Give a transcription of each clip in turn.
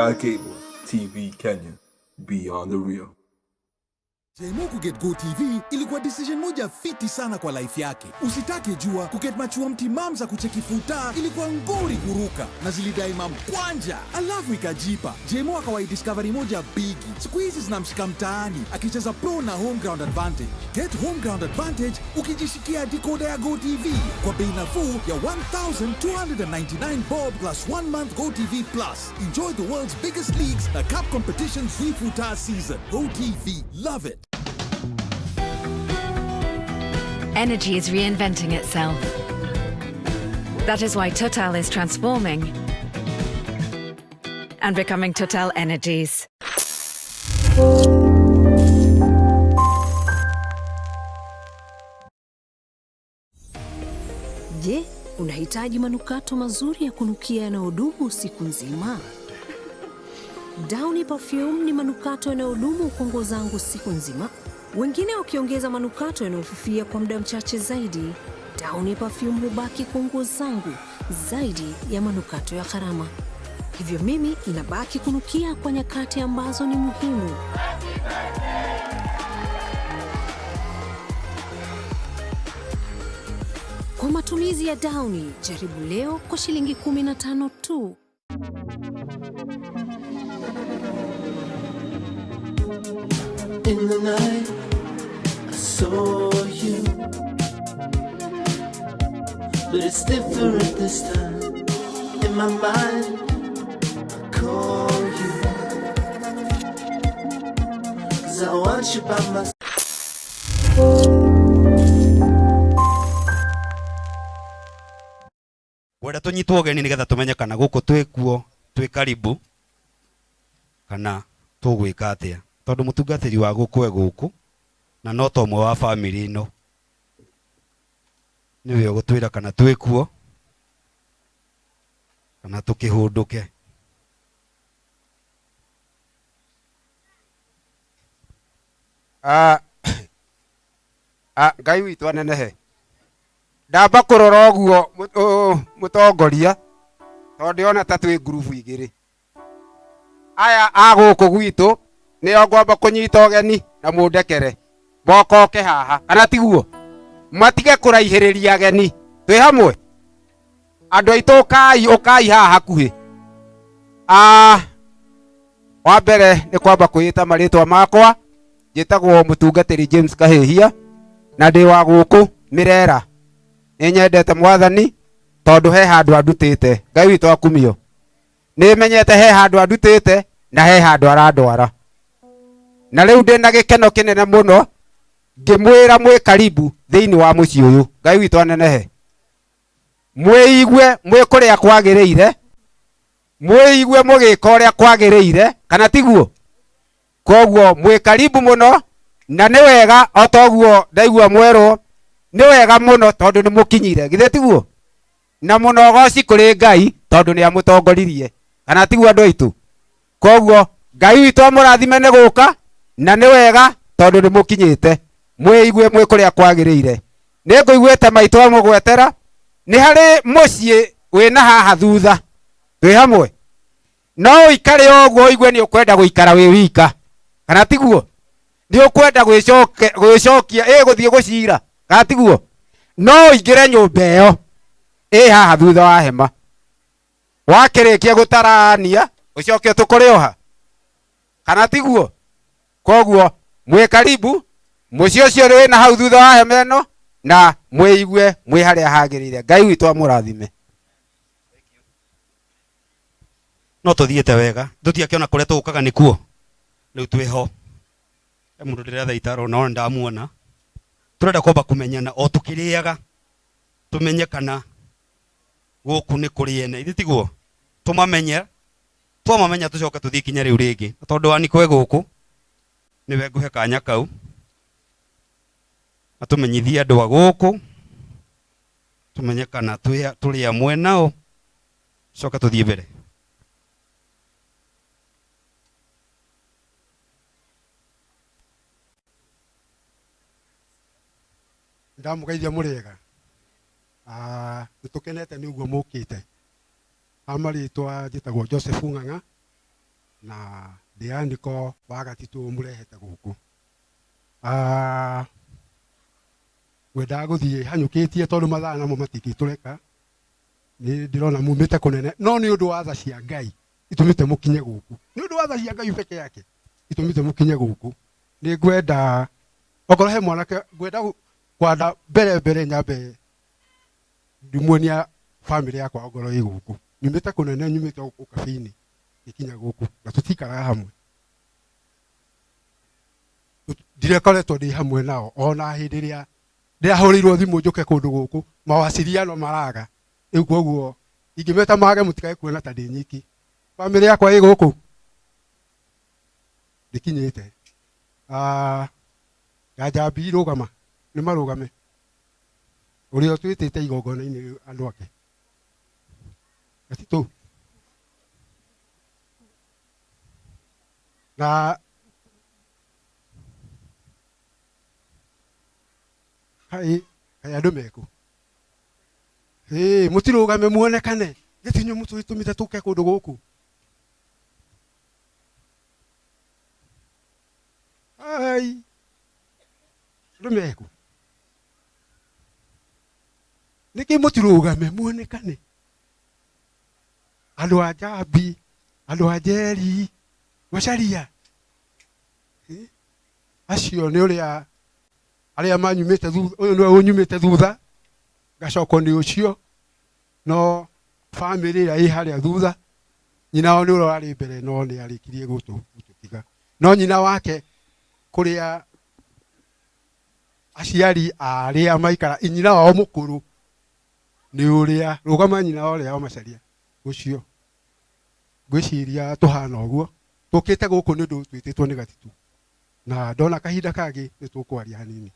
Sky Cable TV Kenya. Beyond the Real. Jemo kuget GoTV ilikuwa decision moja fiti sana kwa life yake. Usitake jua kuget machua mtimam za kucheki futa ilikuwa ngori kuruka na zilidai mamkwanja, alafu ikajipa. Jemo akawai discovery moja bigi. Siku hizi zinamshika mtaani akicheza pro na home ground advantage. Get home ground advantage ukijishikia decoder ya GoTV kwa bei nafuu ya 1299 bob plus 1 month GoTV Plus. Enjoy the world's biggest leagues na cup competitions zifuta season. GoTV, love it. Energy is reinventing itself. That is why Total is transforming and becoming Total Energies. Je, unahitaji manukato mazuri ya kunukia yanayodumu usiku nzima? Downy Perfume ni manukato yanayodumu kwa nguo zangu siku nzima, wengine wakiongeza manukato yanayofifia kwa muda mchache zaidi. Downy Perfume hubaki kwa nguo zangu zaidi ya manukato ya gharama. Hivyo mimi inabaki kunukia kwa nyakati ambazo ni muhimu. Kwa matumizi ya Downy, jaribu leo kwa shilingi 15 tu. In the night, I saw you. But it's different this time. In my mind, I call you. 'Cause I want you by my. Ngwenda tũnyitwo ũgeni nĩgetha tũmenye kana gũkũ twĩ kuo twĩ karibu kana tũgwĩka atĩa, tondũ mũtungatĩri wa gũkũ e gũkũ na no ta ũmwe wa bamĩrĩ ĩno, nĩwe ũgũtwĩra kana twĩ kuo kana tũkĩhũndũke. Ah, ah, Ngai witũ anenehe. Ndamba kũrora ũguo mũtongoria, tondũ ndĩrona ta twĩ ngurubu igĩrĩ. Aya a gũkũ gwitũ nĩo ngwamba kũnyita ũgeni na mũndekere mokoke haha, kana tiguo? Matige kũraihĩrĩria ageni. Twĩ hamwe? Andũ aitũ ũkai, ũkai haha hakuhĩ. Ah, wa mbere nĩ kwamba kwĩĩta marĩtwa makwa. Njĩtagwo mũtungatĩri James Kahĩhia na ndĩ wa gũkũ Mĩrera. Nĩ nyendete Mwathani tondũ he handũ andutĩte. Ngai witũ akumio. Nĩ menyete he handũ andutĩte na he handũ arandwara. Na rĩu ndĩna gĩkeno kĩnene mũno ngĩmwĩra mwĩ karibu thĩinĩ wa mũciĩ ũyũ. Ngai witũ anenehe. Mwĩigue mwĩ kũrĩa kwagĩrĩire, mwĩigue mũgĩka ũrĩa kwagĩrĩire, kana tiguo? Koguo mwĩ karibu mũno na nĩ wega o ta ũguo ndaigua mwerwo, nĩ wega mũno tondũ nĩ mũkinyire, githĩ tiguo? Na mũno ũgoci kũrĩ Ngai tondũ nĩ amũtongoririe, kana tiguo andũ aitũ? Koguo Ngai witũ amũrathime nĩ gũka, na nĩ wega tondũ nĩ mũkinyĩte, mwĩigue mwĩ kũrĩa kwagĩrĩire. Nĩ ngũiguĩte maitũ amũgwetera, nĩ harĩ mũciĩ wĩna haha thutha, twĩ hamwe? No ũikare ũguo ũigue nĩ ũkwenda gũikara wĩ wika, kana tiguo? Nĩ ũkwenda gwĩcokia, ĩ gũthiĩ gũcira, kana tiguo? No ũingĩre nyũmba ĩyo ĩ haha thutha wa hema, wakĩrĩkia gũtarania ũcoke ũtũkũrĩ oha, kana tiguo? Koguo mwĩ karibu mũciĩ ũcio wĩna hau thutha wa hema ĩno, na mwĩigue mwĩ harĩa hagĩrĩire. Ngai witũ amũrathime. No tũthiĩte wega, tũtiakĩona kũrĩa tũgũkaga nĩkuo. Rĩu twĩho. He mũndũ ndĩretha itaro no ndamuona. Tũrenda kwamba kũmenyana o tũkĩrĩaga, tũmenye kana gũkũ nĩ kũrĩ ene, ithe tiguo? Tũmamenye, twamamenya tũcoke tũthiĩ ikinya rĩu rĩngĩ. Na tondũ wa Nikwe gũkũ, nĩwe ngũhe kanya kau atũmenyithie andũ a gũkũ, tũmenye kana tũrĩ amwe nao, coke tũthiĩ mbere. Ndamũgeithia mũrĩega. Nĩtũkenete nĩ ũguo mũkĩte. Ha marĩtwa njĩtagwo Joseph Ng'ang'a Na ndĩ aniko wa Gatitũ mũrehete gũkũ. Ngwendaga gũthiĩ hanyũkĩtie tondũ mathaa namo matingĩtũreka. Nĩ ndĩrona mumĩte kũnene, no nĩ ũndũ wa tha cia Ngai itũmĩte mũkinye gũkũ. Nĩ ũndũ wa tha cia Ngai peke yake itũmĩte mũkinye gũkũ. Nĩ ngwenda okorwo he mwanake ngwenda kwanda mbere mbere nyambe ndimuonia bamĩrĩ yakwa ongorwo ĩ gũkũ. Nyumĩte kũnene, nyumĩte gũkũ Kabiini ngĩkinya gũkũ na tũtikaraga hamwe. Ndirekoretwo ndĩ hamwe nao ona hĩndĩ ĩrĩa ndĩrahũrĩirwo thimũ njũke kũndũ gũkũ, mawasiliano maraga. Rĩu koguo ingĩmeta mage mũtikae kuona ta ndĩ nyiki. Bamĩrĩ yakwa ĩ gũkũ ndĩkinyĩte. Njambi rũgama, nĩ marũgame. Ũrĩa ũtwĩtĩte igongona-inĩ rĩu andũ ake. Gatitũ. Na kaĩ kaĩ andũ mekũ? Ĩĩ, mũtirũgame muonekane. Gĩtĩ inyuĩ mũtũtũmĩte tũke kũndũ gũkũ. Ai. Andũ mekũ? Nĩkĩ mũtirũgame muonekane? Andũ a Njambi, andũ a Njeri, Macharia. Acio nĩ ũrĩa arĩa manyumĩte thutha, ũyũ nĩwe ũnyumĩte thutha, ngacokwo nĩ ũcio, no bamĩrĩ ĩrĩa ĩ harĩa thutha, nyina wao nĩ ũrĩa ũrarĩ mbere no nĩ arĩkirie gũtũtiga. No nyina wake kũrĩa aciari arĩa maikara, nyina wao mũkũrũ nĩ ũrĩa, rũgama nyina wa ũrĩa wa Macharia ũcio. Ngwĩciria tũhana ũguo, tũkĩte gũkũ nĩ ũndũ twĩtĩtwo nĩ Gatitũ. Na ndona kahinda kangĩ nĩ tũkwaria hanini.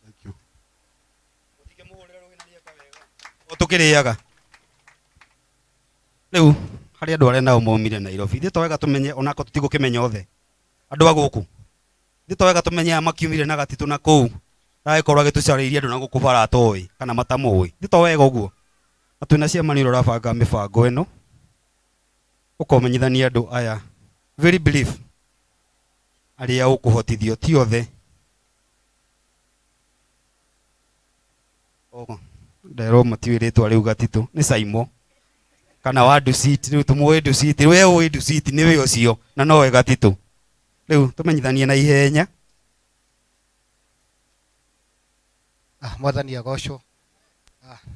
Thank you. O tũkĩrĩaga. Rĩu harĩ andũ arĩa nao maumire Nairobi. Ithuĩ to wega tũmenye onako tũtigũkĩmenya othe. Andũ a gũkũ. Ithuĩ to wega tũmenye aya makiumire na Gatitũ na kũu. Agĩkorwo agĩtũcarĩirie andũ na gũkũ bara atoĩ kana matamũĩ. Ithuĩ to wega ũguo. Na twĩna ciama nĩ ũrĩa ũrabanga mĩbango ĩno. Ũkomenyithania andũ aya. Very brief. Arĩa ũkũhotithio ti othe. Oh, nderwo matiũĩ rĩtwa rĩu Gatitũ nĩ Saimo kana wa Dusit. Rĩu tũmũĩ Dusit, we ũĩ Dusit nĩwe ũcio na nowe Gatitũ. Rĩu tũmenyithanie na ihenya. Mwathani agocwo.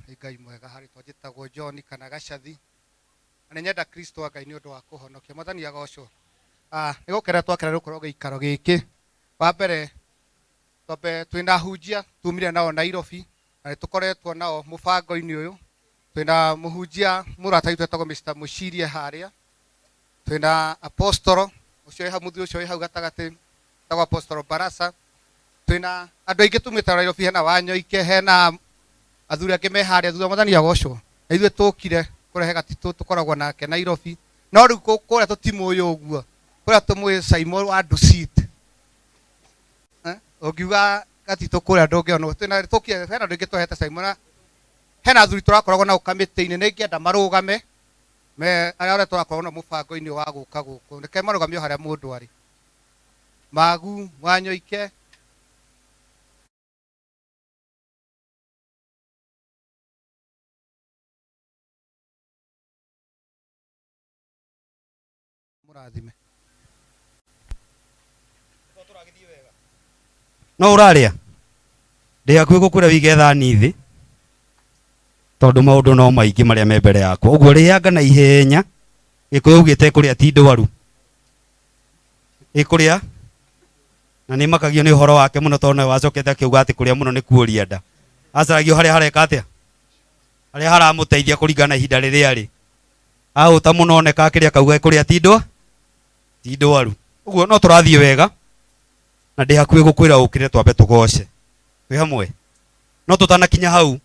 Nĩ Ngai mwega harĩ twa njĩtagwo John kana Gacathi. Na nĩ nyenda Kristo wa Ngai nĩ ũndũ wa kũhonokia. Mwathani agocwo. Nĩ gũkena twakena nĩ gũkorwo gĩikaro gĩkĩ. Wa mbere twambe twĩna ahunjia tumire nao Nairobi na nĩ tũkoretwo nao mũbango-inĩ ũyũ. Twĩna mũhunjia mũrata witũ etagwo Mr. Mũcirie harĩa. Twĩna apostolo ũcio wĩ hau, mũthuri ũcio wĩ hau gatagatĩ etagwo Apostolo Barasa. Twĩna andũ aingĩ tumĩte Nairobi, hena Wanyoike, hena athuri angĩ me harĩa thutha. Mwathani agocwo. Na ithuĩ tũkire kũrehe Gatitũ tũkoragwo nake Nairobi. No rĩu kũrĩa tũtimũĩ ũguo. Kũrĩa tũmũĩ Saimo wa Dusit. Ũngiuga Gatitũ kũrĩa ndũngĩona. Twĩna tũkire hena andũ aingĩ tũhete Saimo na hena athuri tũrakoragwo nao kamĩtĩ-inĩ. Nĩ ingĩenda marũgame me arĩa othe tũrakoragwo nao mũbango-inĩ wa gũka gũkũ. Reke marũgame o harĩa mũndũ arĩ. Magu, Wanyoike. Mũrathime. No ũrarĩa? Ndĩ hakuhĩ gũkwĩra wĩige thani thĩ tondũ maũndũ no maingĩ marĩa me mbere yakwa. Ũguo rĩanga na ihenya. Gĩkũyũ augĩte kũrĩa ti ndwaru. Ĩkũrĩa na nĩ makagio nĩ ũhoro wake mũno tondũ nowe wacokete akiuga atĩ kũrĩa mũno nĩ kuoria nda. Acaragio harĩa hareka atĩa? Harĩa haramũteithia kũringana na ihinda rĩrĩa arĩ. Ahũta mũno oneka akĩrĩa akauga kũrĩa ti ndwa? Ti ndwaru. Ũguo no tũrathiĩ wega na ndĩ hakuhĩ gũkwĩra ũkĩre twambe tũgoce. Twĩ hamwe. No tũtanakinya hau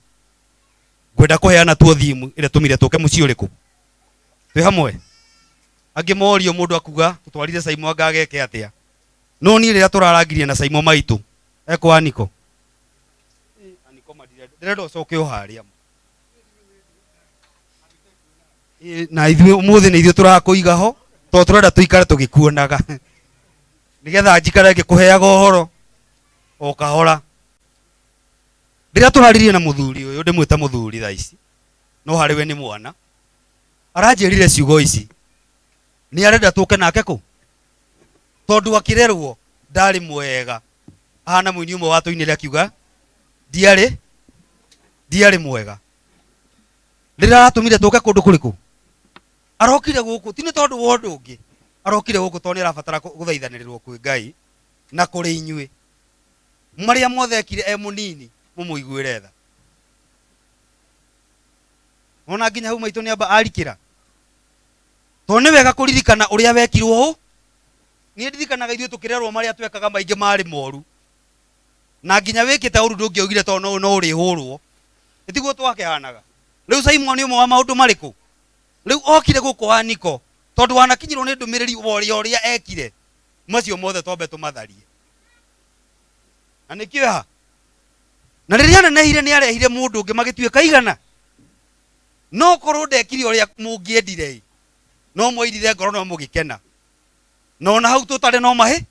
ngwenda kũheana tuo thimu ĩrĩa tũmire tũke mũciĩ ũrĩkũ. Twĩ hamwe. Angĩ morio mũndũ akuga tũtwarire Saimo anga ageke atĩa. No niĩ rĩrĩa tũrarangirie na Saimo maitũ ekũ Aniko. Aniko ndĩrenda ũcoke o harĩa. Na ithuĩ ũmũthĩ nĩ ithuĩ tũrakũiga ho. Tondũ tũrenda tũikare tũgĩkuonaga nĩgetha njikare ngĩkũheaga ũhoro o kahora. Rĩrĩa tũraririe na mũthuri ũyũ, ndĩmwĩte mũthuri thaa ici, no harĩ we nĩ mwana, aranjĩrire ciugo ici, nĩ arenda tũke nake kũ tondũ akĩrerwo ndarĩ mwega, ahana mũini ũmwe watũinĩre akiuga ndiarĩ mwega. Rĩrĩa aratũmire tũke kũndũ kũrĩkũ, arokire gũkũ ti nĩ tondũ wa ũndũ ũngĩ, arokire gũkũ tondũ nĩ arabatara gũthaithanĩrĩrwo kwĩ Ngai na kũrĩ inyuĩ. Marĩa mothe ekire e mũnini mũmũiguĩre tha. Ona nginya hau maitũ nĩ amba arikĩra, tondũ nĩ wega kũririkana ũrĩa wekirwo ũũ. Niĩ ndirikanaga ithuĩ tũkĩrerwo marĩa twekaga maingĩ marĩ moru, na nginya wĩkĩte ũru ndũngĩaugire tondũ no ũrĩhũrwo. Ĩtiguo twakĩhanaga. Rĩu Simon ũmwe wa maũndũ marĩkũ rĩu okire gũkũ wa Niko tondũ wanakinyĩrwo nĩ ndũmĩrĩri wa ũrĩa ekire, macio mothe twambe tũmatharie. Na nĩkĩo ha na rĩrĩa anenehire nĩ arehire mũndũ ũngĩ magĩtuĩka igana. No korwo ndekire ũrĩa mũngĩendire ĩ, no mwairire ngoro no mũgĩkena, na ona hau tũtarĩ no mahĩ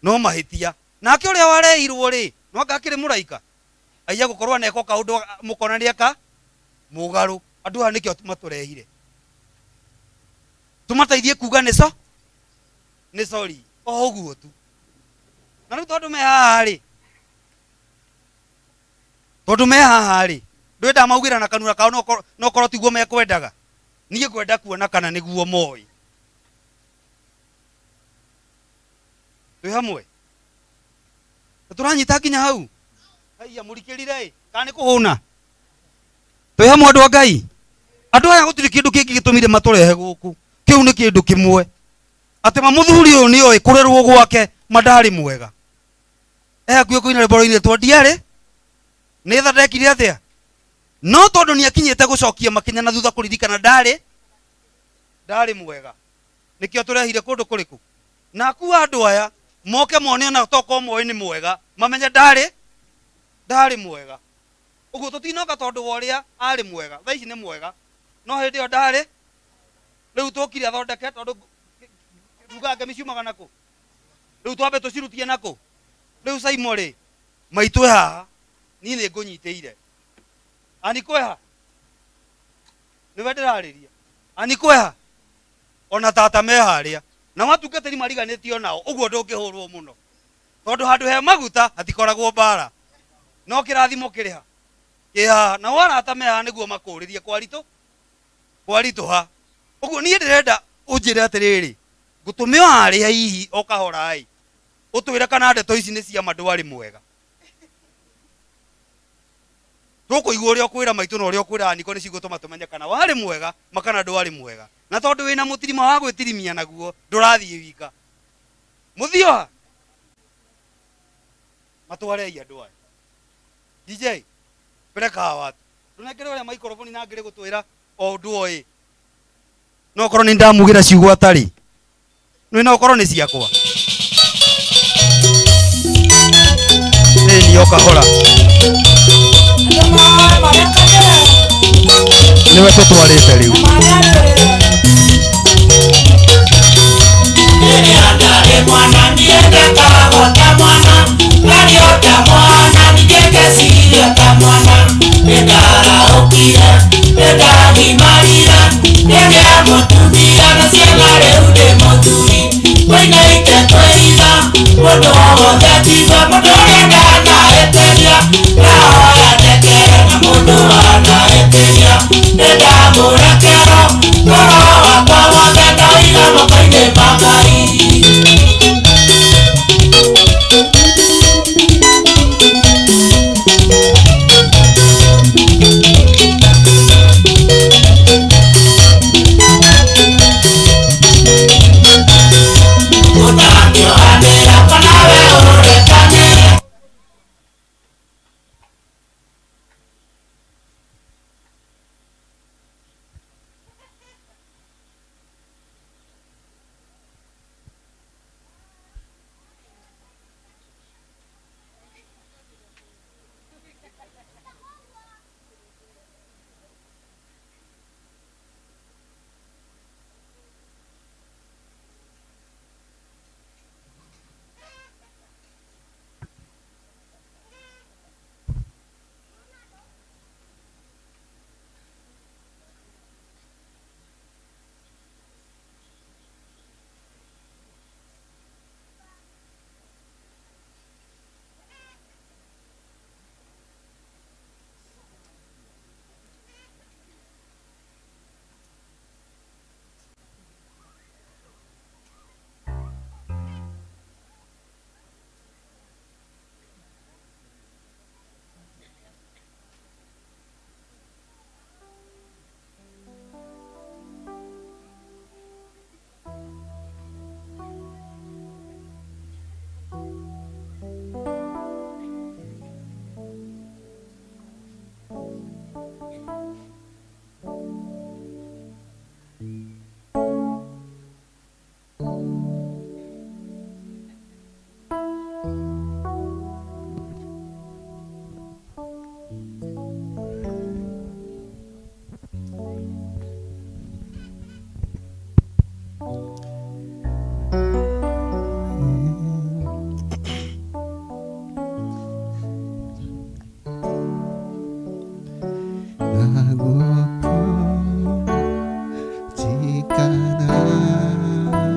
no mahĩtia. Nake ũrĩa warehirwo rĩ, no anga akĩrĩ mũraika, aiya gũkorwo aneka kaũndũ mũkona nĩ eka mũgarũ. Andũ aya nĩkĩo matũrehire tũmateithie kuga nĩ so nĩ sorry o ũguo tu. Na rĩu tondũ me haha rĩ, tondũ me haha rĩ, ndwenda maugĩra na kanua kao no korwo tiguo mekwendaga. Niĩ ngwenda kuona kana nĩguo moĩ. Twĩ hamwe tũranyita nginya hau. Haiya mũrikĩrire ĩ, kana nĩ kũhũna? Twĩ hamwe andũ a Ngai. Andũ aya gũtirĩ kĩndũ kĩngĩ gĩtũmire matũrehe gũkũ, kĩu nĩ kĩndũ kĩmwe, atĩ ma mũthuri ũyũ nĩ oĩ kũrerwo gwake ma ndarĩ mwega. E hakuhĩ kũina rwĩmbo rũinĩtwo ndiarĩ nĩ tha ndekire atĩa, no tondũ nĩ akinyĩte gũcokia makinya na thutha kũririkana ndarĩ mwega, nĩkĩo tũrehire kũndũ kũrĩkũ. Na akua andũ aya moke mone ona tokorwo moĩ nĩ mwega, mamenye ndarĩ mwega. Ũguo tũtinoka tondũ wa ũrĩa arĩ mwega, thaa ici nĩ mwega, no hĩndĩ ĩyo ndarĩ. Rĩu tũkire athondeke, tondũ tugaga ngemi ciumaga nakũ, rĩu twambe tũcirutie nakũ. Rĩu Saimo rĩ, maitũ e haha, niĩ nĩ ngũnyitĩire. Aniko e ha? Nĩwe ndĩrarĩria. Aniko e ha? Ona tata me harĩa. Na watungatĩri mariganĩtio nao, ũguo ndũngĩhũrwo mũno, tondũ handũ he maguta hatikoragwo mbara, no kĩrathimo kĩrĩ ha? Kĩ haha. Nao arata me haha nĩguo makũrĩrie kwaritũha. Ũguo niĩ ndĩrenda ũnjĩre atĩrĩrĩ, ngũtũme o harĩa hihi o kahora ĩ, ũtwĩre kana ndeto ici nĩ cia ma ndwarĩ mwega. Tũkũigua ũrĩa ũkwĩra maitũ na ũrĩa ũkwĩra Aniko nĩ cigũtũma tũmenye kana warĩ mwega ma kana ndwarĩ mwega. Na tondũ wĩna mũtirima wa gwĩtirimia naguo, ndũrathiĩ wika. Mũthio ha? Matwarei andũ aya. DJ, peleka hawa watu. Ndũnengere ũrĩa maikoroboni na ngĩrĩ gũtwĩra o ũndũ o ĩ. No korwo nĩ ndamugĩra ciugo atarĩ. Nĩ no korwo nĩ ciakwa. Nĩ niĩ o kahora. Nĩwe tũtwarĩte rĩu. Rĩrĩa ndarĩ mwana niĩ ndekagwo ta mwana, ngario ta mwana, ningĩ ngeciria ta mwana. Nĩndarahũkire, nĩndagimarire, ngĩgĩa mũtumia na ciana rĩu ndĩ mũthuri. Ngũinaite kwĩrira, mũndũ o wothe tiga mũndũ ũrĩa ndanahĩtĩria. Ndahoya ndekere na mũndũ wanahĩtĩria, nĩndamũrekera, ngoro wakwa wothe ndaũiga moko-inĩ ma Ngai. Na guoko jikarage nawe.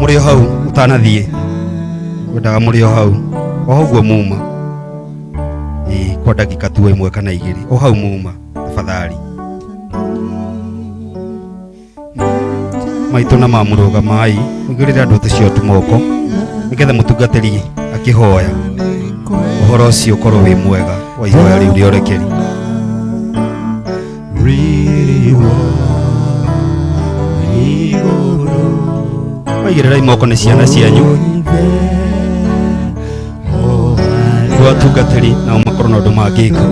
Mũrĩ o hau mũtanathiĩ, ngwendaga mũrĩ o hau o hau guo muma, ĩĩ, kwa ndagĩka tu ĩmwe kana igĩrĩ, o hau muma tafadhali. Maitũ na mamũrũgamai mũigĩrĩre andũ acio tu moko nĩgetha mũtungatĩri akĩhoya ũhoro ũcio ũkorwo wĩ mwega wa ihoya rĩu rĩa ũrekeri. Maigĩrĩrai moko nĩ ciana cianyu nĩguo atungatĩri nao makorwo na ũndũ mangĩka.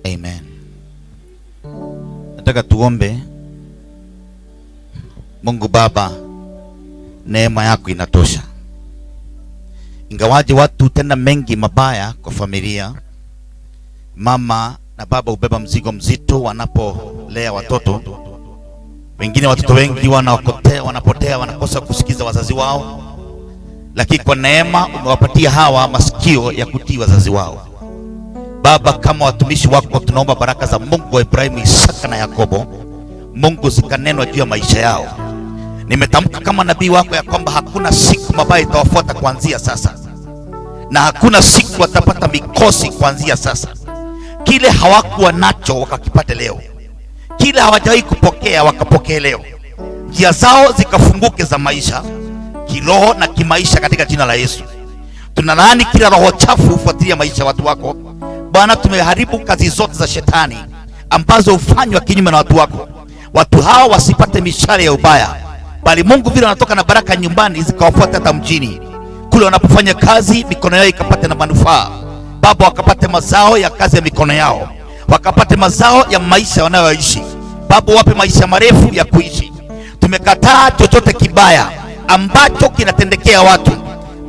Amen. Nataka tuombe. Mungu Baba, neema yako inatosha. Ingawaje watu hutenda mengi mabaya kwa familia, mama na baba hubeba mzigo mzito wanapolea watoto. Wengine watoto wengi wanakotea, wanapotea, wanakosa kusikiza wazazi wao, lakini kwa neema umewapatia hawa masikio ya kutii wazazi wao. Baba, kama watumishi wako tunaomba baraka za Mungu wa Ibrahimu, Isaka na Yakobo, Mungu zikanenwa juu ya maisha yao. Nimetamka kama nabii wako ya kwamba hakuna siku mabaya itawafuata kuanzia sasa, na hakuna siku watapata mikosi kuanzia sasa. Kile hawakuwa nacho wakakipate leo, kile hawajawahi kupokea wakapokee leo. Njia zao zikafunguke za maisha kiroho na kimaisha, katika jina la Yesu. Tunalaani kila roho chafu hufuatilia maisha ya watu wako Bwana. Tumeharibu kazi zote za shetani ambazo hufanywa kinyume na watu wako. Watu hawa wasipate mishale ya ubaya, bali Mungu, vile wanatoka na baraka nyumbani zikawafuata hata mjini kule wanapofanya kazi, mikono yao ikapate na manufaa Baba, wakapate mazao ya kazi ya mikono yao, wakapate mazao ya maisha wanayoishi Baba, wape maisha marefu ya kuishi. Tumekataa chochote kibaya ambacho kinatendekea watu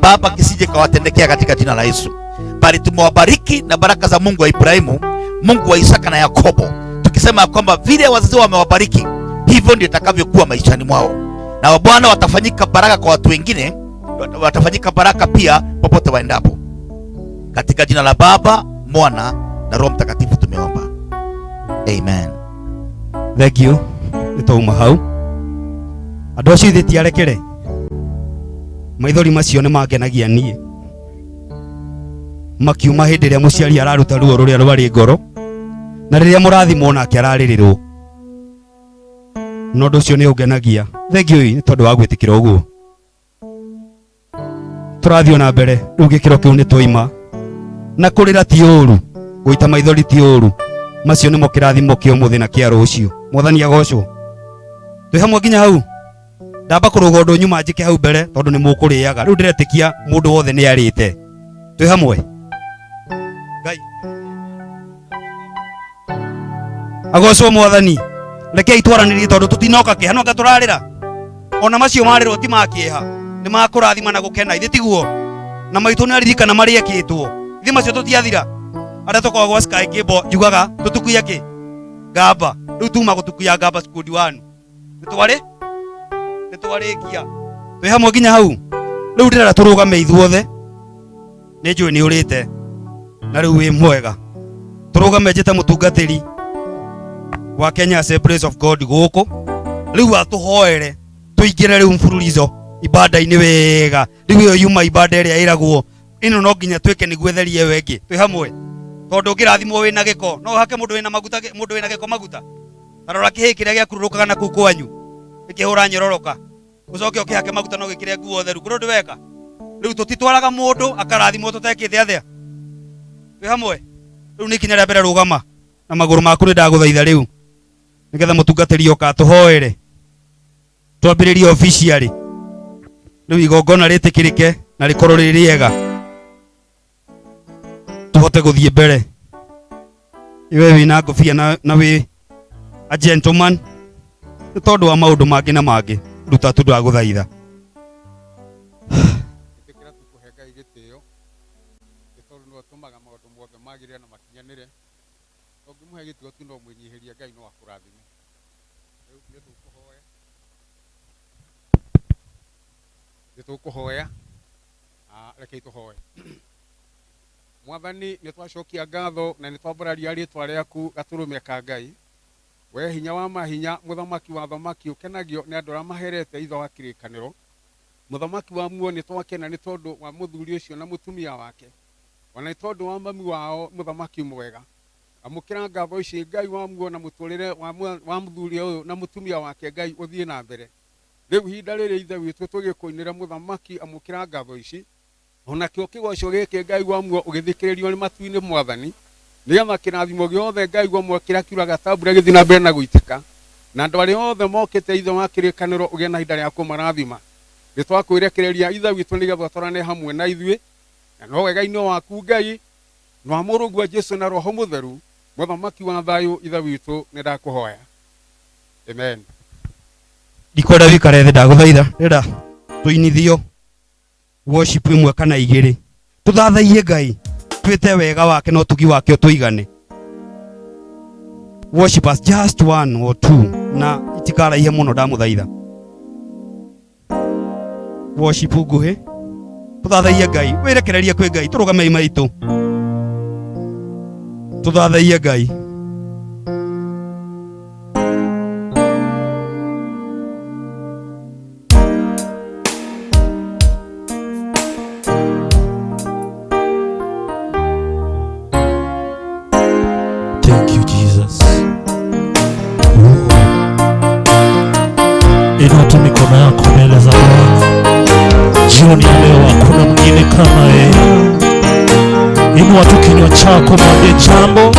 Baba, kisije kawatendekea katika jina la Yesu, bali tumewabariki na baraka za Mungu wa Ibrahimu, Mungu wa Isaka na Yakobo, tukisema ya kwamba vile wazazi wao wamewabariki, hivyo ndio itakavyokuwa maishani mwao, na Bwana watafanyika baraka kwa watu wengine, watafanyika baraka pia popote waendapo. Katika jina la Baba, Mwana na Roho Mtakatifu tumeomba, amen. Thank you. Nĩ twauma hau andũ acio ithe tiarekere maithori macio nĩ mangenagia niĩ makiuma hĩndĩ ĩrĩa mũciari araruta ruo rũrĩa rwarĩ ngoro na rĩrĩa mũrathimwo nake ararĩrĩrwo na ũndũ ũcio nĩ ũngenagia. Thank you nĩ tondũ wa gwĩtĩkĩra ũguo. Tũrathiĩ ona mbere rĩu gĩkĩro kĩu nĩ twaima na kũrĩra ti ũru, gũita maithori ti ũru, macio nĩmo kĩrathimo kĩa ũmũthĩ na kĩa rũciũ. Mwathani agocwo. Twĩ hamwe nginya hau. Ndamba kũrũga ũndũ nyuma njĩke hau mbere tondũ nĩ mũkũrĩaga. Rĩu ndĩretĩkia mũndũ wothe nĩ arĩte. Twĩ hamwe. Ngai agocwo Mwathani. Rekei twaranĩrie tondũ tũtinoka kĩeha, no anga tũrarĩra. Ona macio marĩrwo ti ma kĩeha, nĩ ma kũrathima na gũkena, ithe tiguo? Na maitũ nĩ aririkana marĩa ekĩtwo. Ithe macio tũtiathira. Arĩa tũkoragwo gwa Sky Cable njugaga tũtukuye kĩ? Ngamba. Rĩu tuma gũtukuya ngamba squad 1. Nĩ twarĩkia. Twĩ hamwe nginya hau. Rĩu ndĩrenda tũrũgame ithuothe. Nĩ njũĩ nĩ ũrĩte na rĩu wĩ mwega. Tũrũgame njĩte mũtungatĩri wa Kenya Assemblies of God gũkũ. Rĩu atũhoere tũingĩre rĩu mfululizo ibada-inĩ wega. Rĩu ĩyo yuma ibada ĩrĩa ĩragwo ĩno no nginya twĩke nĩguo ĩtherie ĩyo ĩngĩ. Twĩ hamwe. Tondũ ũngĩrathimwo wĩna gĩko no ũhake mũndũ wĩna maguta, mũndũ wĩna gĩko maguta. Ta rora kĩhĩ kĩrĩa gĩakururũkaga na kũu kwanyu gĩkĩhũra nyororoka, ũcoke ũkĩhake maguta no gĩkĩre nguo theru. Kũrĩ ũndũ weka. Rĩu tũtitwaraga mũndũ akarathimwo tũtekĩte atĩa. Twĩ hamwe. Rĩu nĩ ikinya rĩa mbere rũgama na magũrũ maku nĩ ndagũthaitha rĩu nĩgetha mũtungatĩri oka atũhoere twambĩrĩrie officially rĩu igongona rĩtĩkĩrĩke na rĩkorwo rĩ rĩega tũhote gũthiĩ mbere. Iwe wĩna ngũbia na wĩ a gentleman nĩ tondũ wa maũndũ mangĩ na mangĩ ruta tu ndagũthaitha. Ĩtĩkĩra tu kũhe Ngai gĩtĩo nĩ tondũ nĩwe ũtũmaga maũndũ mothe magĩrĩre na makinyanĩre. Ũngĩmũhe gĩtĩo tu no mwĩnyihĩrie Ngai no akũrathime. Rĩu nĩ tũkũhoya, nĩ tũkũhoya. Rekei tũhoe. Mwathani nĩ twacokia ngatho na nĩ twambararia rĩtwa rĩaku gatũrũme ka Ngai. We hinya wa mahinya, mũthamaki wa thamaki, ũkenagio nĩ andũ arĩa maherete itho wa kĩrĩkanĩro. Mũthamaki wa muo nĩ twakena nĩ tondũ wa mũthuri ũcio na mũtumia wake, ona nĩ tondũ wa mami wao mũthamaki mwega. Amũkĩra ngatho ici Ngai wa muo na mũtũrĩre wa mũthuri ũyũ na mũtumia wake Ngai ũthiĩ na mbere. Rĩu ihinda rĩrĩ Ithe witũ tũgĩkũinĩra mũthamaki, amũkĩra ngatho ici onakĩo kĩgoco gĩkĩ Ngai wa muo ũgĩthikĩrĩrio nĩ matu-inĩ Mwathani, nĩgetha kĩrathimo gĩothe Ngai wa muo kĩrĩa kiuraga ta mbura gĩthiĩ na mbere na gũitĩka, na andũ arĩa othe mokĩte Ithe wa kĩrĩkanĩro ũgĩe na ihinda rĩa kũmarathima. Nĩ twakwĩrekereria Ithe witũ nĩgetha ũtwarane hamwe na ithuĩ, na no wega-inĩ waku Ngai na wa Mũrũguo Jesũ na Roho Mũtheru, mũthamaki wa thayũ Ithe witũ nĩ ndakũhoya. Amen. Ndikwenda wikare thĩ ndagũthaitha, ndĩrenda tũinithio worship ĩmwe kana igĩrĩ tũthathaiye Ngai twĩte wega wake na ũtugi wake ũtũigane. Worship us just one or two na itikaraihe mũno ndamũthaitha. Worship nguhĩ tũthathaiye Ngai, wĩrekererie kwĩ Ngai, tũrũgame maitũ tũthathaiye Ngai. Thank you, Jesus. Inua tu mikono yako mbele za Bwana. Jioni ya leo hakuna mwingine kama yeye. Inua tu kinywa chako mwambie jambo.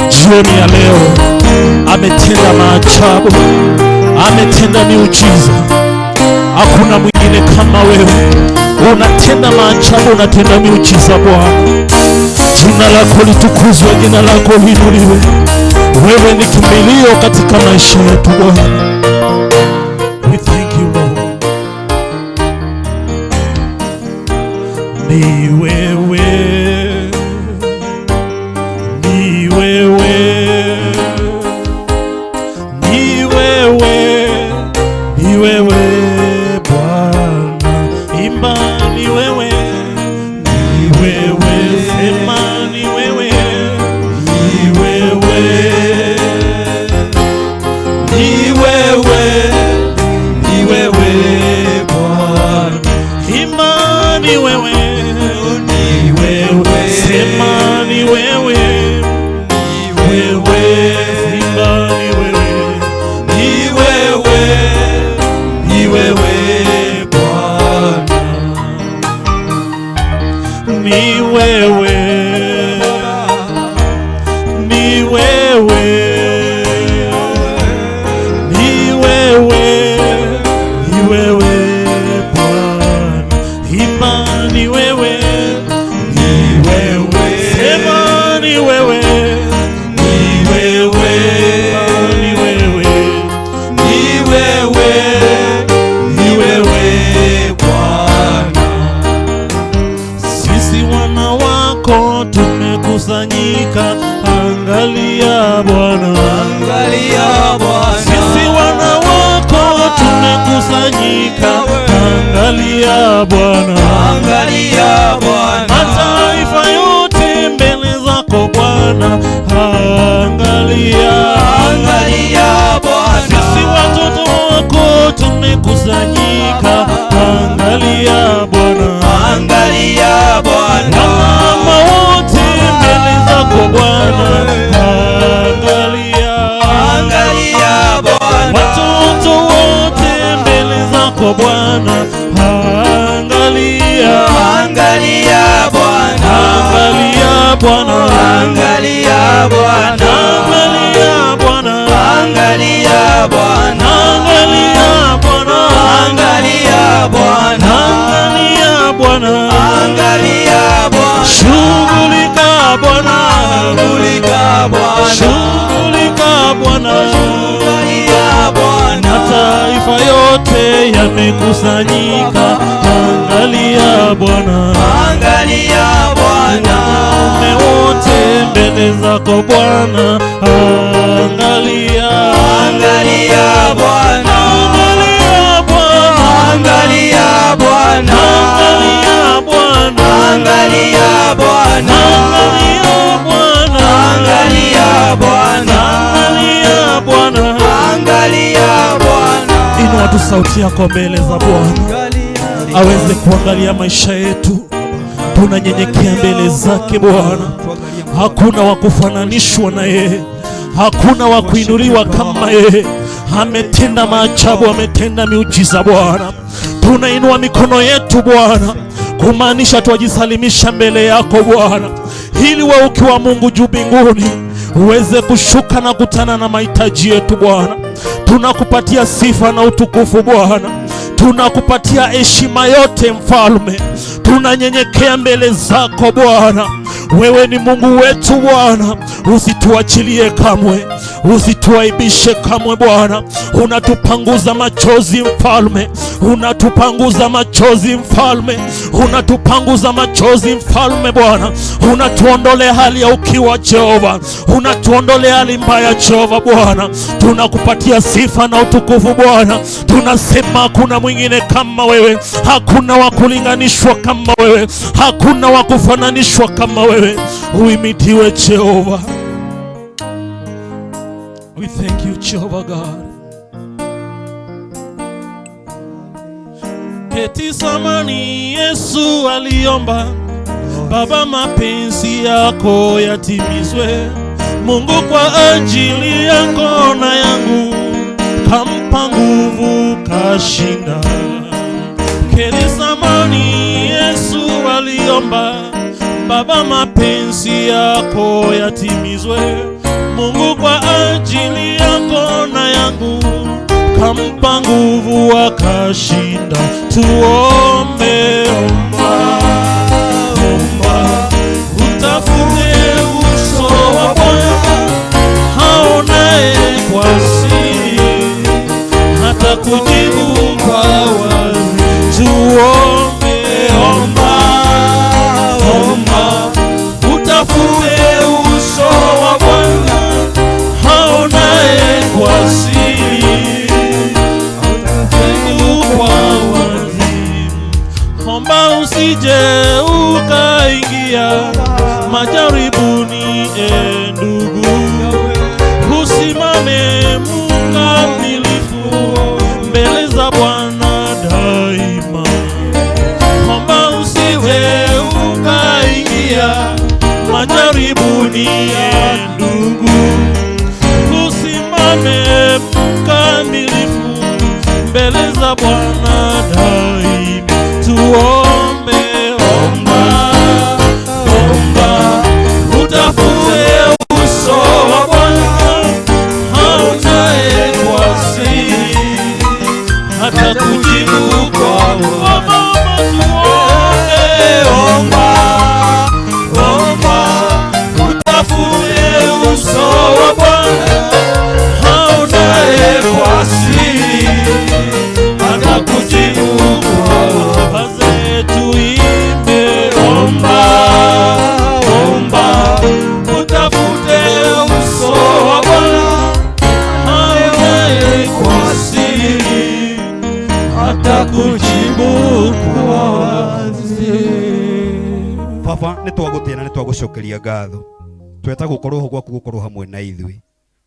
Jioni ya leo ametenda maajabu, ametenda miujiza. Hakuna mwingine kama wewe. Unatenda maajabu, unatenda miujiza Bwana. Jina lako litukuzwe, jina lako liinuliwe. Wewe ni kimbilio katika maisha yetu Bwana. We thank you Lord. Ni wewe, ni wewe, ni wewe, ni wewe Bwana. Imba ni wewe, ni wewe, sema ni wewe, ni wewe, ni wewe, ni wewe Bwana. Imba ni wewe, ni wewe, sema ni wewe, ni wewe, imba ni wewe, ni wewe, ni wewe Bwana. Ni wewe, ni wewe, ni wewe, ni wewe Bwana. Imba ni wewe, ni wewe, sema ni wewe, ni wewe, ni wewe, ni wewe, ni wewe Bwana. Sisi wana wako tumekusanyika, angalia Bwana, angalia Bwana. Sisi wana wako tumekusanyika, angalia Bwana, angalia Bwana. Mataifa yote mbele zako Bwana, angalia, angalia Bwana. Sisi watoto wako tumekusanyika, angalia Bwana, angalia Bwana. Wamama wote mbele zako Bwana, angalia, angalia Bwana. Watoto wote mbele zako Bwana, angalia, angalia Bwana, angalia Bwana, angalia Bwana, Angalia Bwana, angalia Bwana, angalia Bwana, angalia Bwana, angalia Bwana, angalia Bwana, shughulika Bwana, shughulika Bwana, shughulika Bwana, angalia Bwana, mataifa yote yamekusanyika, angalia Bwana, angalia Bwana, wanaume wote mbele zako Bwana, angalia, angalia Bwana, angalia Bwana, angalia Bwana, angalia Bwana, angalia Bwana, angalia Bwana, angalia Bwana, angalia Bwana, angalia Bwana. Inua tu sauti yako mbele za Bwana aweze kuangalia maisha yetu. Tunanyenyekea mbele zake Bwana, hakuna wa kufananishwa na yeye, hakuna wa kuinuliwa kama yeye. Ametenda maajabu, ametenda miujiza Bwana. Tunainua mikono yetu Bwana, kumaanisha twajisalimisha mbele yako Bwana, ili wewe ukiwa Mungu juu mbinguni uweze kushuka na kutana na mahitaji yetu Bwana. Tunakupatia sifa na utukufu Bwana, tunakupatia heshima yote Mfalme. Tunanyenyekea mbele zako Bwana, wewe ni Mungu wetu Bwana, usituachilie kamwe, usituaibishe kamwe Bwana. Unatupanguza machozi Mfalme, unatupanguza machozi Mfalme, unatupanguza machozi Mfalme Bwana, unatuondolea hali ya ukiwa Jehova, unatuondolea hali mbaya Jehova Bwana. Tunakupatia sifa na utukufu Bwana, tunasema hakuna mwingine kama wewe, hakuna wa kulinganishwa kama wewe, hakuna wa kufananishwa kama wewe. Uimidiwe Jehova. We thank you Jehovah God. Getsemani Yesu aliomba, Baba mapenzi yako yatimizwe. Mungu kwa ajili yako na yangu kampa nguvu kashinda. Getsemani Yesu aliomba, Baba mapenzi yako yatimizwe. Mungu kwa ajili yako na yangu kampa nguvu akashinda. Tuombe, omba, omba, utafute uso wa Bwana aonaye kwa siri, hata kujibu kwa wazi. Tuombe, omba, omba, utafute uso wa Bwana aonaye kwa siri, kujibu kwa wazi. Omba usije ukaingia majaribuni, ndugu, usimame mkamilifu mbele za Bwana daima. Omba usije ukaingia majaribuni, ndugu, usimame mkamilifu mbele za Bwana daima. Tuombe, omba, omba, utafute uso wa Bwana aonaye kwa siri, hata kujibu kwa mama. Tuombe, omba, omba, utafute uso wa Bwana aonaye kwa siri, hata kujibu kwa wazi. Tuimbe, omba, omba, utafute uso wa Bwana aonaye kwa siri, hata kujibu kwa wazi. Baba nä twagå na nä twagå ngatho tweta gå korwo ho gwaku gå korwo hamwe na ithuĩ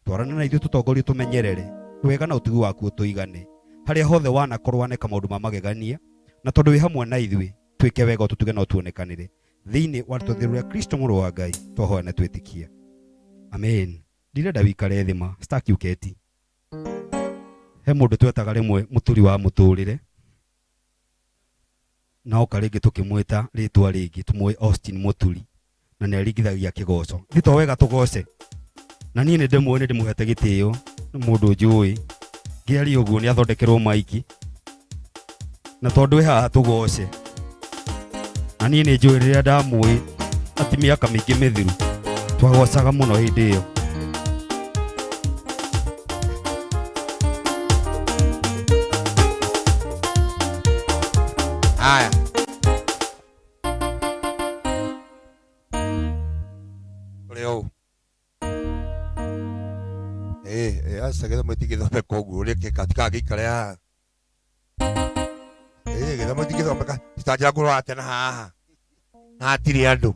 twarane na ithuĩ tũtongorie tũmenyerere wega na ũtugi waku ũtũigane harĩa hothe wanakorwo waneka maũndũ ma magegania na tondũ wĩ hamwe na ithuĩ twĩke wega ũtũtuge na ũtuonekanĩre thĩinĩ wa rĩtwa rĩa Kristo mũrũ wa Ngai twahoya na twĩtĩkia amen. Ndirenda wikare thĩ ma staki uketi he mũndũ twetaga rĩmwe mũturi wa mũtũrĩre na oka rĩngĩ tũkĩmwĩta rĩtwa rĩngĩ tũmũĩ Austin Mũturi na nĩ aringithagia kĩgoco thĩ to wega tũgoce. Na niĩ nĩ ndĩmuoĩ, nĩ ndĩmũhete gĩtĩo, nĩ mũndũ njũĩ. Ngĩaria ũguo nĩ athondekerwo maiki. Na tondũ ĩ haha tũgoce. Na niĩ nĩ njũĩ rĩrĩa ndamũĩ ati mĩaka mĩingĩ mĩthiru twagocaga mũno hĩndĩ ĩyo. Haya. Ũrĩ ũũ. Eh, aca gĩthomo itingĩthomeka ũguo ũrĩa kĩka tikagĩikare haha. Eh, gĩthomo itingĩthomeka citanjĩra kũrora tena haha. Na hatirĩ andũ.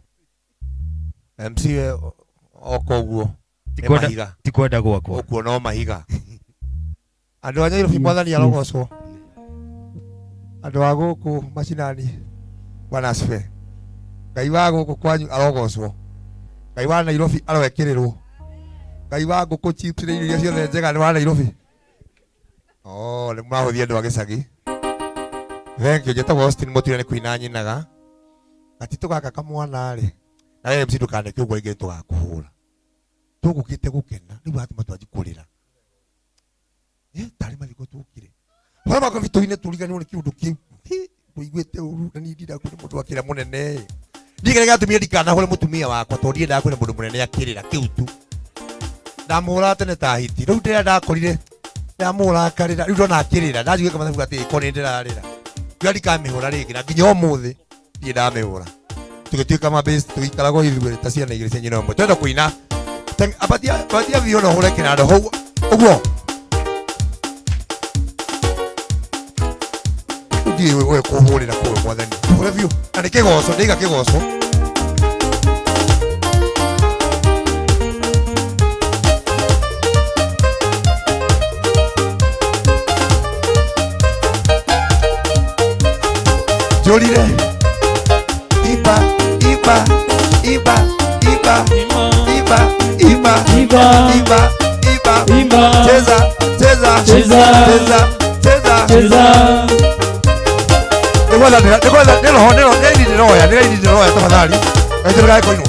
MC we oka ũguo. Nĩ mahiga. Ti kwenda gwakwa. Ũkuo no mahiga. Andũ a Nairobi mwathani arogocwo. Andũ a gũkũ macinani Bwana asifiwe. Ngai wa gũkũ kwanyu arogocwo. Ngai wa Nairobi aroekĩrĩrwo. Ngai wa ngũkũ chips na irio iria ciothe njega nĩ wa Nairobi. Oh, nĩ mũrahũthia andũ a gĩcagi. Thank you. Njĩtagwo Austin Mũtire nĩ kũina nyinaga. Gatitũ gaka kamwana rĩ. Na wewe MC ndũkaneke ũguo rĩngĩ tũgakũhũra. Tũgũkĩte gũkena rĩu watũma twanji kũrĩra. Tarĩ mathiko tũkire. Hũra makobi tũine tũriganĩrwo nĩ kĩũndũ kĩu. Ngũiguĩte ũru na niĩ ndinda kwĩra mũndũ akĩra mũnene. Ndiĩ kĩrĩa gĩatũmire ndikanahũre mũtumia wakwa tondũ ndiendaga kwĩra mũndũ mũnene akĩrĩra kĩu tu. Ndamũhũraga tene ta hiti. Rĩu ndĩrĩa ndakorire ndamũrakarĩra rĩu ndona akĩrĩra ndanjiguĩka mathabu atĩ ko nĩ ndĩrarĩra. Ngiuga ndikamĩhũra rĩngĩ na nginya ũmũthĩ ndirĩ ndamĩhũra. Tũgĩtuĩka mabase tũgĩikaragwo ithuerĩ ta ciana igĩrĩ cia nyina ũmwe. Twenda kũina. Abatia biũ na ũhũre kĩnanda hau ũguo. Ndiĩ we kũhũrĩra kũu mwathani. Hũra biũ. Na nĩ kĩgoco, ndĩiga kĩgoco. Njũrire. Iba, iba, iba, iba, iba, iba, iba, iba, iba. Cheza, cheza, Cheza. cheza, cheza. Cheza. Nĩgwetha nĩgwetha nĩ roho nĩ roho nĩ raini ndĩroya nĩ raini ndĩroya tafadhali. Gaitũ ndũkae kũinwo.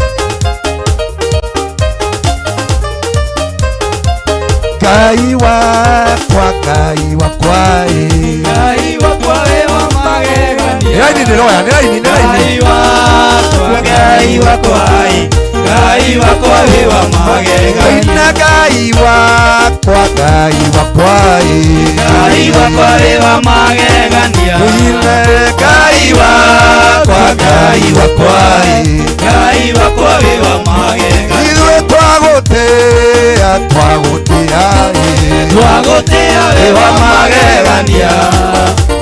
Ngai wakwa, Ngai wakwa, ĩ. Ngai wakwa wĩ wa magegania. Nĩ raini ndĩroya, nĩ raini, nĩ raini. Ngai wakwa, Ngai wakwa, ĩ. Ngai wakwa wĩ wa magegania. Na Ngai wakwa, Ngai wakwa, ĩ. Ngai wakwa wĩ wa magegania. Ine Ngai wakwa, Ngai wakwa, ĩ. Ngai wakwa wĩ wa magegania. Ithuĩ twagũtĩĩa, twagũtĩĩa, ĩ. Twagũtĩĩa wĩ wa magegania.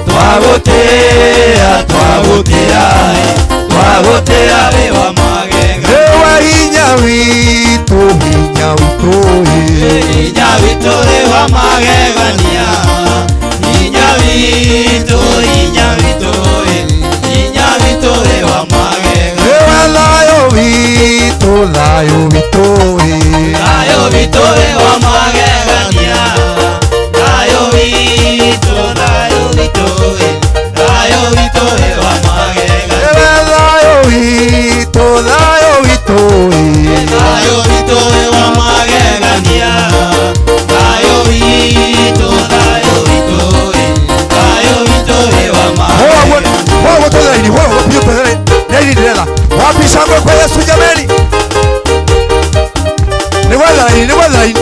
Twagũtĩĩa, twagũtĩĩa, ĩ. Twagũtĩĩa wĩ wa magegania. Nĩwe hinya witũ, hinya witũ, ĩ. Hinya witũ wĩ wa magegania. Hinya witũ, hinya witũ, ĩ. Hinya witũ wĩ wa magegania. Nĩwe thayũ witũ, thayũ witũ, ĩ. Thayũ witũ wĩ wa magegania. Thayũ witũ, thayũ witũ, ĩ. Thayũ witũ wĩ wa magegania. Nĩwe thayũ witũ, thayũ witũ, ĩ. Thayũ witũ wĩ wa magegania. Thayũ witũ, thayũ witũ, ĩ. Thayũ witũ wĩ wa magegania. Hũra ũguo twethe raini, hũra ũguo biũ twethe raini. Nĩ raini ndĩretha. Wapi shangwe kwa Yesu jameni? Nĩ gwetha raini, nĩ gwetha raini.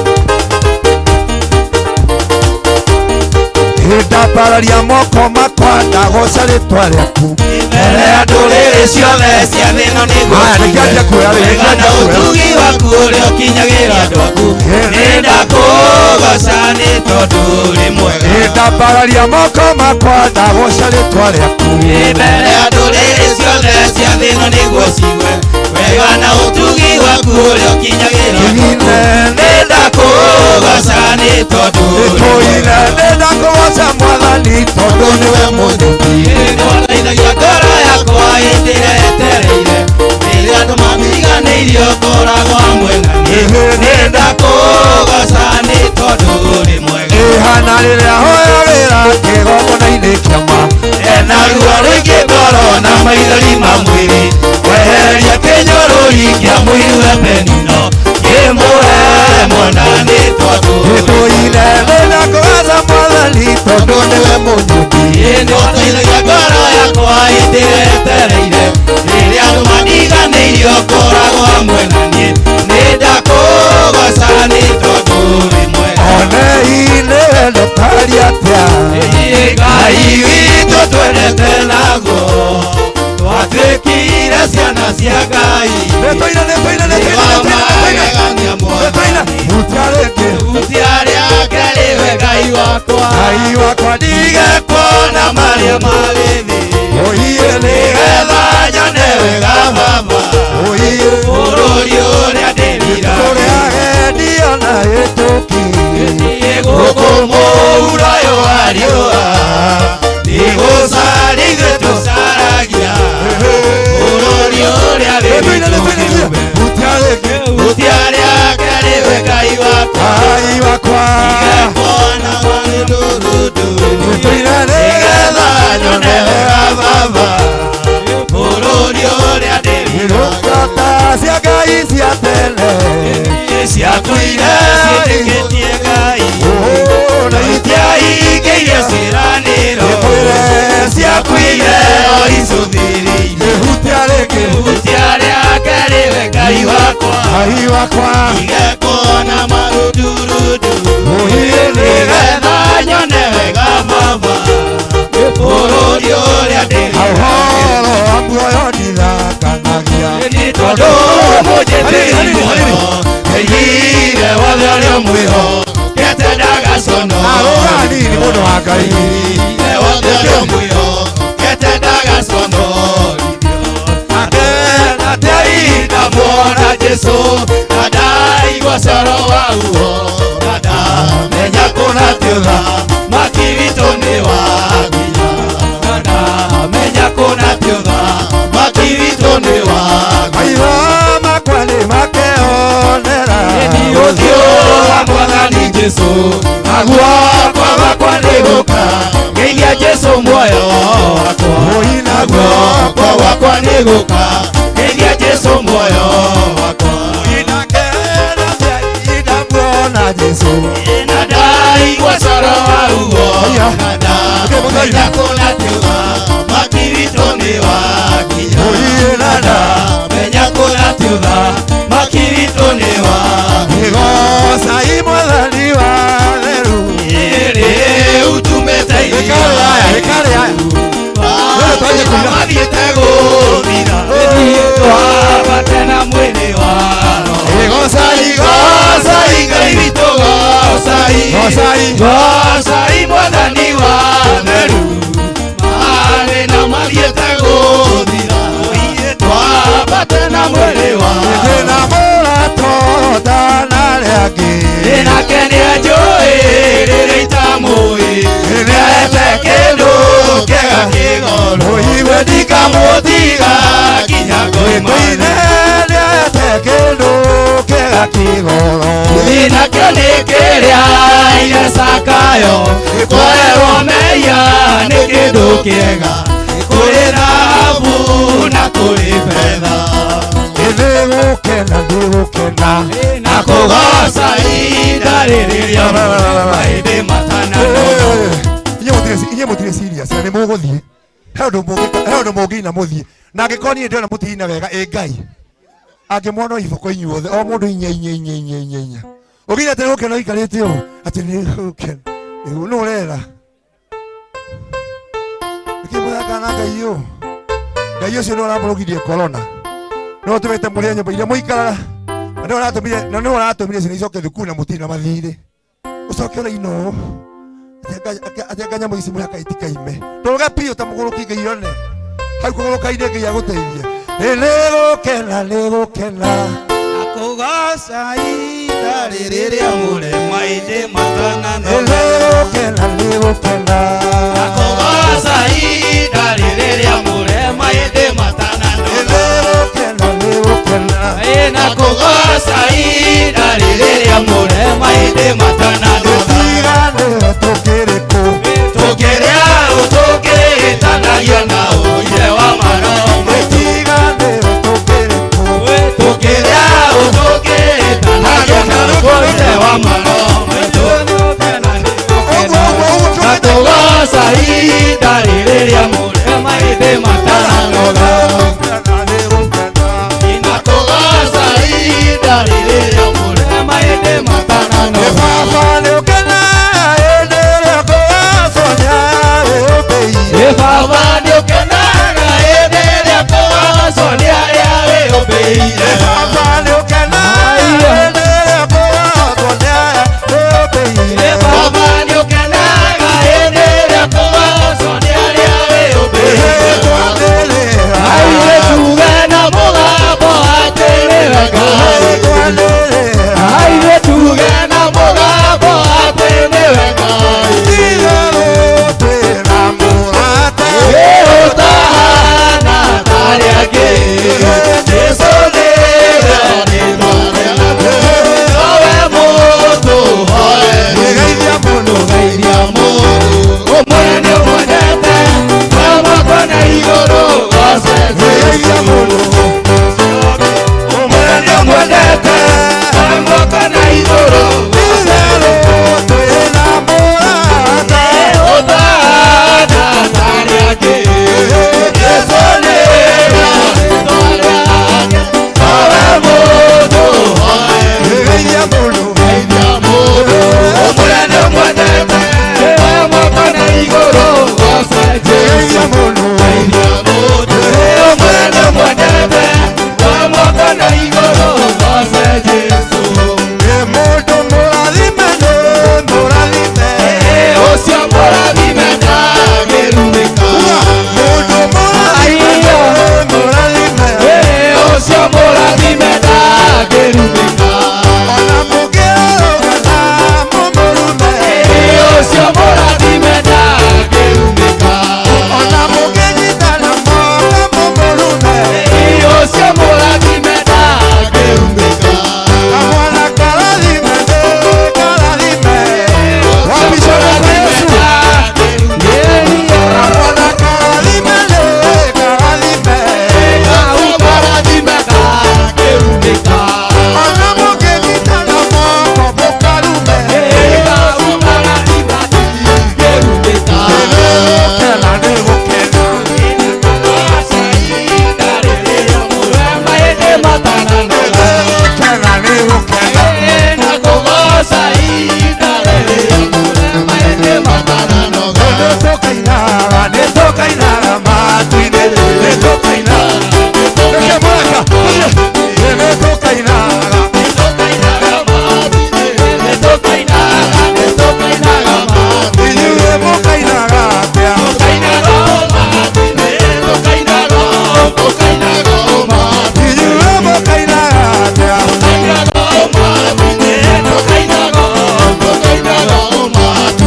Ndambararia moko makwa ndagoca rĩtwa rĩaku. Mbere ya ndũrĩrĩ ciothe cia thĩ ĩno nĩguo Haya, nĩkĩanjia kuoya rĩu, Wega na nĩkĩanjia kuoya. ũtugi waku ũrĩa ũkinyagĩra andũ aku. Nĩndakũgoca nĩ tondũ ũrĩ mwega. Ndambararia moko makwa ndagoca rĩtwa rĩaku. Mbere ya ndũrĩrĩ ciothe cia thĩ ĩno nĩguo ciigue wega na ũtugi waku ũrĩa ũkinyagĩra andũ aku. Nĩndakũgoca nĩ tondũ ũrĩ Tũine nĩndakũgoca mwathani tondũ nĩwe mũthuki. Nĩgwateithagia ngoro yakwa hĩndĩ ĩrĩa yetereire. Rĩrĩa andũ matiganĩirio ngoragwo hamwe na niĩ. Nĩndakũgoca nĩ tondũ ũrĩ mwega. Ĩhana rĩrĩa hoyagĩra kĩgongona-inĩ kĩama. Ena ruo rũingĩ ngoro na maithori ma mwĩrĩ. Weheria kĩnyũrũri kĩa mũiru we Penino. Kĩmũhe Tondũ nĩwe mũnyũmbi nĩũteithagia ngoro yakwa hĩndĩ ĩrĩa etereire rĩrĩa andũ mandiganĩirie ũkoragwo hamwe na niĩ nĩndakũgoca nĩ tondũ wĩ mwega Onei nĩwe ndũtariĩ atĩa Ngai witũ twendete naguo twatuĩkire ciana cia Ngai Nĩtũine nĩtũine nĩtũine nĩtũine nĩtũine hutia rĩngĩ hutia rĩake rĩwe Ngai wakwa Ngai wakwa ndige kuona marĩa marĩ thĩ Oiye nĩgetha nyone wega Baba Oiye bũrũri ũrĩa ndĩriragĩria Tũrĩ agendi ona ĩtũki gũkũ mũhuro ũyũ wa riũa nĩgũcaria ithuĩ tũcaragia bũrũri ũrĩa wĩ witũ kĩũmbe hutia rĩake rĩwe Ngai wakwa Ngai wakwa ndige kuona marũrũrũ nĩgetha nyone wega Baba bũrũri ũrĩa Ndungata cia Ngai cia tene ciakuire ciĩtĩkĩtie Ngai na itiahingĩirie ciĩranĩro ciakuire o icũthĩrĩirie hutia rĩngĩ hutia rĩake rĩwe Ngai wakwa Ngai wakwa ndige kuona marũndurundu Oiye nĩgetha nyone wega Baba bũrũri ũrĩa Ũhoro wa muoyo ndithakanagia nĩ tondũ mũnjĩtĩri muoyo Ndeire wothe ũrĩa mwĩho kete ndagacono Arũga hanini mũndũ wa Ngai Ndeire wothe ũrĩa mwĩho kete ndagacono Akena tei ndamuona Jesũ na ndaigua coro wa uho na ndamenya kũna ti ũtha maki witũ nĩ wa nginya na ndamenya kũna ti ũtha maki witũ nĩ wa Maitho makwa nĩ makeonera ũthiũ wa mwathani Jesũ naguo kwaga nĩ gũka ngeithia Jesũ muoyo wakwa naguo kwagwa nĩ gũka ngeithia Jesũ muoyo wakwa Ndamuona Jesũ na ndaigua coro wa uo na ndamenya kũna ti ũtha maki witũ nĩ wa nginya na ndamenya kũna ti ũtha maki witũ nĩ wa Gocai mwathani wa theru rĩu tumĩte Ĩkarĩ aya ĩkarĩ aya mathiĩte gũthira twambate na mwĩrĩ wa Gocai gocai Ngai witũ gocai Gocai gocai mwathani wa theru marĩ na mathiĩte gũthira twambate na mwĩrĩ wa Ndĩna mũrato na arĩa angĩ nake nĩanjũĩ rĩrĩa itamũĩ nĩarete kĩndũ kĩega kĩgoro Ũigue ndikamũtiga nginya ngoima Tũine nĩarete kĩndũ kĩega kĩgoro nakĩo nĩ kĩrĩa ire cakayo kũrerwo mehia nĩ kĩndũ kĩega kũrĩ thahabu na kũrĩ betha Nĩgũkena nĩgũkena na kũgoca ihinda rĩrĩ rĩothe mahĩndĩ matananoga Inyuĩ mũtirĩ serious na nĩ mũgũthiĩ he ũndũ mũngĩka he ũndũ mũngĩina mũthiĩ na angĩkorwo niĩ ndĩrona mũtirina wega ĩ Ngai angĩmuona iboko inyuothe o mũndũ inya inya inya inya inya inya ũngĩina atĩ nĩgũkena ũikarĩte ũũ atĩ nĩgũkena nĩ ũrera nĩkĩ mũthakaga na Ngai ũũ Ngai ũcio nĩwe ũramũrũgirie corona nĩwe ũtũmĩte mũrĩe nyũmba iria mũikaraga na nĩwe ũratũmire na nĩwe ũratũmire ciana icoke thukuru na mũtirĩ na mathirĩ ũcoke ũraina ũũ atĩ anga nyamũ ici mũhaka itikaime ndũrũge biũ ta mũgũrũki Ngai one hau kũgũrũka-inĩ Ngai agũteithie nĩgũkena nĩgũkena na kũgoca ihinda rĩrĩ rĩamũre mahĩndĩ matananoga nĩgũkena nĩgũkena na kũgoca ihinda rĩrĩ rĩamũre mahĩndĩ matananoga nĩgũkena nĩgũkena na kũgoca ihinda rĩrĩ rĩamũre mahĩndĩ matananoga Tũtiganĩre tũkĩrĩ kũ tũkĩrĩa ũtũkĩhĩtanagia na ũire wa maroho Tũtiganĩre tũkĩrĩ kũ tũkĩrĩa ũtũkĩhĩtanagia na ũire wa maroho Ũguo ũguo ũguo na tũgoca ihinda rĩrĩa mũrĩ maithe matananoga. Nĩnakũgoca ihinda rĩrĩa mũrĩ maithe matananoga. Baba nĩũkenaga hĩndĩ ĩrĩa kũgocwo nĩ arĩa wĩyũmbĩire. Baba nĩũkenaga hĩndĩ ĩrĩa kũgocwo nĩ arĩa wĩyũmbĩire. Baba nĩũkenaga hĩndĩ ĩrĩa kũgocwo nĩ arĩa wĩyũmbĩire. Baba nĩũkenaga hĩndĩ ĩrĩa kũgocwo nĩ arĩa wĩyũmbĩire. Aire tuge na mũgambo atĩ nĩwe Ngai. Aire tuge na mũgambo atĩ nĩwe Ngai. Ũtahana ta arĩa angĩ. Jesũ nĩwe rĩĩtwa rĩake. Nowe mũtũhoe. Geithia mũndũ. Ũmwe nĩũmwendete, we mwako na igũrũ gocete. Ũmwe nĩũmwendete, we mwako na igũrũ gocete. Ũtahana ta arĩa angĩ. Jesũ nĩwe rĩĩtwa rĩake. Nowe mũtũhoe. Geithia mũndũ. Ũmwe nĩũmwendete, we mwako na igũrũ gocete. Ũmwe nĩũmwendete, we mwako na igũrũ goce Jesũ. Mũndũ mũrathime nĩ mũrathime. Ũcio mũrathime ndangĩrumĩka. Mũndũ mũrathime nĩ mũrathime. Ũcio mũrathime ndangĩrumĩka. Ona mũngĩrũgana mũmũrume. Ũcio mũrathime ndangĩrumĩka. Ona mũngĩnyitana moko mũmũrume. Ũcio mũrathime ndangĩrumĩka. Kamwana karathime nĩ karathime. Wabicana kwa Yesu. Kamwana karathime nĩ karathime. Mũrathime ndangĩrumĩka. Ona mũngĩnyitana moko mũkarume. Nĩgũkena nĩgũkena. Nĩgũkena nĩgũkena. Nĩtũkainaga nĩtũkainaga matu-inĩ nĩtũkainaga. Reke mũraka nĩtũkainaga. Inyuĩ mũkainaga atĩa? Inyuĩ mũkainaga atĩa?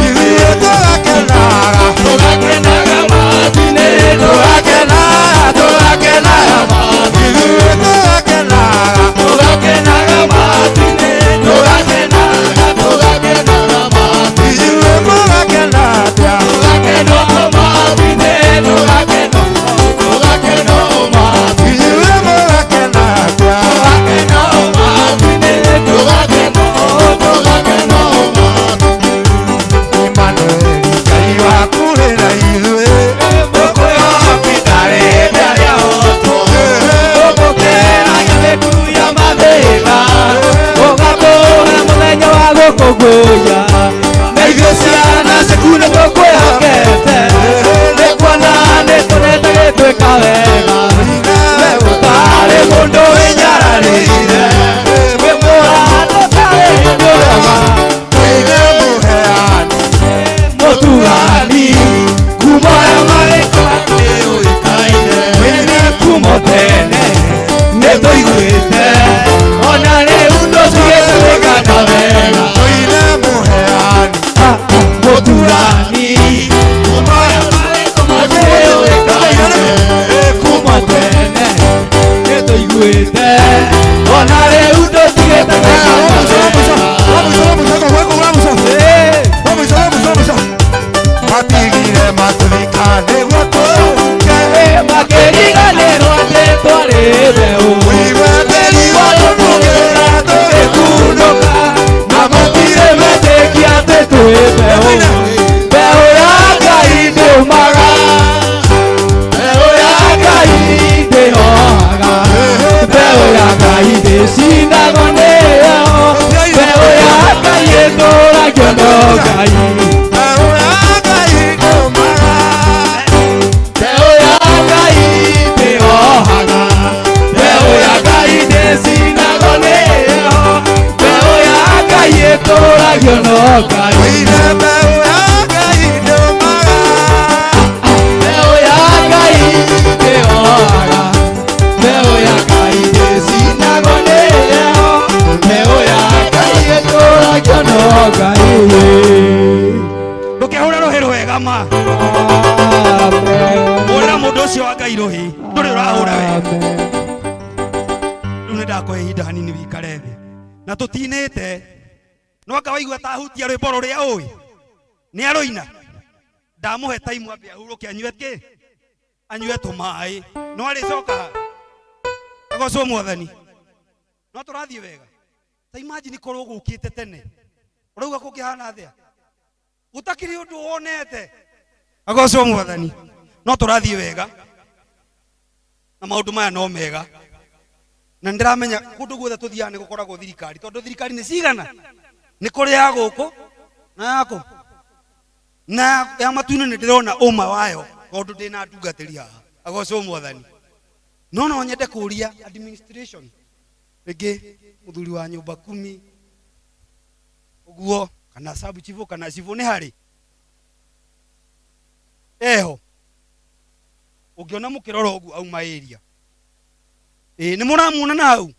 Ithuĩ tũgakenaga. Tũgakenaga, tũgakenaga. Ithuĩ tũgakenaga. Inyuĩ mũgakena atĩa? Inyuĩ mũgakena atĩa? Emmanuel, Ngai waku wĩ na ithuĩ. Na ithuĩ ciana ciaku nĩ tũkwĩhokete, nĩ kuona nĩ tũrenda gĩtuĩka wega. We gũtarĩ mũndũ wĩnyararĩire, wĩ mũrata ũtarĩ mũrema. Wĩna mũheani. Mũtugani, ngumo ya marĩtwa nĩyũĩkaine. Wĩna kumo tene, nĩtũiguĩte, ona rĩu ndũtigĩte gwĩkana wega. Wĩna mũheani. Mũtugani, ngumo ya marĩtwa nĩyũĩkaine. Kumo tene, nĩtũiguĩte, ona rĩu ndũtigĩte gwĩkana wega. Matigire matuthika nĩguo tũhuke. Makĩriganĩrwo atĩ twarĩ mbeũ. Wĩweteri wa tũmũgĩra tũgĩkunũka. Na matirĩ metĩkia atĩ twĩ mbeũ. Mbeũ ya Ngai. ndĩcinagwo nĩyo. Mbeũ ya Ngai ĩtũragio no Ngai. Mbeũ ya Ngai ndĩũmaga. Mbeũ ya Ngai ndĩhohaga. Mbeũ ya Ngai ndĩcinagwo nĩyo. Mbeũ ya Ngai ĩtũragio no Ngai. Mbeũ ya Ngai ndĩũmaga. Mbeũ ya Ngai ndĩhohaga. Mbeũ ya Ngai ndĩcinagwo nĩyo. Mbeũ ya Ngai ĩtũragio no Ngai. Ndũkehũre rũhĩ rwega ma. Hũrĩra mũndũ ũcio wa Ngai rũhĩ, ndũrĩ ũrahũra wega. Rĩu nĩ ndakũhe ihinda hanini wĩikare thĩ. Na tũtinĩte, no anga waigua ta ahutia rwĩmbo rũrĩa ũĩ. Nĩ arũina. Ndamũhe time ambe ahurũke anyue kĩ? Anyue tũmaĩ. No arĩcoka agocwo Mwathani. No tũrathiĩ wega. Ta imagine korwo gũkĩte tene. Ũrauga kũngĩhana atĩa? Gũtakĩrĩ ũndũ wonete. Agocwo Mwathani. No tũrathiĩ wega. Na maũndũ maya no mega. Na nĩndĩramenya kũndũ guothe tũthiaga nĩ gũkoragwo thirikari, tondũ thirikari nĩ cigana? Nĩ kũrĩ ya gũkũ na yakũ na ya matu-inĩ. Nĩ ndĩrona ũma wayo tondũ ndĩna ndungatĩri haha. Agocwo Mwathani. No no nyende kũria administration, rĩngĩ mũthuri wa nyũmba kumi ũguo, kana sub chief kana chief, nĩ harĩ eho ũngĩona mũkĩrora ũguo auma area ĩĩ, nĩ mũramuona na hau.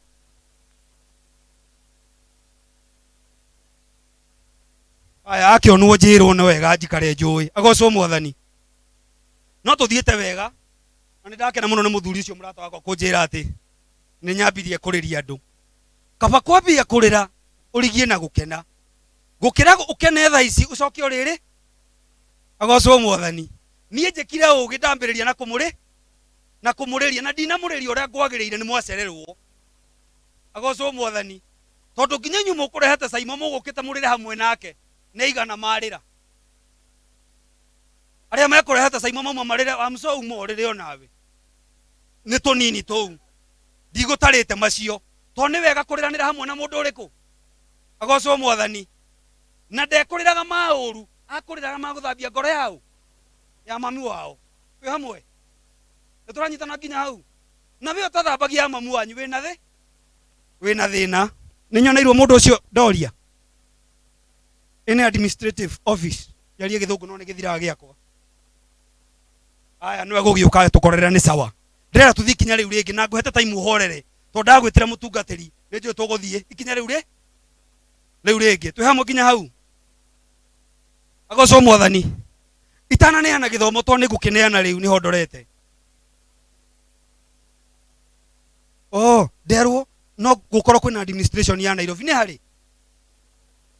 Aya akĩonwo njĩrwo nĩ wega njikare njũĩ. Agocwo Mwathani. No tũthiĩte wega na nĩ ndakena mũno nĩ mũthuri ũcio mũrata wakwa kũnjĩra atĩ nĩ nyambirie kũrĩria andũ. Kaba kwambia kũrĩra ũrigie na gũkena, gũkĩra ũkene thaa ici ũcoke ũrĩrĩ. Agocwo Mwathani. Niĩ njĩkire ũgĩ ndambĩrĩria na kũmũrĩ na kũmũrĩria na ndinamũrĩria ũrĩa ngwagĩrĩire, nĩ mwacererwo. Agocwo Mwathani, tondũ nginya inyuĩ mũkũrehete Caimo mũgũkĩte mũrĩre hamwe nake nĩ igana marĩra. Arĩa mekũrehete Caimo mauma marĩre amso uma ũrĩre onawe nĩ tũnini tũu ndigũtarĩte macio, tondũ nĩ wega kũrĩranĩra hamwe na mũndũ ũrĩkũ. Agocwo Mwathani. Na ndekũrĩraga ma ũru, akũrĩraga ma gũthambia ngoro yao ya mami wao. Twĩ hamwe, nĩ tũranyitana nginya hau. Na we ũtathambagia ya mamu wanyu, wĩna thĩ wĩna thĩna. Nĩ nyoneirwo mũndũ ũcio ndoria ĩnĩ administrative office yarie gĩthũngũ no nĩ gĩthiraga gĩakwa. Aya nĩwe gũgĩũka tũkorerera nĩ sawa. Ndĩrenda tũthiĩ ikinya rĩu rĩngĩ na ngũhete time ũhorere, tondũ ndagwĩtĩra mũtungatĩri nĩ njũĩ tũgũthiĩ ikinya rĩu rĩ rĩu rĩngĩ. Twĩ hamwe nginya hau. Agocwo Mwathani. Itananeana gĩthomo, tondũ nĩ ngũkĩneana rĩu nĩho ndorete. Oh, nderwo no gũkorwo kwĩna administration ya Nairobi. Nĩ harĩ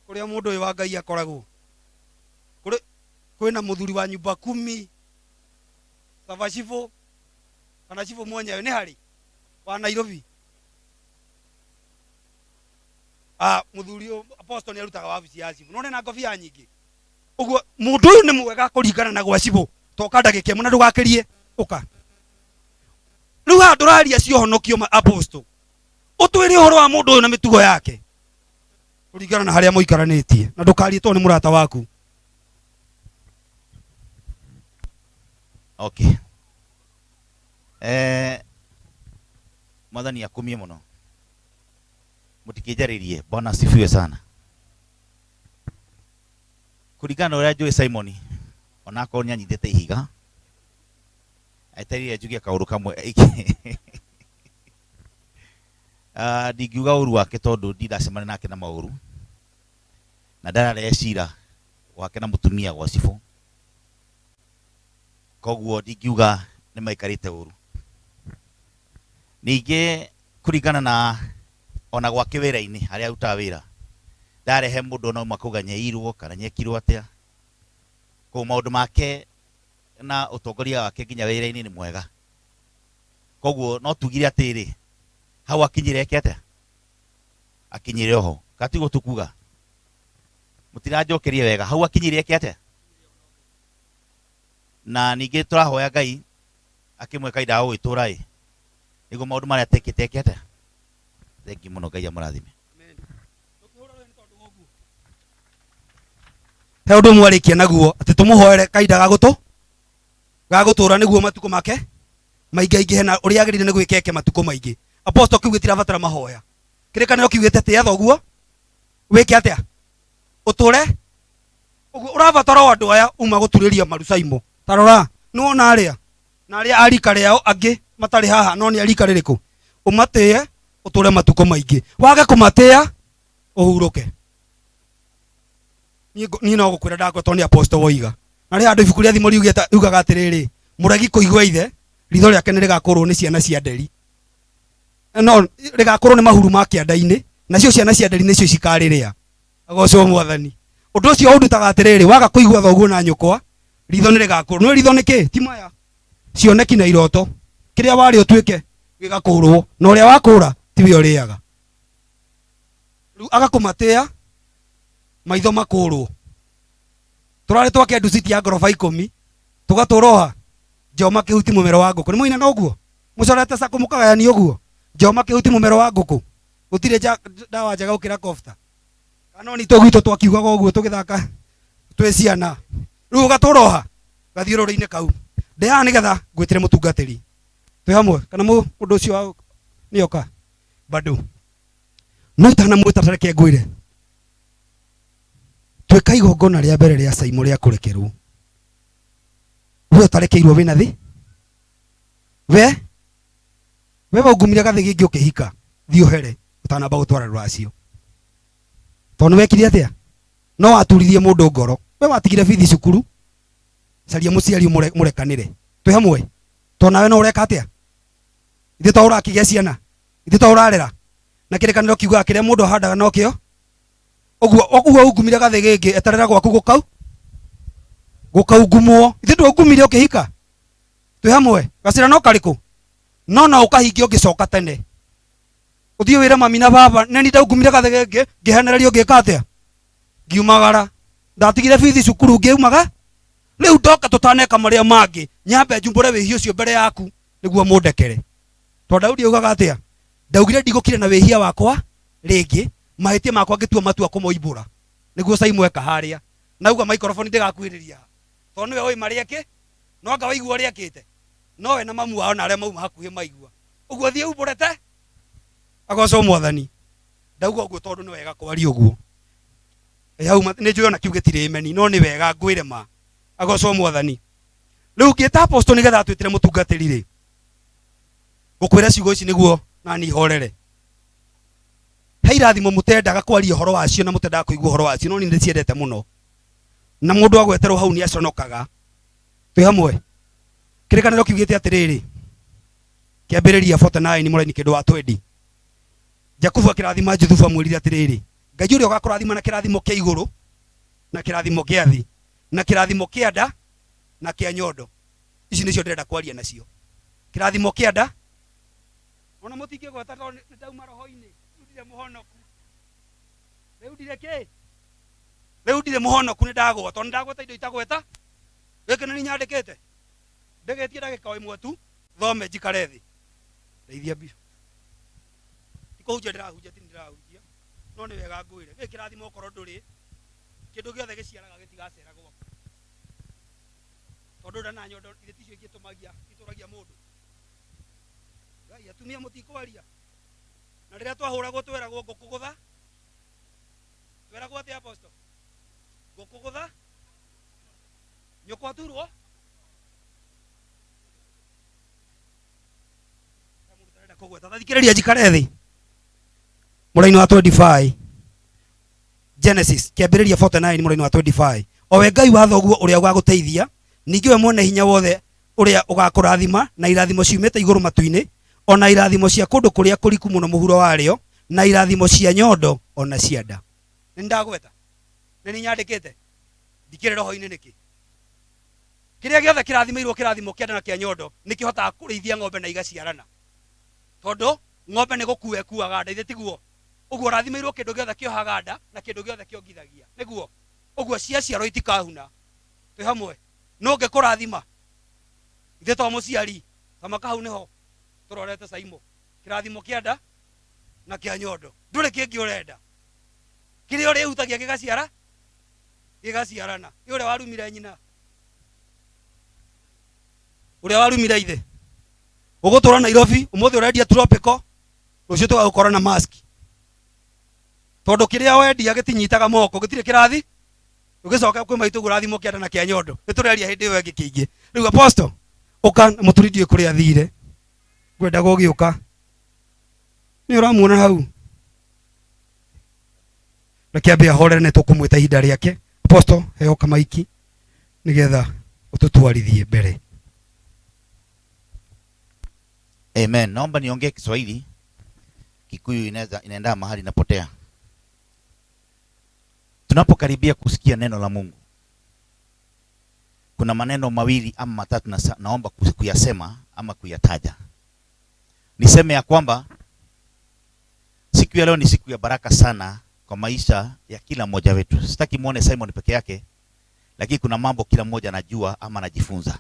kũrĩa mũndũ ũyũ wa Ngai akoragwo kũrĩ kwĩna mũthuri wa nyumba kumi, saba chifu kana chifu mwenyewe, nĩ harĩ wa Nairobi. Ah, mũthuri ũyũ apostle nĩ arutaga wabici ya chifu, none na ngobia nyingĩ ũguo. Mũndũ ũyũ nĩ mwega kũringana na gwa chifu. Toka ndagĩka ĩmwe na ndũgakĩrie. Ũka rĩu haha ndũraria ciohonokio ma apostle, ũtwĩre ũhoro wa mũndũ ũyũ na mĩtugo yake kũringana na harĩa mũikaranĩtie, na ndũkarie tondũ nĩ mũrata waku. Okay. Mwathani akumie mũno. Mũtikĩnjarĩrie. Bwana asifiwe sana. Kũringana na ũrĩa njũĩ Simon, onakorwo nĩ anyitĩte ihiga, etereire njuge kaũndũ kamwe. Ah, ndingiuga ũru wake tondũ ndindacemania nake na maũru na ndararehe cira wake na mũtumia gwa cibũ, koguo ndingiuga nĩ maikarĩte ũru. Ningĩ kũringana na ona gwake wĩra-inĩ harĩa arutaga wĩra, ndarehe mũndũ ona ũmwe akauga nyeirwo kana nyekirwo atĩa. Koguo maũndũ make na ũtongoria wake nginya wĩra-inĩ nĩ mwega, koguo no tugire atĩrĩ, hau akinyire eke atĩa, akinyire oho katiguo tukuga. Mũtiranjokeria wega. Hau akinyire eke atĩa? Na ningĩ tũrahoya Ngai akĩmwe kahinda ga gũgĩtũra ĩ nĩguo maũndũ marĩa atekĩte eke atĩa. Thengi mũno, Ngai amũrathime. He ũndũ mwarĩkia naguo atĩ tũmũhoere kahinda ga gũtũ ga gũtũra nĩguo matukũ make maingaingĩhe na ũrĩa agĩrĩire nĩ gwĩka eke matukũ maingĩ. Apostle kiu gĩtirabatara mahoya. Kĩrĩkanĩro kiugĩte tĩa thoguo wĩke atĩa ũtũre ũguo ũrabatara o andũ aya uma gũturĩria marucaimo. Ta rora nĩwona arĩa na arĩa a rika rĩao angĩ matarĩ haha no nĩ a rika rĩrĩkũ, ũmatĩe ũtũre matukũ maingĩ, wage kũmatĩa ũhurũke. Niĩ no gũkwĩra ndakwĩra tondũ nĩ apostle woiga. Na rĩ handũ ibuku rĩa thimo riugĩte riugaga atĩrĩrĩ, mũregi kũigua ithe ritho rĩake nĩ rĩgakũrwo nĩ ciana cia nderi, no rĩgakũrwo nĩ mahuru ma kĩanda-inĩ, nacio ciana cia nderi nĩcio cikarĩrĩa. Agocwo Mwathani. Ũndũ ũcio ũndutaga atĩrĩrĩ, waga kũigua thoguo na nyũkwa ritho nĩ rĩgakũrwo. Nĩ ritho nĩ kĩ? Ti maya cioneki na iroto, kĩrĩa warĩ ũtuĩke gĩgakũrwo, na ũrĩa wakũra tiwe ũrĩaga. Rĩu agakũmatĩa maitho makũrwo. Tũrarĩ twake nduciti ya ngoroba 10 tũgatũroha njoma kĩhuti mũmero wa ngũkũ. Nĩ mũina na ũguo mũcorete cakũ mũkagayania ũguo, njoma kĩhuti mũmero wa ngũkũ, gũtirĩ ndawa njega gũkĩra kofta. Kana no nitũ gwitũ twakiugaga ũguo tũgĩthaka twĩ ciana. Rĩu ũgatũroha gathiũrũrĩ-inĩ kau ndĩhaha nĩgetha ngwĩtĩre mũtungatĩri twĩ hamwe kana mũndũ ũcio wa nĩoka bado no itanamwĩta tareke ngwĩre twĩka igongona rĩa mbere rĩa Saimo rĩa kũrekerwo. We ũtarekeirwo wĩna thĩ, we waungumire gathĩ gĩngĩ ũkĩhika, thiĩ ũhere ũtanamba gũtwara rũracio, tondũ nĩ wekire atĩa? No waturirie mũndũ ngoro. We watigire bithi cukuru, caria mũciari mũrekanĩre. Twĩ hamwe, tondũ nawe no ũreka atĩa? Ithuĩ to ũrakĩgĩa ciana, ithuĩ to ũrarera, na kĩrĩkanĩro kiugaga kĩrĩa mũndũ ahandaga nokĩo. Ũguo ũguo ungumire gathĩ gĩngĩ, eterera gwaku gũkau gũkaungumwo. Ithuĩ ndwaungumire ũkĩhika. Twĩ hamwe, gacĩra no karĩkũ? No no ũkahingia ũngĩcoka tene. Ũthiĩ wĩre mami na baba, nĩ ndaungumire gathĩ gĩngĩ, ngĩhenererio ngĩka atĩa? Ngiumagara. Ndatigire bithi cukuru ngiumaga. Rĩu ndoka tũtaneka marĩa mangĩ, nyambe njumbũre wĩhia ũcio mbere yaku nĩguo mũndekere. Tondũ Daudi augaga atĩa? Ndaugire ndigũkire na wĩhia wakwa rĩngĩ, mahĩtia makwa ngĩtua matua kũmoimbũra. Nĩguo Saimo eka harĩa. Nauga microphone ndĩgakuhĩrĩria haha. Tondũ nĩwe ũĩ marĩa eke, no anga waigua ũrĩa ekĩte. No we na mamu wao na arĩa mauma hakuhĩ maigua. Ũguo thiĩ umbũrete agocwo Mwathani. Ndauga ũguo tondũ nĩ wega kwaria ũguo. Hau nĩ njũĩ ona kiu gĩtirĩ meni, no nĩ wega ngwĩre ma. Agocwo Mwathani. Rĩu ngĩta apostle nĩgetha atwĩtĩre mũtungatĩri rĩ, ngũkwĩra ciugo ici nĩguo nani horere. He irathimo mũtendaga kwaria ũhoro wacio na mũtendaga kũigua ũhoro wacio, no niĩ ndĩciendete mũno. Na mũndũ agweterwo hau nĩ aconokaga. Twĩ hamwe. Kĩrĩkanĩro kiugĩte atĩrĩrĩ, kĩambĩrĩria 49 mũraini kĩndũ wa 20. Jakubu akĩrathima Juthubu amwĩrire atĩrĩrĩ, Ngai ũrĩa ũgakũrathima na kĩrathimo kĩa igũrũ na kĩrathimo kĩa thĩ na kĩrathimo kĩa nda na kĩa nyondo. Ici nĩcio ndĩrenda kwaria nacio. Kĩrathimo kĩa nda, ona mũtingĩgweta tondũ nĩ ndauma roho-inĩ, rĩu ndirĩ mũhonoku. Rĩu ndirĩ kĩ? Rĩu ndirĩ mũhonoku, nĩ ndagwa tondũ nĩ ndagweta indo itagweta. Gĩkĩ nĩ nyandĩkĩte. Ndĩgĩtie ndagĩka o ĩmwe tu thome njikare thĩ. Ndeithia biũ. Ti kũhunjia ndĩrahunjia, ti ndĩrahunjia, no nĩ wega ngwĩre. Gĩkĩ kĩrathimo okorwo ndũrĩ, kĩndũ gĩothe gĩciaraga gĩtigacera gwaku. Tondũ nda na nyondo ithe ticio ingĩtũmagia, itũragia mũndũ. Ngai, atumia mũtikwaria. Na rĩrĩa twahũragwo tweragwo ngũkũgũtha. Tweragwo atĩa apostle? Ngũkũgũtha. Nyũkwa aturwo. Kũgweta. Thikĩrĩria njikare thĩ. Mũraini wa 25. Genesis kĩambĩrĩria 49 mũraini wa 25. O we Ngai wa thoguo ũrĩa ũgagũteithia, ningĩ we mwene hinya wothe ũrĩa ũgakũrathima na irathimo ciumĩte igũrũ matu-inĩ, ona irathimo cia kũndũ kũrĩa kũriku mũno mũhuro warĩo, na irathimo cia nyondo ona cia nda. Nĩ ndagweta? Nĩ nyandĩkĩte? Ndikĩrĩ roho-inĩ nĩkĩ? Kĩrĩa gĩothe kĩrathimĩirwo kĩrathimo kĩa nda na kĩa nyondo nĩ kĩhotaga kũrĩithia ng'ombe na igaciarana. Tondũ ng'ombe nĩ gũkua ĩkuaga nda, ithe tiguo? Ũguo ũrathimĩirwo kĩndũ gĩothe kĩohaga nda na kĩndũ gĩothe kĩongithagia. Nĩguo? Ũguo ciaciarwo itikahuna. Twĩ hamwe? Nũ ũngĩkũrathima? Ithe to mũciari. Tamaka hau nĩho tũrorete Saimo. Kĩrathimo kĩa nda. Na kĩa nyondo ndũrĩ kĩngĩ ũrenda kĩrĩa ũrĩhutagia gĩgaciara gĩgaciarana. Nĩ ũrĩa warumire nyina, ũrĩa warumire ithe. Ũgũtũra Nairobi ũmũthĩ ũrendia tropical, rũciũ tũgagũkora na mask, tondũ kĩrĩa wendia gĩtinyitaga moko, gĩtirĩ kĩrathi. Ũgĩcoka kwĩ maitũ ũrathimwo kĩanda na kĩa nyondo, nĩtũreria hĩndĩ ĩyo ĩngĩ kĩingĩ. Rĩu apostle ũka na mũturi ndiũĩ kũrĩa athire, ngwendaga ũgĩũka nĩ ũramuona hau. Reke ambe ahorere, nĩ tũkũmwĩta ihinda rĩake. Apostle, heo kamaiki nĩgetha ũtũtwarithie mbere. Amen. Naomba niongee Kiswahili. Kikuyu inaweza inaenda mahali inapotea. Tunapokaribia kusikia neno la Mungu, kuna maneno mawili ama matatu naomba kuyasema ama kuyataja. Niseme ya kwamba siku ya leo ni siku ya baraka sana kwa maisha ya kila mmoja wetu. Sitaki muone Simon peke yake, lakini kuna mambo kila mmoja anajua ama anajifunza.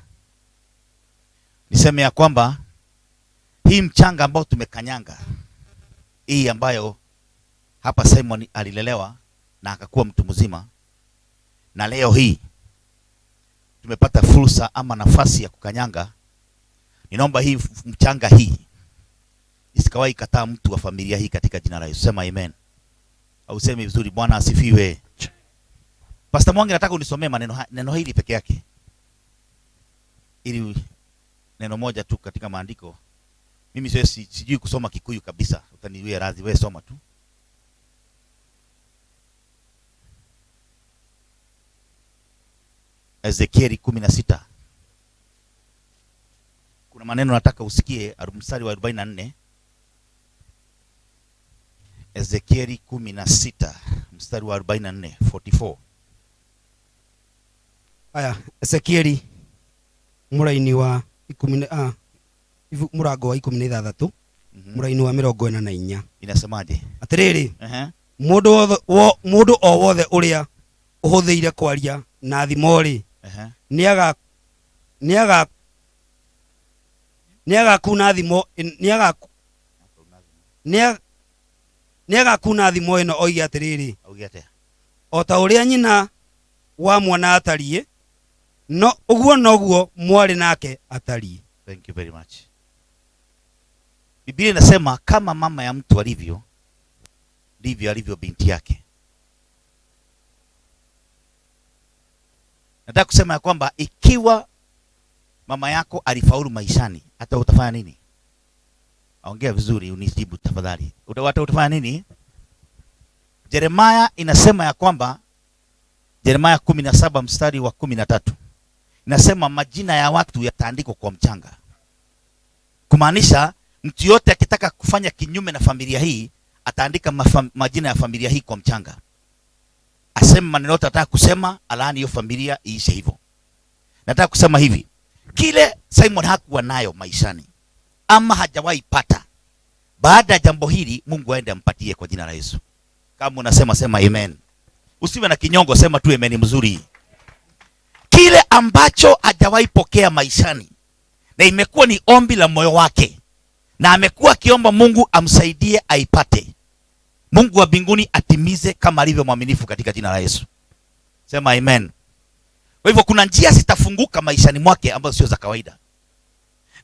Niseme ya kwamba hii mchanga ambao tumekanyanga, hii ambayo hapa Simon alilelewa na akakuwa mtu mzima, na leo hii tumepata fursa ama nafasi ya kukanyanga, ninaomba hii mchanga hii isikawahi kataa mtu wa familia hii katika jina la Yesu. Sema amen. Au useme vizuri, Bwana asifiwe. Pastor Mwangi, nataka unisomee maneno neno hili peke yake, ili neno moja tu katika maandiko. Mimi sijui kusoma Kikuyu kabisa, utaniwia radhi, wewe soma tu. Ezekieli 16. Kuna maneno nataka usikie, mstari wa 44. Ezekieli 16 mstari wa 44, 44. Aya, Ezekieli muraini wa ikumi na, murango wa 16, muraini wa 44. Inasemaje? Atiriri, mundu o wothe uria uhuthiire kwaria na thimo ri, niagakuna thimo, niagakuna thimo ino oige atiriri, Auge atia? O ta uria nyina wa mwana atarie, no uguo noguo mwari nake atarie. Thank you very much. Biblia inasema kama mama ya mtu alivyo, ndivyo alivyo binti yake. Nataka kusema ya kwamba ikiwa mama yako alifaulu maishani, hata utafanya nini? Ongea vizuri unijibu tafadhali. Hata utafanya nini? Jeremia inasema ya kwamba, Jeremia 17 mstari wa 13, inasema majina ya watu yataandikwa kwa mchanga. Kumaanisha mtu yote akitaka kufanya kinyume na familia hii ataandika majina ya familia hii kwa mchanga. Aseme maneno yote ataka kusema, alaani hiyo familia iishe hivyo. Nataka kusema hivi, kile Simon hakuwa nayo maishani ama hajawahi pata, baada ya jambo hili Mungu aende ampatie kwa jina la Yesu. Kama unasema sema amen. Usiwe na kinyongo, sema tu amen mzuri. Kile ambacho hajawahi pokea maishani na imekuwa ni ombi la moyo wake, na amekuwa akiomba Mungu amsaidie aipate, Mungu wa mbinguni atimize kama alivyo mwaminifu katika jina la Yesu. Sema amen. Kwa hivyo kuna njia zitafunguka maishani mwake ambazo sio za kawaida.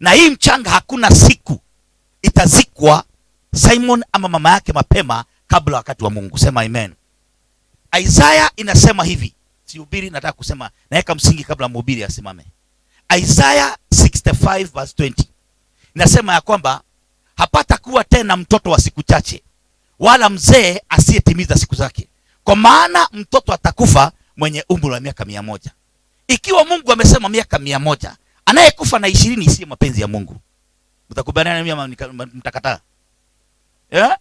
Na hii mchanga hakuna siku itazikwa Simon ama mama yake mapema kabla wakati wa Mungu. Sema amen. Isaiah inasema hivi, sihubiri, nataka kusema, naweka msingi kabla mhubiri asimame. Isaiah 65 verse 20 inasema ya kwamba hapatakuwa tena mtoto wa siku chache wala mzee asiyetimiza siku zake, kwa maana mtoto atakufa mwenye umri wa miaka 100. Ikiwa Mungu amesema miaka 100, anayekufa na 20 si mapenzi ya Mungu. Mtakubaliana na mimi ama mtakataa? Yeah?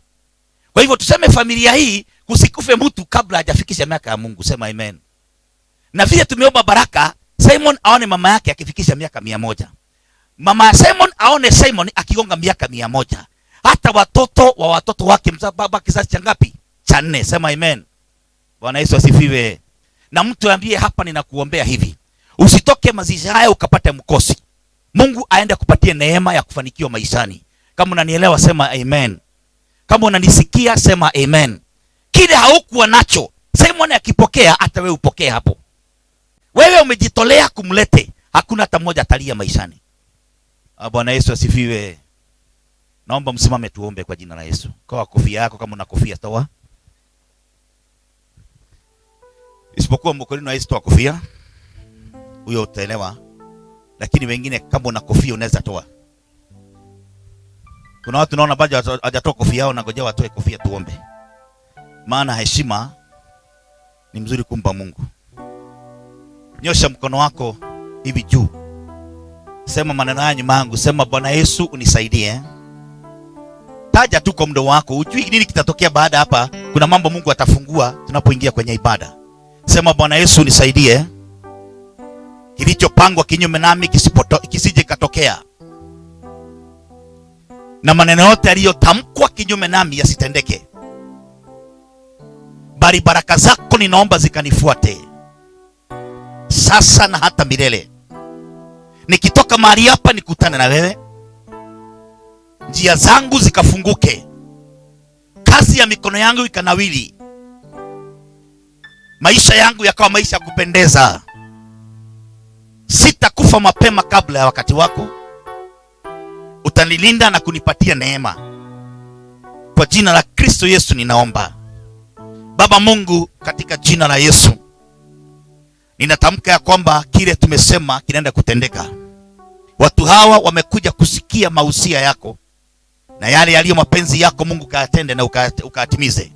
Kwa hivyo tuseme familia hii kusikufe mtu kabla hajafikisha miaka ya Mungu. Sema amen. Na vile tumeomba baraka, Simon aone mama yake akifikisha miaka 100. Mama ya Simon aone Simon akigonga miaka 100. Hata watoto wa watoto wake, baba kizazi cha ngapi? Cha 4. Sema amen. Bwana Yesu asifiwe. Na mtu ambie hapa ninakuombea hivi, usitoke mazishi haya ukapate mkosi. Mungu aende kupatie neema ya kufanikiwa maishani. Kama unanielewa sema amen. Kama unanisikia sema amen. Kile haukuwa nacho Simon akipokea, hata wewe upokee hapo. Wewe umejitolea kumlete, hakuna hata mmoja atalia maishani. Bwana Yesu asifiwe. Naomba msimame tuombe kwa jina la Yesu. Kwa kofia yako, kama una kofia toa. Isipokuwa mkolino hawezi toa kofia, huyo utaelewa. Lakini wengine kama una kofia unaweza toa. Kuna watu naona bado hawajatoa kofia yao, na ngojea watoe kofia tuombe. Maana heshima ni mzuri kumpa Mungu. Nyosha mkono wako hivi juu. Sema maneno haya nyuma yangu. Sema Bwana Yesu unisaidie. Taja tu kwa mdomo wako. Hujui nini kitatokea baada hapa. Kuna mambo Mungu atafungua tunapoingia kwenye ibada. Sema Bwana Yesu unisaidie. Kilichopangwa kinyume nami kisije katokea. Na maneno yote yaliyotamkwa kinyume nami yasitendeke. Bali baraka zako ninaomba zikanifuate sasa na hata milele. Nikitoka mahali hapa nikutane na wewe, njia zangu zikafunguke, kazi ya mikono yangu ikanawili, maisha yangu yakawa maisha ya kupendeza. Sitakufa mapema kabla ya wakati wako. Utanilinda na kunipatia neema. Kwa jina la Kristo Yesu ninaomba. Baba Mungu, katika jina la Yesu ninatamka ya kwamba kile tumesema kinaenda kutendeka. Watu hawa wamekuja kusikia mausia yako na yale yaliyo mapenzi yako Mungu kayatende na ukayatimize.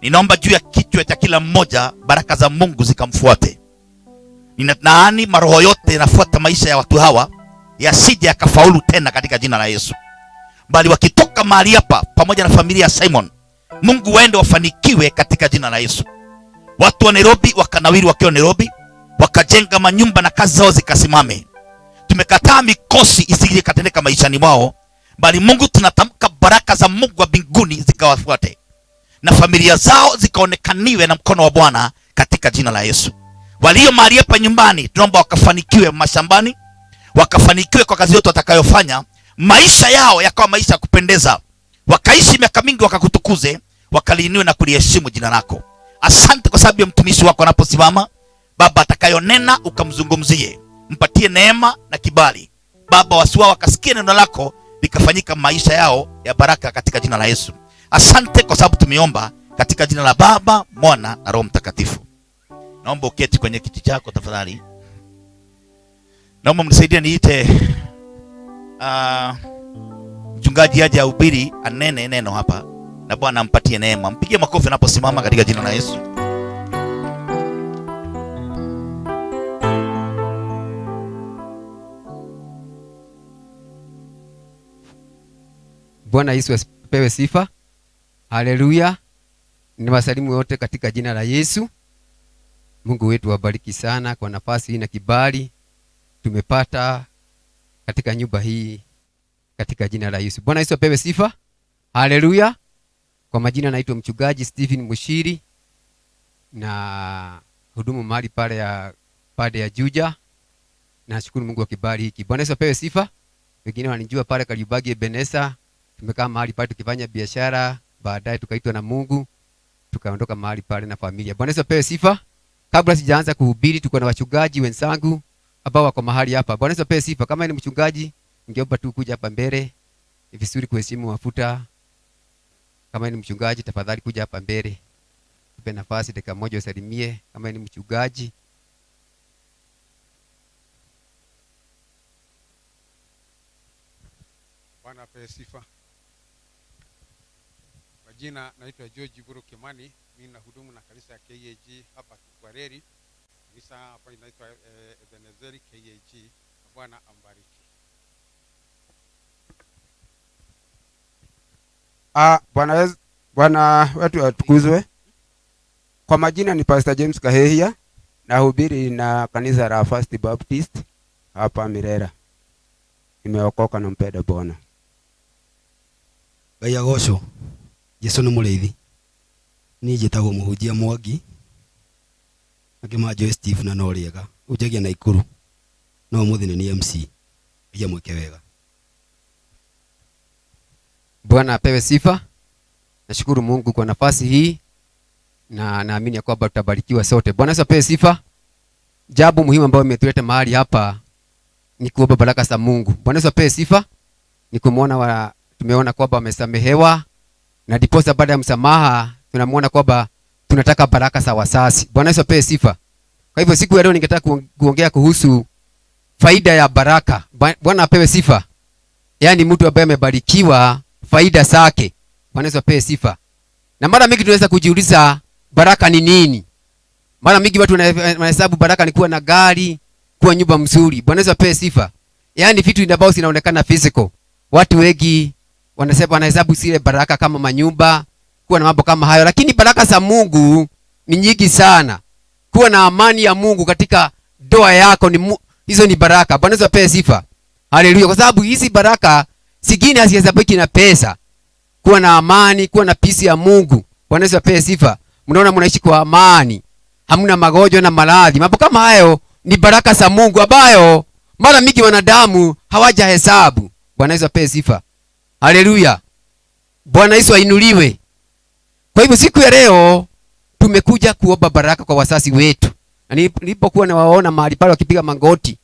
Ninaomba juu ya kichwa cha kila mmoja baraka za Mungu zikamfuate. Ninalaani maroho yote yanafuata maisha ya watu hawa yasije yakafaulu tena katika jina la Yesu. Bali wakitoka mahali hapa pamoja na familia ya Simon, Mungu waende wafanikiwe katika jina la Yesu. Watu wa Nairobi wakanawiri wakiwa Nairobi, wakajenga manyumba na kazi zao zikasimame. Tumekataa mikosi isije katendeka maishani mwao, bali Mungu tunatamka baraka za Mungu wa mbinguni zikawafuate na familia zao zikaonekaniwe na mkono wa Bwana katika jina la Yesu. Walio mahali hapa nyumbani tunaomba wakafanikiwe mashambani, wakafanikiwe kwa kazi yote watakayofanya, maisha yao yakawa maisha ya kupendeza, wakaishi miaka mingi wakakutukuze, wakaliinue na kuliheshimu jina lako. Asante kwa sababu ya mtumishi wako anaposimama, Baba, atakayonena ukamzungumzie, mpatie neema na kibali. Baba, wasiwa wakasikie neno lako likafanyika maisha yao ya baraka katika jina la Yesu. Asante kwa sababu tumeomba katika jina la Baba, Mwana na Roho Mtakatifu. Naomba uketi kwenye kiti chako tafadhali. Naomba mnisaidie niite mchungaji aje ahubiri, anene neno hapa, na Bwana ampatie neema. Mpigie makofi anaposimama katika jina la Yesu. Bwana Yesu asipewe sifa. Haleluya. Niwasalimu wote katika jina la Yesu. Mungu wetu awabariki sana kwa nafasi hii na kibali tumepata katika nyumba hii katika jina la Yesu. Bwana Yesu apewe sifa. Haleluya. Kwa majina naitwa mchungaji Stephen Mushiri na hudumu mahali pale ya pade ya Juja. Nashukuru Mungu kwa kibali hiki. Bwana Yesu apewe sifa. Wengine wanijua pale Kariobangi Ebeneza. Tumekaa mahali pale tukifanya biashara, baadaye tukaitwa na Mungu, tukaondoka mahali pale na familia. Bwana Yesu apewe sifa. Kabla sijaanza kuhubiri, tuko na wachungaji wenzangu ambao wako mahali hapa. Bwana Yesu apewe sifa. Kama ni mchungaji, ningeomba tu kuja hapa mbele. Ni vizuri kuheshimu mafuta. Kama ni mchungaji, tafadhali kuja hapa mbele. Tupe nafasi dakika moja usalimie kama ni mchungaji. Bwana apewe sifa. Kwa jina naitwa George Buru Kimani, mimi nahudumu na kanisa ya KAG hapa Kikwareri. Kanisa hapa inaitwa Ebenezeri KAG. Bwana ambariki. Bwana wetu atukuzwe. Kwa majina ni Pastor James Kahehia, nahubiri na kanisa la First Baptist hapa Mirera. Nimeokoka na mpenda Bwana. Ngai agocwo. Jesu nĩ mũrĩithi. Niĩ njĩtagwo mũhunjia Mwangi. Angĩ manjũĩ Steve na no rĩega. Hunjagia Naikuru. No ũmũthĩ nĩ niĩ MC. Ngai amwĩke wega. Bwana apewe sifa. Nashukuru Mungu kwa nafasi hii na naamini ya kwamba tutabarikiwa sote. Bwana Yesu apewe sifa. Jambo muhimu ambayo imetuleta mahali hapa ni kuomba baraka za Mungu. Bwana Yesu apewe sifa. Ni kumuona tumeona kwamba wamesamehewa, na ndiposa baada ya msamaha tunamuona kwamba tunataka baraka za wazazi. Bwana Yesu apewe sifa. Kwa hivyo siku ya leo ningetaka kuongea kuhusu faida ya baraka. Bwana apewe sifa. Yaani mtu ambaye amebarikiwa faida zake. Bwana Yesu apewe sifa. Na mara mingi tunaweza kujiuliza baraka ni nini? Mara mingi watu wanahesabu baraka ni kuwa na gari, kuwa nyumba mzuri. Bwana Yesu apewe sifa. Yaani vitu ambavyo zinaonekana physical. Watu wengi wanasema wanahesabu zile baraka kama manyumba, kuwa na mambo kama hayo, lakini baraka za Mungu ni nyingi sana. Kuwa na amani ya Mungu katika ndoa yako ni hizo ni baraka. Bwana Yesu apewe sifa. Haleluya. Kwa sababu hizi baraka zingine hazihesabiki na pesa. Kuwa na amani, kuwa na peace ya Mungu. Bwana Yesu apewe sifa. Mnaona mnaishi kwa amani, hamna magonjwa na maradhi. Mambo kama hayo ni baraka za Mungu ambayo mara mingi wanadamu hawajahesabu. Bwana Yesu apewe sifa. Haleluya. Bwana Yesu ainuliwe. Kwa hivyo siku ya leo tumekuja kuomba baraka kwa wazazi wetu. Na nilipokuwa nawaona mahali pale wakipiga magoti,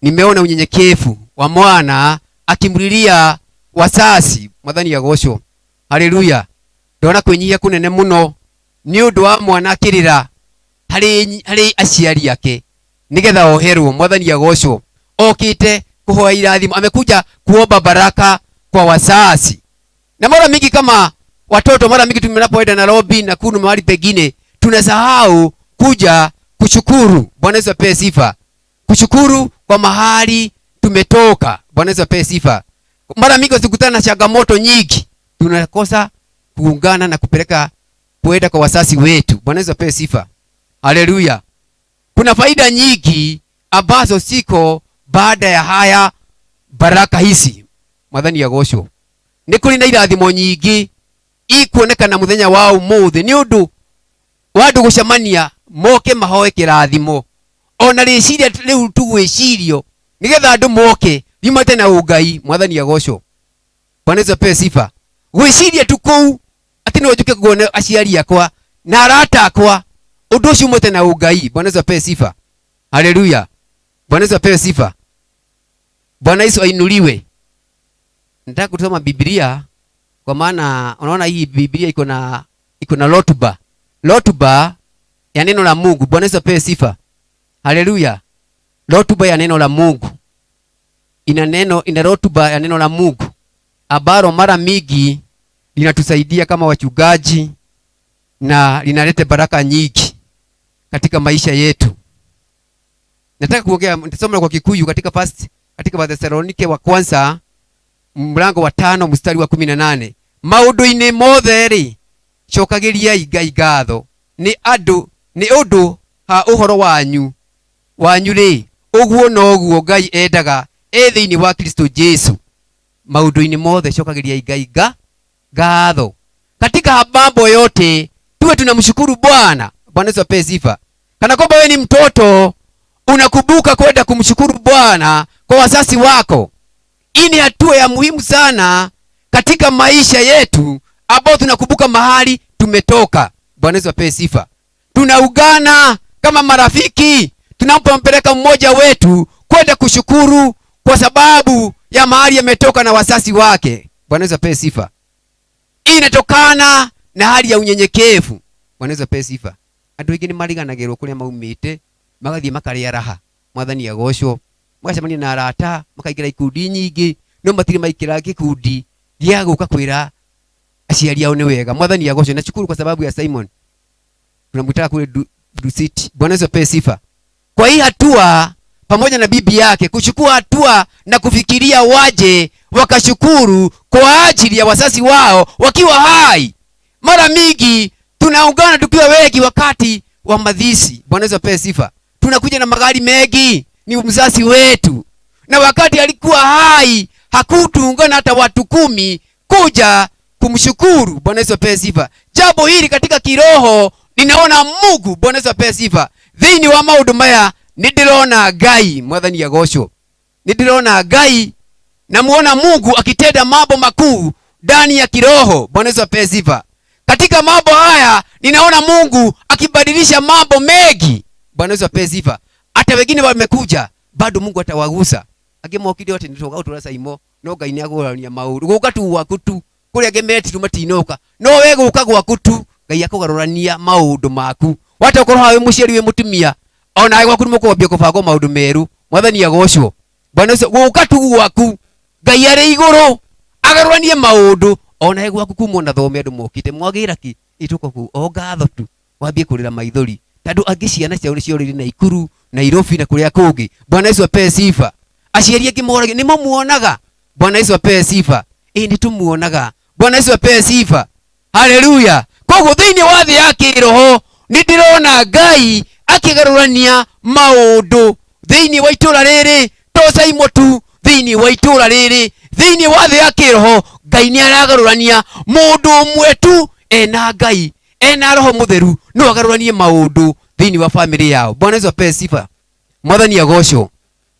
nimeona unyenyekevu wa mwana akimlilia wazazi. Mwathani agocwo. Haleluya. Ndona kwinyihia kunene muno ni undu wa mwana akirira hari aciari ake nigetha oherwo. Mwathani agocwo. Okite kuhoya irathimo, amekuja kuomba baraka kwa wazazi. Na mara mingi kama watoto, mara mingi tunapoenda Nairobi na kunu mahali pengine, tunasahau kuja kushukuru. Bwana Yesu apewe sifa. Kushukuru kwa mahali tumetoka. Bwana Yesu apewe sifa. Mara mingi tukikutana na changamoto nyingi, tunakosa kuungana na kupeleka kuenda kwa wazazi wetu. Bwana Yesu apewe sifa. Haleluya. Kuna faida nyingi ambazo siko baada ya haya baraka hizi. Mwathani agocwo. Ni kuri na irathimo nyingi ikuonekana muthenya wa umuthi ni undu wa andu gucemania moke mahoe kirathimo. Ona riciria riu tugwicirio nigetha andu moke riumate na ungai. Mwathani agocwo. Bwana Yesu apewe sifa. Gwiciria tu kuu ati no njuke kuone aciari akwa na arata akwa, undu ucio umate na ungai. Bwana Yesu apewe sifa. Haleluya. Bwana Yesu apewe sifa. Bwana Yesu ainuliwe. Nataka kusoma Biblia kwa maana unaona hii Biblia iko na rotuba. Rotuba ya neno la Mungu. Bwana Yesu apewe sifa. Haleluya. Rotuba ya neno la Mungu. Ina rotuba ya neno la Mungu ambalo mara mingi linatusaidia kama wachungaji na linaleta baraka nyingi katika maisha yetu. Nataka kuongea, nitasoma kwa Kikuyu katika katika Wathesalonike wa kwanza mlango wa 5 mstari wa 18. Maundu-inĩ mothe rĩ, cokagĩriai Ngai ngatho nĩ andũ nĩ ũndũ ha ũhoro wanyu rĩ, ũguo noguo Ngai endaga e thĩinĩ wa Kristo Jesu. Maundu-inĩ mothe cokagĩriai Ngai ngatho. Katika mambo yote tuwe tunamshukuru Bwana. Bwana Yesu apewe sifa. Kana kwamba wewe ni mtoto unakumbuka kwenda kumshukuru Bwana kwa wazazi wako. Hii ni hatua ya muhimu sana katika maisha yetu ambao tunakumbuka mahali tumetoka. Bwana Yesu apewe sifa. Tunaungana kama marafiki tunapompeleka mmoja wetu kwenda kushukuru kwa sababu ya mahali ametoka na wazazi wake. Bwana Yesu apewe sifa. Hii inatokana na hali ya unyenyekevu. Bwana Yesu apewe sifa. Andu aingĩ nĩ mariganagĩrwo kũrĩa maumĩte, magathiĩ makarĩa raha. Mwathani agocwo. Magacemania na arata, makaingĩra ikundi nyingĩ, no matirĩ maikĩra gĩkundi gĩa gũka kwĩra aciari ao nĩ wega. Mwathani agocwo. Nashukuru kwa sababu ya Simon. Tunamwita kule Dusit. Bwana Yesu apewe sifa. Kwa hii hatua pamoja na bibi yake kuchukua hatua na kufikiria waje wakashukuru kwa ajili ya wazazi wao wakiwa hai. Mara mingi tunaungana tukiwa wengi wakati wa mazishi. Bwana Yesu apewe sifa. Tunakuja na magari mengi, ni mzazi wetu. Na wakati alikuwa hai hakutuungana hata watu 10 kuja kumshukuru. Bwana Yesu apewe sifa. Jambo hili katika kiroho ninaona Mungu. Bwana Yesu apewe sifa. Thĩinĩ wa maũndũ maya nĩndĩrona Ngai. Mwathani agocwo. Nĩndĩrona Ngai, namuona Mungu akitenda mambo makuu ndani ya kiroho. Bwana Yesu apewe sifa. Katika mambo haya ninaona Mungu akibadilisha mambo mengi. Bwana Yesu apewe sifa. Hata wengine wamekuja bado Mungu atawagusa. Angĩ mokire atĩ nĩ tũgaũtũra Saimo no Ngai nĩ agũrania maũndũ. Gũka tu gwaku tu kũrĩa angĩ metirwo matinoka, no we gũka gwaku tu Ngai akũgarũrania maũndũ maku. Wata ũkorwo haha wĩ mũciari wĩ mũtumia, ona gwaku nĩ mũkwambia kũbangwo maũndũ merũ. Mwathani agocwo. Bwana Yesu, gũka tu gwaku Ngai arĩ igũrũ agarũranie maũndũ. Ona gwaku kuma ona thome andũ mokĩte mwagĩra kĩ ĩtũka kũu o ngatho tu, wambie kũrĩra maithori tondũ angĩ ciana ciao nĩ ciorĩire Naikuru, Nairobi na kũrĩa kũngĩ. Bwana Yesu apewe sifa. Aciari angĩ moragia nĩ mamuonaga. Bwana Yesu apewe sifa. Ĩ nĩ tũmuonaga. Bwana Yesu apewe sifa. Haleluya. Koguo thĩinĩ wa thĩ ya kĩroho nĩ ndĩrona Ngai akĩgarũrania maũndũ thĩinĩ wa itũra rĩrĩ, to Saimo tu, thĩinĩ wa itũra rĩrĩ, thĩinĩ wa thĩ ya kĩroho Ngai nĩ aragarũrania. Mũndũ ũmwe tu ena Ngai, ena Roho Mũtheru, no agarũranie maũndũ thĩinĩ wa family yao. Bwana Yesu apewe sifa. Mwathani agocwo.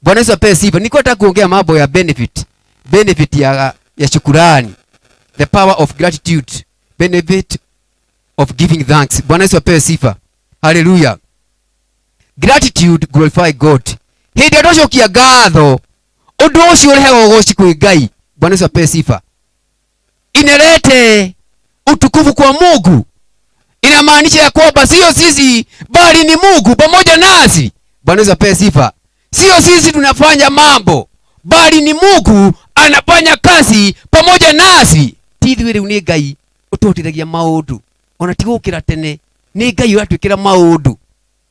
Bwana Yesu apewe sifa. Nilikuwa nataka kuongea mambo ya benefit, benefit ya shukurani, the power of gratitude, benefit of giving thanks. Bwana Yesu apewe sifa. Haleluya. Gratitude glorify God. Hĩndĩ ĩrĩa twacokia ngatho, ũndũ ũcio ũrehaga ũgoci kwĩ Ngai. Bwana Yesu apewe sifa. Inalete utukufu kwa Mungu. Inamaanisha ya kwamba sio sisi bali ni Mungu pamoja nasi. Bwana Yesu apewe sifa. Sio sisi tunafanya mambo bali ni Mungu anafanya kazi pamoja nasi. Ti ithuĩ rĩu nĩ Ngai ũtũhotithagia maũndũ, ona ti gũkĩra tene, nĩ Ngai ũratwĩkĩra maũndũ.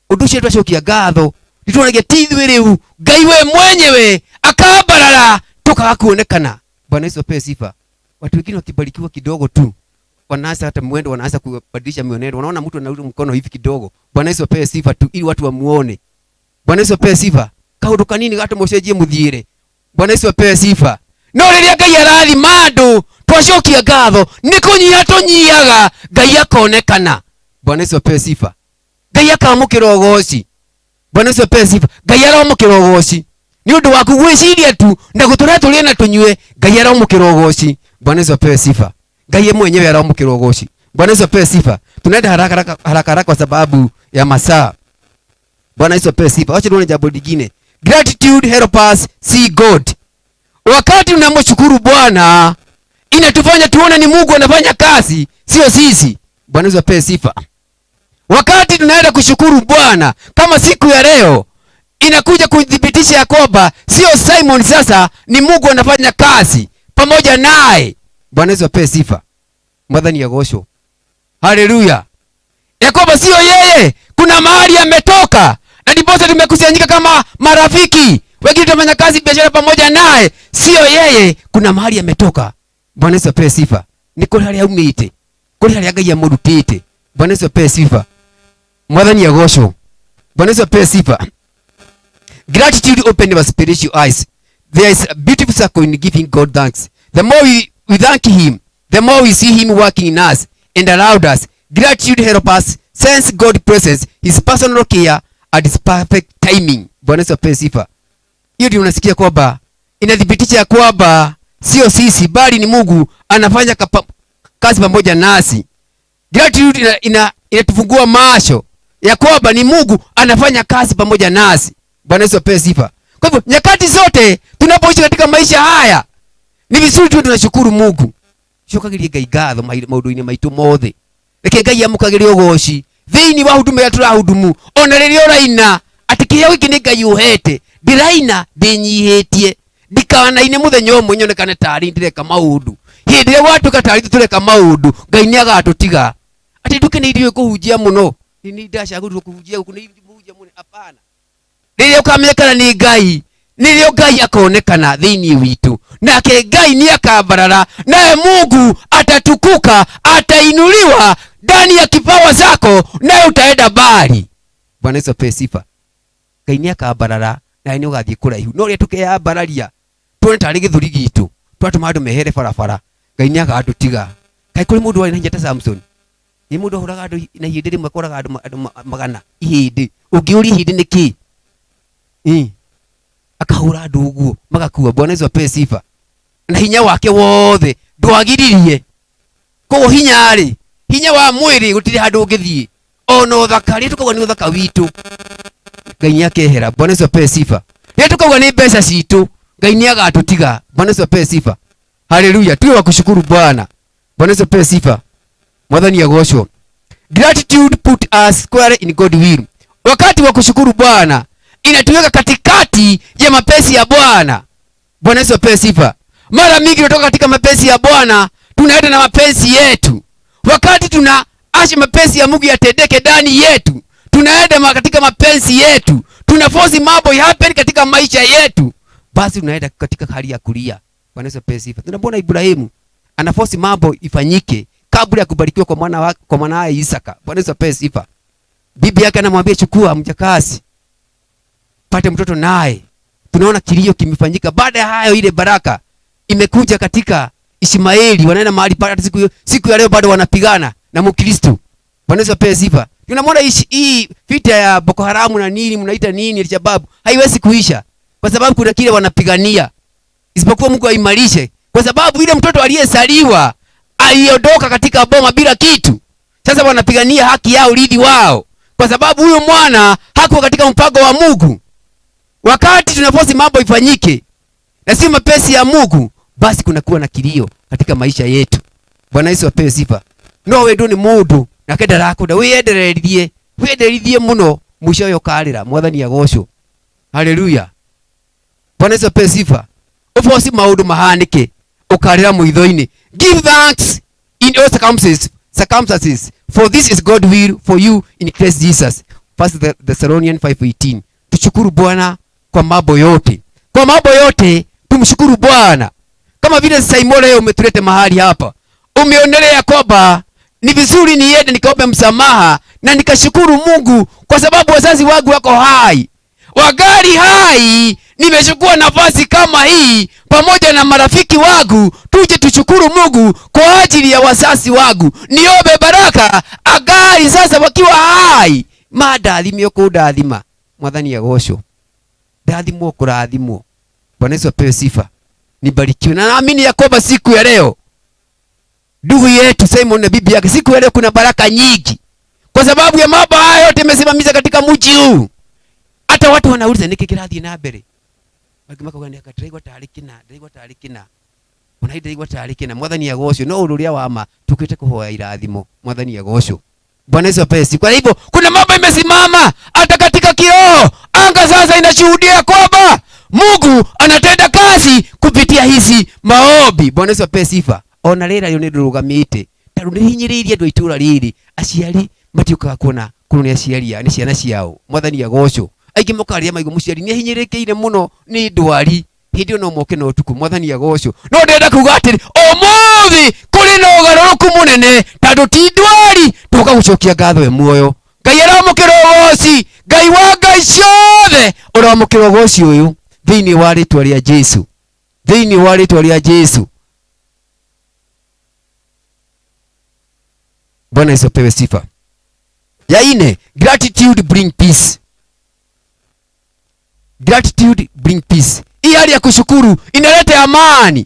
Ũndũ ũcio twacokia ngatho nĩtuonagia ti ithuĩ rĩu, Ngai we mwenyewe akambarara tukaga kuonekana. Bwana Yesu apewe sifa. Watu wengine wakibarikiwa kidogo tu wanaanza hata mwendo, wanaanza kubadilisha mwenendo, wanaona mtu anarudi mkono hivi kidogo. Bwana Yesu apewe sifa tu ili watu wamuone. Bwana Yesu apewe sifa. Kaundu kanini gatũmũcenjie mũthiĩre. Bwana Yesu apewe sifa. No rĩrĩa Ngai arathima andũ twacokia ngatho nĩ kũnyiha tũnyihaga, Ngai akonekana. Bwana Yesu apewe sifa. Ngai akamũkĩra ũgoci. Bwana Yesu apewe sifa. Ngai aramũkĩra ũgoci nĩ ũndũ waku gwĩciria tu na gũtũra tũrĩe na tũnyue. Ngai aramũkĩra ũgoci. Bwana Yesu apewe sifa. Ngai mwenyewe aramũkĩra ũgoci. Bwana Yesu apewe sifa. Tunaenda haraka haraka haraka haraka kwa sababu ya masaa. Bwana Yesu apewe sifa. Wacha tuone jambo lingine. Gratitude help us see God. Wakati unamshukuru Bwana inatufanya tuone ni Mungu anafanya kazi, sio sisi. Bwana Yesu apewe sifa. Wakati tunaenda kushukuru Bwana kama siku ya leo inakuja kudhibitisha ya kwamba sio Simon sasa, ni Mungu anafanya kazi pamoja naye. Bwana Yesu apewe sifa. Mwathani agocwo. Haleluya. Ya kwamba sio yeye, kuna mahali ametoka, na ndiposa tumekusanyika kama marafiki. Wengine tunafanya kazi biashara pamoja naye, sio yeye, kuna mahali ametoka. Bwana Yesu apewe sifa. Ni kuri haria aumite, kuri haria Ngai amurutite. Bwana Yesu apewe sifa. Mwathani agocwo. Bwana Yesu apewe sifa. Gratitude open our spiritual eyes. There is a beautiful circle in giving God thanks. The more we thank him, the more we see him working in us and around us. Gratitude help us sense God's presence, his personal care at his perfect timing. Bwana Yesu apewe sifa. Hiyo ndio unasikia kwamba inathibitisha kwamba sio sisi bali ni Mungu anafanya kazi pamoja nasi. Gratitude inatufungua macho ya kwamba ni Mungu anafanya kazi pamoja nasi. Bwana Yesu apewe sifa. Kwa hivyo nyakati zote tunapoishi katika maisha haya ni vizuri tu tunashukuru Mungu. Cokagirie Ngai ngatho maũndũ-inĩ maitũ mothe. Reke Ngai amũkagĩre ũgoci thĩinĩ wa huduma ĩrĩa tũrahudumu, ona rĩrĩa ũraina atĩ kĩheo gĩkĩ nĩ Ngai ũhete, ndĩraina ndĩnyihĩtie, ndikanaine mũthenya ũmwe nyonekane tarĩ ndĩreka maũndũ. Hĩndĩ ĩrĩa gwatuĩka tarĩ tũreka maũndũ, Ngai nĩ agatũtiga. Atĩ nduke nĩ ithuĩ kũhunjia mũno, nĩ ndacagũrirwo kũhunjia gũkũ, nĩ ithuĩ kũhunjia mũno, hapana. Rĩrĩa ũkamenyekana nĩ Ngai, nĩrĩo Ngai akonekana thĩinĩ witũ, nake Ngai nĩ akambarara, naye Mungu atatukuka, atainuliwa ndani ya kipawa zako, naye utaenda mbali. Bwana Yesu apewe sifa. Ngai nĩ akambarara, naye nĩ ũgathiĩ kũraihu. No rĩrĩa tũkeyambararia tuone tarĩ gĩthũri gitũ, twatũma andũ mehere barabara, Ngai nĩ agatũtiga. Kaĩ kũrĩ mũndũ warĩ na hinya ta Samson? Nĩ mũndũ ahũraga andũ na ihĩndĩ rĩmwe, akoraga andũ magana ihĩndĩ. Ũngĩũria ihĩndĩ nĩ kĩ? Akahũra andũ ũguo magakua. Bwana Yesu apewe sifa. Na hinya wake wothe Ndwagiririe. Koguo hinya rĩ, hinya wa mwĩrĩ gũtirĩ handũ ũngĩthiĩ. Ona ũthaka rĩ, tukauga nĩ ũthaka witũ, Ngai nĩ akehera. Bwana Yesu apewe sifa. Rĩrĩa tukauga nĩ mbeca citũ, Ngai nĩ agatũtiga. Bwana Yesu apewe sifa. Haleluya. Tuwe wa kushukuru Bwana. Bwana Yesu apewe sifa. Mwathani agocwo. Gratitude put us square in God will. Wakati wa kushukuru Bwana inatuweka katikati ya mapenzi ya Bwana. Bwana Yesu apewe sifa. Mara mingi tunatoka katika mapenzi ya Bwana tunaenda na mapenzi yetu. Wakati tunaacha mapenzi ya Mungu yatendeke ndani yetu, tunaenda katika mapenzi yetu, tunaforce mambo happen katika maisha yetu, basi tunaenda katika hali ya kulia. Bwana Yesu apewe sifa. Tunamwona Ibrahimu anaforce mambo ifanyike kabla ya kubarikiwa kwa mwana wake, kwa mwanae Isaka. Bwana Yesu apewe sifa. Bibi yake anamwambia chukua mjakazi pate mtoto naye. Tunaona kilio kimefanyika. Baada ya hayo ile baraka imekuja katika Ishmaeli, wanaenda mahali pale siku ya leo bado wanapigana na Mkristo. Bwana Yesu apewe sifa. Tunamwona hii vita ya Boko Haram na nini mnaita nini Al-Shabaab haiwezi kuisha kwa sababu kuna kile wanapigania. Isipokuwa Mungu aimarishe, kwa sababu ile mtoto aliyezaliwa aliondoka katika boma bila kitu. Sasa wanapigania haki yao, urithi wao, kwa sababu huyo mwana hakuwa katika mpango wa Mungu. Wakati tunaforce mambo ifanyike na si mapenzi ya Mungu, basi kunakuwa na kilio katika maisha yetu. Bwana Yesu apewe sifa. No wendo ni mundu na kenda rakunda wiendererie, wienderithie muno mwisho uyu ukarira. Mwathani agocwo. Haleluya. Bwana Yesu apewe sifa. Ufoci maundu mahanike ukarira mwitho-ini. Give thanks in all circumstances, for this is God's will for you in Christ Jesus. First Thessalonians 5:18. Tushukuru Bwana kwa mambo yote. Kwa mambo yote tumshukuru Bwana. Kama vile Simon leo umetuleta mahali hapa, umeonelea kwamba ni vizuri niende nikaombe msamaha na nikashukuru Mungu kwa sababu wazazi wangu wako hai. Wagali hai, nimechukua nafasi kama hii pamoja na marafiki wangu tuje tushukuru Mungu kwa ajili ya wazazi wangu. Niombe baraka agali sasa wakiwa hai. Mandathime ukundathima. Mwathani agocwo. Ndathimwo kurathimwo. Bwana Yesu apewe sifa. Nibarikiwe. Na naamini ya kwamba siku ya leo ndugu yetu Simon na bibi yake, siku ya leo kuna baraka nyingi kwa sababu ya mambo haya yote yamesimamisha katika mji huu. Hata watu wanauliza niki kirathie na mbere. Makauga ni akatiraigwa tari kina, ndiraigwa tari kina. Ona ndiraigwa tari kina. Mwathani agocwo. No ururia wa ma tukite kuhoya irathimo. Mwathani agocwo. Bwana Yesu apewe sifa. Kwa hivyo kuna mambo imesimama hata katika kiroho. Anga sasa inashuhudia kwamba Mungu anatenda kazi kupitia hizi maombi. Bwana Yesu apewe sifa. Ona rĩra rĩu nĩrũgamĩte. Tondũ nĩhinyĩrĩirie andũ a itũũra rĩrĩ. Aciari matiũkaga kuona kũrĩ nĩ aciari a, nĩ ciana ciao. Mwathani agocwo. Aingĩ mokaga rĩrĩa maigua mũciari nĩahinyĩrĩkĩire mũno nĩ ndwari. Hĩndĩ ĩyo no moke na ũtukũ. Mwathani agocwo. No ndĩrenda kuga atĩrĩ, ũmũthĩ kũrĩ na ũgarũrũku mũnene, tondũ ti ndwari, tũka gũcokia ngatho we muoyo. Ngai aramũkĩra ũgoci. Ngai wa Ngai ciothe ũramũkĩra ũgoci ũyũ thĩinĩ wa rĩtwa rĩa Jesũ. Thĩinĩ wa rĩtwa rĩa Jesũ. Bwana Yesu apewe sifa. Ya ine, gratitude bring peace. Gratitude bring peace. Hii hali ya kushukuru inaleta amani.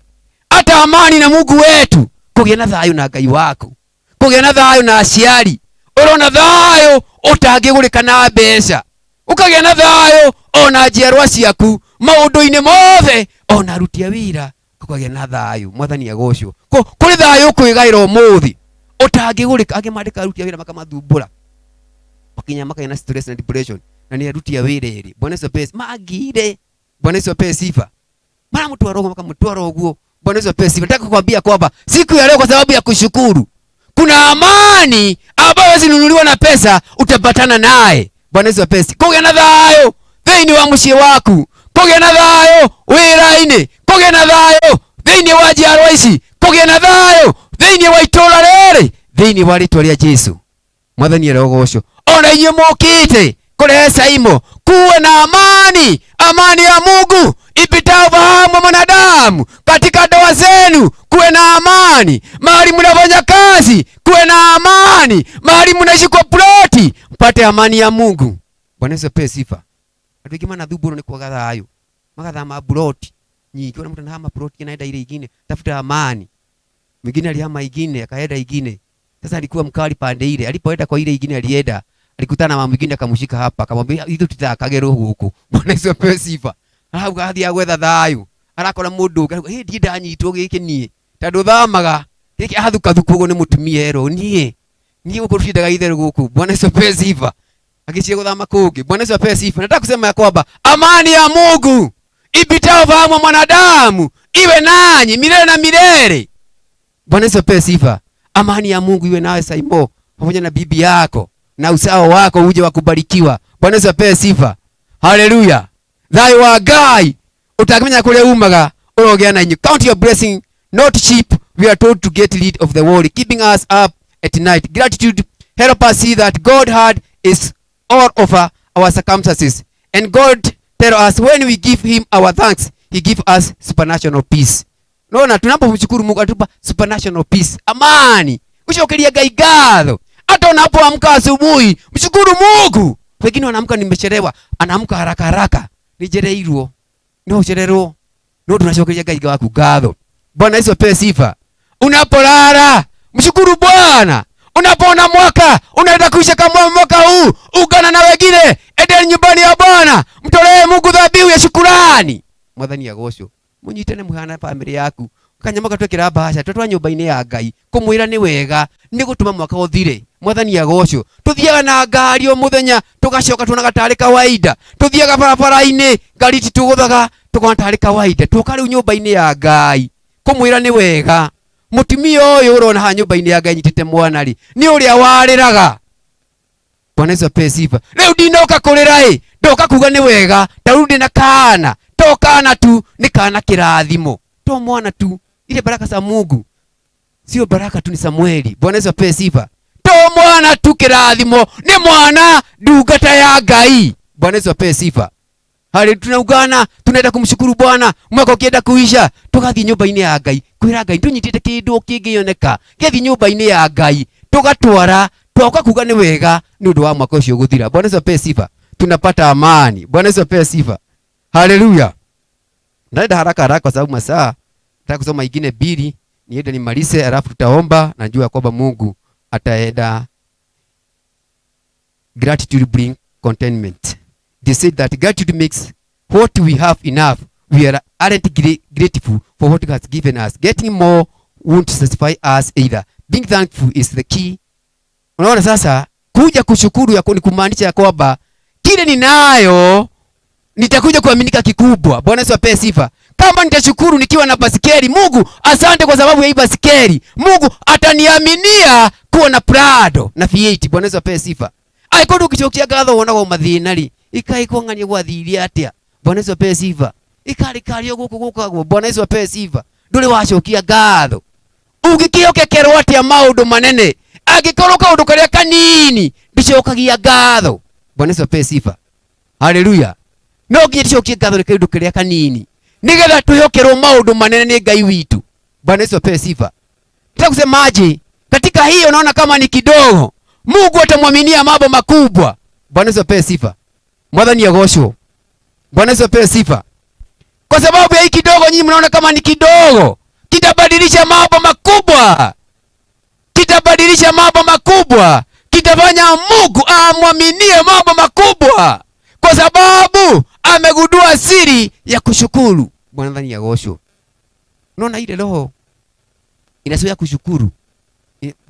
Hata amani na Mungu wetu. Kugĩa na thayũ na Ngai waku. Kugĩa na thayũ na aciari. Ũrona thayũ ũtangĩgũrĩka na mbeca. Ũkagĩa na thayũ ona njiarwa ciaku maũndũ-inĩ mothe, ona aruti a wĩra ũkagĩa na thayũ. Mwathani agocwo. Kũrĩ thayũ ũkwĩgaĩra ũmũthĩ ũtangĩgũrĩka. Angĩ mandĩka aruti a wĩra makamathumbũra, makinya makagĩa na stress na depression, na nĩ aruti a wĩra erĩ. Bwana Yesu apewe sifa. Mangire. Bwana Yesu apewe sifa. Maramũtwara ũguo, makamũtwara ũguo. Bwana Yesu apewe sifa. Nataka kukwambia kwamba siku ya leo kwa sababu ya kushukuru kuna amani ambayo haiwezi nunuliwa na pesa, utapatana naye. Bwana Yesu apewe sifa. Kũgĩa na thayũ thĩinĩ wa mũciĩ waku, kũgĩa na thayũ wĩra-inĩ, kũgĩa na thayũ thĩinĩ wa njiarwa ici, kũgĩa na thayũ thĩinĩ wa itũũra rĩrĩ, thĩinĩ wa rĩtwa rĩa Jesũ. Mwathani arogocwo. Ona inyuĩ mũkĩte kũrehe Saimo, kuwe na amani, amani ya Mungu ipitao ufahamu wa mwanadamu. Katika ndoa zenu kuwe na amani, mahali mnafanya kazi kuwe na amani, mahali mnaishi kwa ploti mpate amani ya Mungu. Bwana Yesu apewe sifa. Andũ aingĩ manathumbũrwo nĩ kwaga thayũ, magathama ploti nyingĩ, ona mũndũ anahama ploti anaenda ile ingine, tafuta amani. Mwingine alihama ingine akaenda ingine. Sasa alikuwa mkali pande ile. Alipoenda kwa ile ingine alienda, alikutana na mama mwingine akamshika hapa, akamwambia ithu tutakagerwo guku. Bwana Yesu apewe sifa. Arauga athiaga gwetha thayu. Arakora mundu ũngĩ, arauga, "Ĩ ndiĩ ndanyitwo gĩkĩ niĩ." Tondũ thamaga, gĩkĩ athukathuka ũguo nĩ mũtumia erwo, niĩ niĩ gũkũ tũtindaga itherũ gũkũ. Bwana Yesu apewe sifa. Agĩciria gũthama kũngĩ. Bwana Yesu apewe sifa. Nataka kusema ya kwamba amani ya Mungu ipitao fahamu wa mwanadamu iwe nanyi milele na milele. Bwana Yesu apewe sifa. Amani ya Mungu iwe nawe Saimo, pamoja na bibi yako na uzao wako uje wa kubarikiwa. Bwana Yesu apewe sifa. Haleluya. Thayo wa Ngai utakimenya kuria umaga urogea na inyu. Count your blessing not cheap. We are told to get rid of the worry keeping us up at night. Gratitude help us see that God had is all over our circumstances, and God tell us when we give him our thanks, he give us supernatural peace. Unaona, tunapomshukuru Mungu atupa supernatural peace, amani. Ucokeria Ngai ngatho. Hata unapoamka asubuhi, mshukuru Mungu. Wengine wanaamka nimechelewa, anaamka haraka haraka. Nijereirwo. No uchererwo. No tunacokeria Ngai waku ngatho. Bwana Yesu apewe sifa. Unapolala, mshukuru Bwana. Unapoona mwaka unaenda kuisha kama mwaka huu, ungana na wengine, endeni nyumbani ya Bwana, mtolee Mungu dhabihu ya shukrani. Mwathani agocwo. Munyitane muhana family yaku. Kanyama gatwekera bahasha twatwa nyumba-inĩ ya Ngai kũmwĩra nĩ wega nĩ gũtũma mwaka ũthire. Mwathani agocwo. Tuthiaga na ngari o mũthenya tũgacoka tuonaga tarĩ kawaida. Tuthiaga barabara-inĩ ngari ititũgũthaga tukona tarĩ kawaida. Tuoka rĩu nyũmba-inĩ ya Ngai kũmwĩra nĩ wega. Mũtumia ũyũ ũrona haha nyũmba-inĩ ya Ngai nyitĩte mwana rĩ nĩ ũrĩa warĩraga. Bwana Yesu apewe sifa. Rĩu ndinoka kũrĩra ĩ, ndoka kuga nĩ wega, ta rĩu ndĩna kaana. To kaana tu, nĩ kaana kĩrathimo. To mwana tu, ile baraka za Mungu. Sio baraka tu, ni Samueli. Bwana Yesu apewe sifa. To mwana tu kĩrathimo, nĩ mwana ndungata ya Ngai. Bwana Yesu apewe sifa. Hali tunaungana, tunaenda kumshukuru Bwana. Mwaka ukienda kuisha, tugathiĩ nyũmba-inĩ ya Ngai. Kwĩra Ngai tũnyitĩte kĩndũ kĩngĩoneka. Gĩthiĩ nyũmba-inĩ ya Ngai, tũgatwara, twoka kuga nĩ wega nĩ ũndũ wa mwaka ũcio gũthira. Bwana Yesu apewe sifa. Tunapata amani. Bwana Yesu apewe sifa. Haleluya. Naenda haraka haraka kwa sababu masaa nataka kusoma ingine mbili, niende nimalize, alafu tutaomba. Najua kwamba Mungu ataenda. Gratitude bring contentment. They say that gratitude makes what we have enough. We aren't grateful for what God has given us. Getting more won't satisfy us either. Being thankful is the key. Unaona sasa, kuja kushukuru yako ni kumaanisha ya kwamba kile ninayo nitakuja kuaminika kikubwa. Bwana Yesu apewe sifa. Kama nitashukuru nikiwa na basikeli, Mungu asante kwa sababu ya hii basikeli. Mungu ataniaminia kuwa na Prado na V8. Bwana Yesu apewe sifa. Aikondu ukichokia ngatho wonaga mathina ri, ikaikong'ania gwathirie atia. Bwana Yesu apewe sifa. Ikarikario guku gukagwo. Bwana Yesu apewe sifa. Nduri wacokia ngatho. Ungĩkĩhokekerwo atĩa maũndũ manene angĩkorwo kaũndũ karĩa kanini ndũcokagia ngatho. Bwana Yesu apewe sifa. Haleluya. No nginya tũcokie ngatho nĩ kaũndũ karĩa kanini nĩgetha twĩhokerwo maũndũ manene nĩ Ngai witũ. Bwana Yesu apewe sifa. Nataka kusemaje? Katika hiyo naona kama ni kidogo, Mungu atamwaminia mambo makubwa. Bwana Yesu apewe sifa. Mwathani agocwo. Bwana Yesu apewe sifa. Kwa sababu ya hii kidogo, nyinyi mnaona kama ni kidogo, kitabadilisha mambo makubwa. Kitabadilisha mambo makubwa. Kitafanya Mungu amwaminie mambo makubwa, kwa sababu amegundua siri ya kushukuru. Bwana agocwo. Unaona ile roho inazoea kushukuru,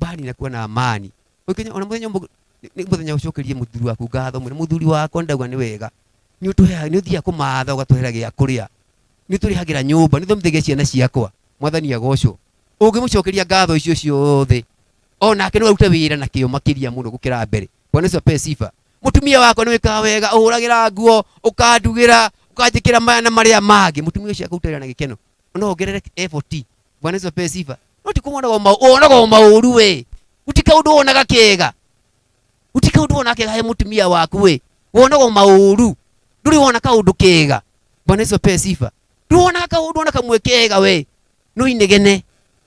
bali inakuwa na amani. Ukenya ona muthenya nĩ muthenya ucokerie muthuri waku ngatho, mwĩre muthuri wakwa ndauga nĩ wega, nĩ ũtũheaga, nĩ ũthiaga kũmatha ũgatũhera gĩa kũrĩa, nĩ ũtũrĩhagĩra nyũmba, nĩ ũthomithagia ciana ciakwa. Mwathani agocwo. Ũngĩmũcokeria ngatho icio ciothe, onake no arute wĩra na kĩyo makĩria mũno gũkĩra mbere. Bwana Yesu apewe sifa. Mũtumia wakwa nĩ wĩkaga wega, ũhũragĩra nguo, ũkandugĩra, ũkanjĩkĩra maya na marĩa mangĩ. Mũtumia ũcio akaruta wĩra na gĩkeno, no ongerere effort. Bwana Yesu apewe sifa. No ti kũmwonaga wonaga o maũru we, gũtirĩ kaũndũ wonaga kega, gũtirĩ kaũndũ wonaga kega he mũtumia waku we, wonaga o maũru, ndũrĩ wona kaũndũ kega. Bwana Yesu apewe sifa. Ndũrĩ wonaga kaũndũ ona kamwe kega we, no inegene,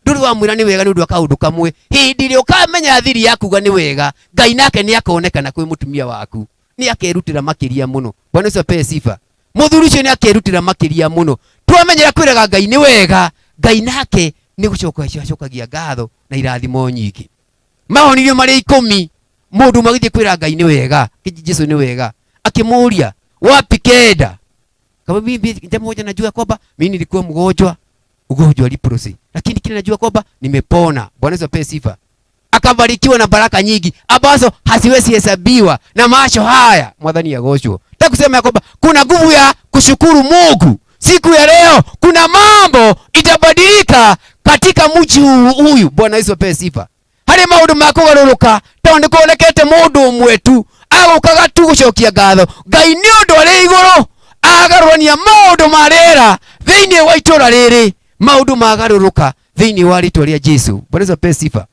ndũrĩ wamwĩra nĩ wega nĩ ũndũ wa kaũndũ kamwe. Hĩndĩ ĩrĩa ũkamenya thiri ya kuga nĩ wega, Ngai nake nĩ akonekana kwĩ mũtumia waku, nĩ akerutĩra makĩria mũno. Bwana Yesu apewe sifa. Mũthuri ũcio nĩ akerutĩra makĩria mũno. Twamenyera kwĩraga Ngai nĩ wega, Ngai nake Nĩ gũcoka acokagia ngatho na irathimo nyingĩ. Mahonirio marĩ 10, mũndũ ũmwe agĩthiĩ kwĩra Ngai nĩ wega, Jesu nĩ wega, akĩmũria wapi kenda. Kama mimi jambo moja najua kwamba mimi nilikuwa mgonjwa, ugonjwa wa leprosy, lakini kile najua kwamba nimepona. Bwana Yesu apewe sifa. Akabarikiwa na baraka nyingi ambazo haziwezi hesabiwa na macho haya. Mwathani agoocwo. Nataka kusema ya kwamba kuna nguvu ya kushukuru Mungu siku ya leo. Kuna mambo itabadilika katika mji huyu. Bwana Yesu apewe sifa. Hari maundu ma kugaruruka tondu nikuonekete mundu umwe tu agukaga tu gucokia ngatho Ngai ni undu ari iguru agarurania maundu ma rĩera thĩinĩ wa itũra rĩrĩ, maundu magaruruka thĩinĩ wa rĩtwa rĩa Jesu. Bwana Yesu apewe sifa.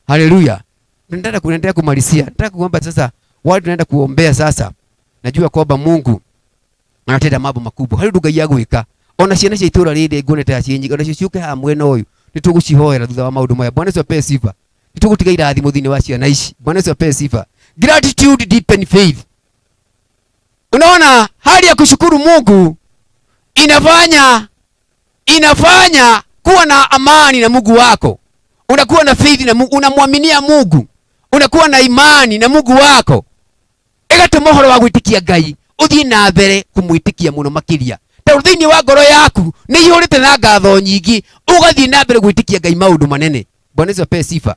Haleluya. Nataka kuendelea kumalizia. Nataka kuomba sasa. Watu tunaenda kuombea sasa. Najua kwamba Mungu anatenda mambo makubwa. Hari nduga ya gwika. Ona ciana cia itũra rĩrĩ nguonete ta ciĩ nyingĩ, ona cio ciũke haha mwena ũyũ. Nĩtũgũcihoera thutha wa maũndũ maya. Bwana Yesu apewe sifa. Nĩtũgũtiga irathimo thĩinĩ wa ciana ici. Bwana Yesu apewe sifa. Gratitude deepen faith. Unaona hali ya kushukuru Mungu inafanya kuwa na amani na Mungu wako. Unakuwa na faith na Mungu, unamwaminia Mungu. Unakuwa na imani na Mungu wako. Ĩgatũma ũhoro wa gwĩtĩkia Ngai ũthiĩ na mbere kũmwĩtĩkia mũno makĩria. Tondũ thĩinĩ wa ngoro yaku nĩ iyũrĩte na ngatho nyingĩ, ũgathiĩ na mbere gwĩtĩkia Ngai maũndũ manene. Bwana Yesu apewe sifa.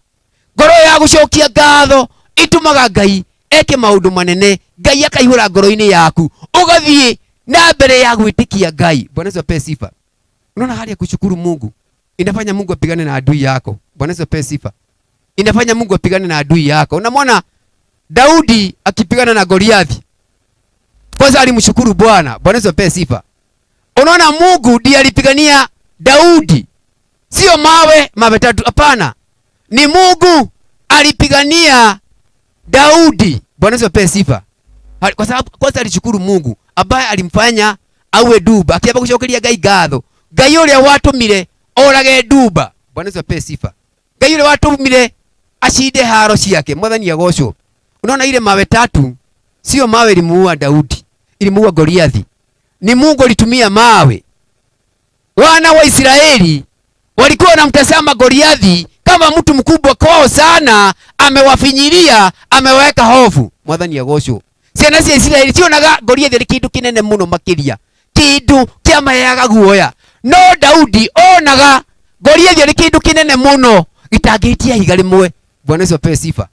Ngoro ya gũcokia ngatho ĩtũmaga Ngai eke maũndũ manene, Ngai akaihũra ngoro-inĩ yaku, ũgathiĩ na mbere ya gwĩtĩkia Ngai. Bwana Yesu apewe sifa. Unaona hali ya kushukuru Mungu inafanya Mungu apigane na adui yako. Bwana Yesu apewe sifa. Inafanya Mungu apigane na adui yako. Unamwona Daudi akipigana na Goliathi. Kwanza alimshukuru Bwana. Bwana Yesu apewe sifa. Unaona Mungu ndiye alipigania Daudi. Sio mawe tatu, hapana. Ni Mungu alipigania Daudi. Bwana Yesu apewe sifa. Kwa sababu kwanza alishukuru Mungu ambaye alimfanya awe duba. Akiamba gucokeria Ngai ngatho. Ngai uria watumire orage duba. Bwana Yesu apewe sifa. Ngai uria watumire acinde haro ciake. Mwathani agocwo. Unaona ile mawe tatu sio mawe ilimuua Daudi, ilimuua Goliathi. Ni Mungu alitumia mawe. Wana wa Israeli walikuwa wanamtazama Goliathi kama mtu mkubwa kwao sana, amewafinyilia, ameweka hofu. Mwathani agocwo. Ciana cia Israeli cionaga Goliathi ari kindu kinene muno makiria, kindu kiamaheaga guoya. No Daudi onaga Goliathi ari kindu kinene muno gitangĩhitia ihiga rĩmwe. Bwana Yesu apewe sifa.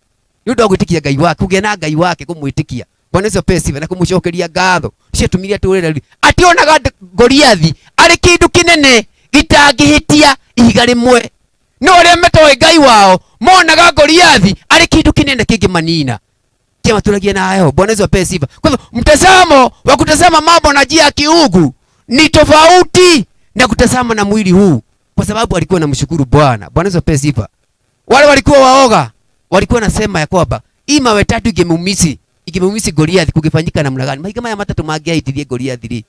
Nĩ ũndũ wa gwĩtĩkia Ngai wake, kũgĩa na Ngai wake, kũmwĩtĩkia. Bwana Yesu apewe sifa na kũmũcokeria ngatho. Ciatũmire atũũre Daudi. Ationaga Goliathi arĩ kĩndũ kĩnene gĩtangĩhĩtia ihiga rĩmwe. No arĩa metoĩ Ngai wao monaga Goliathi arĩ kĩndũ kĩnene kĩngĩmanina, kĩamatũragia na heho. Bwana Yesu apewe sifa. Kwa hivyo mtazamo wa kutazama mambo na njia ya kiungu ni tofauti na kutazama na mwili huu, kwa sababu alikuwa anamshukuru Bwana. Bwana Yesu apewe sifa. Wale walikuwa waoga walikuwa nasema ya kwamba hii mawe tatu ingemuumisi Goliathi kungefanyika namna gani? Mahiga maya matatu mangĩahĩtirie Goliathi rĩ,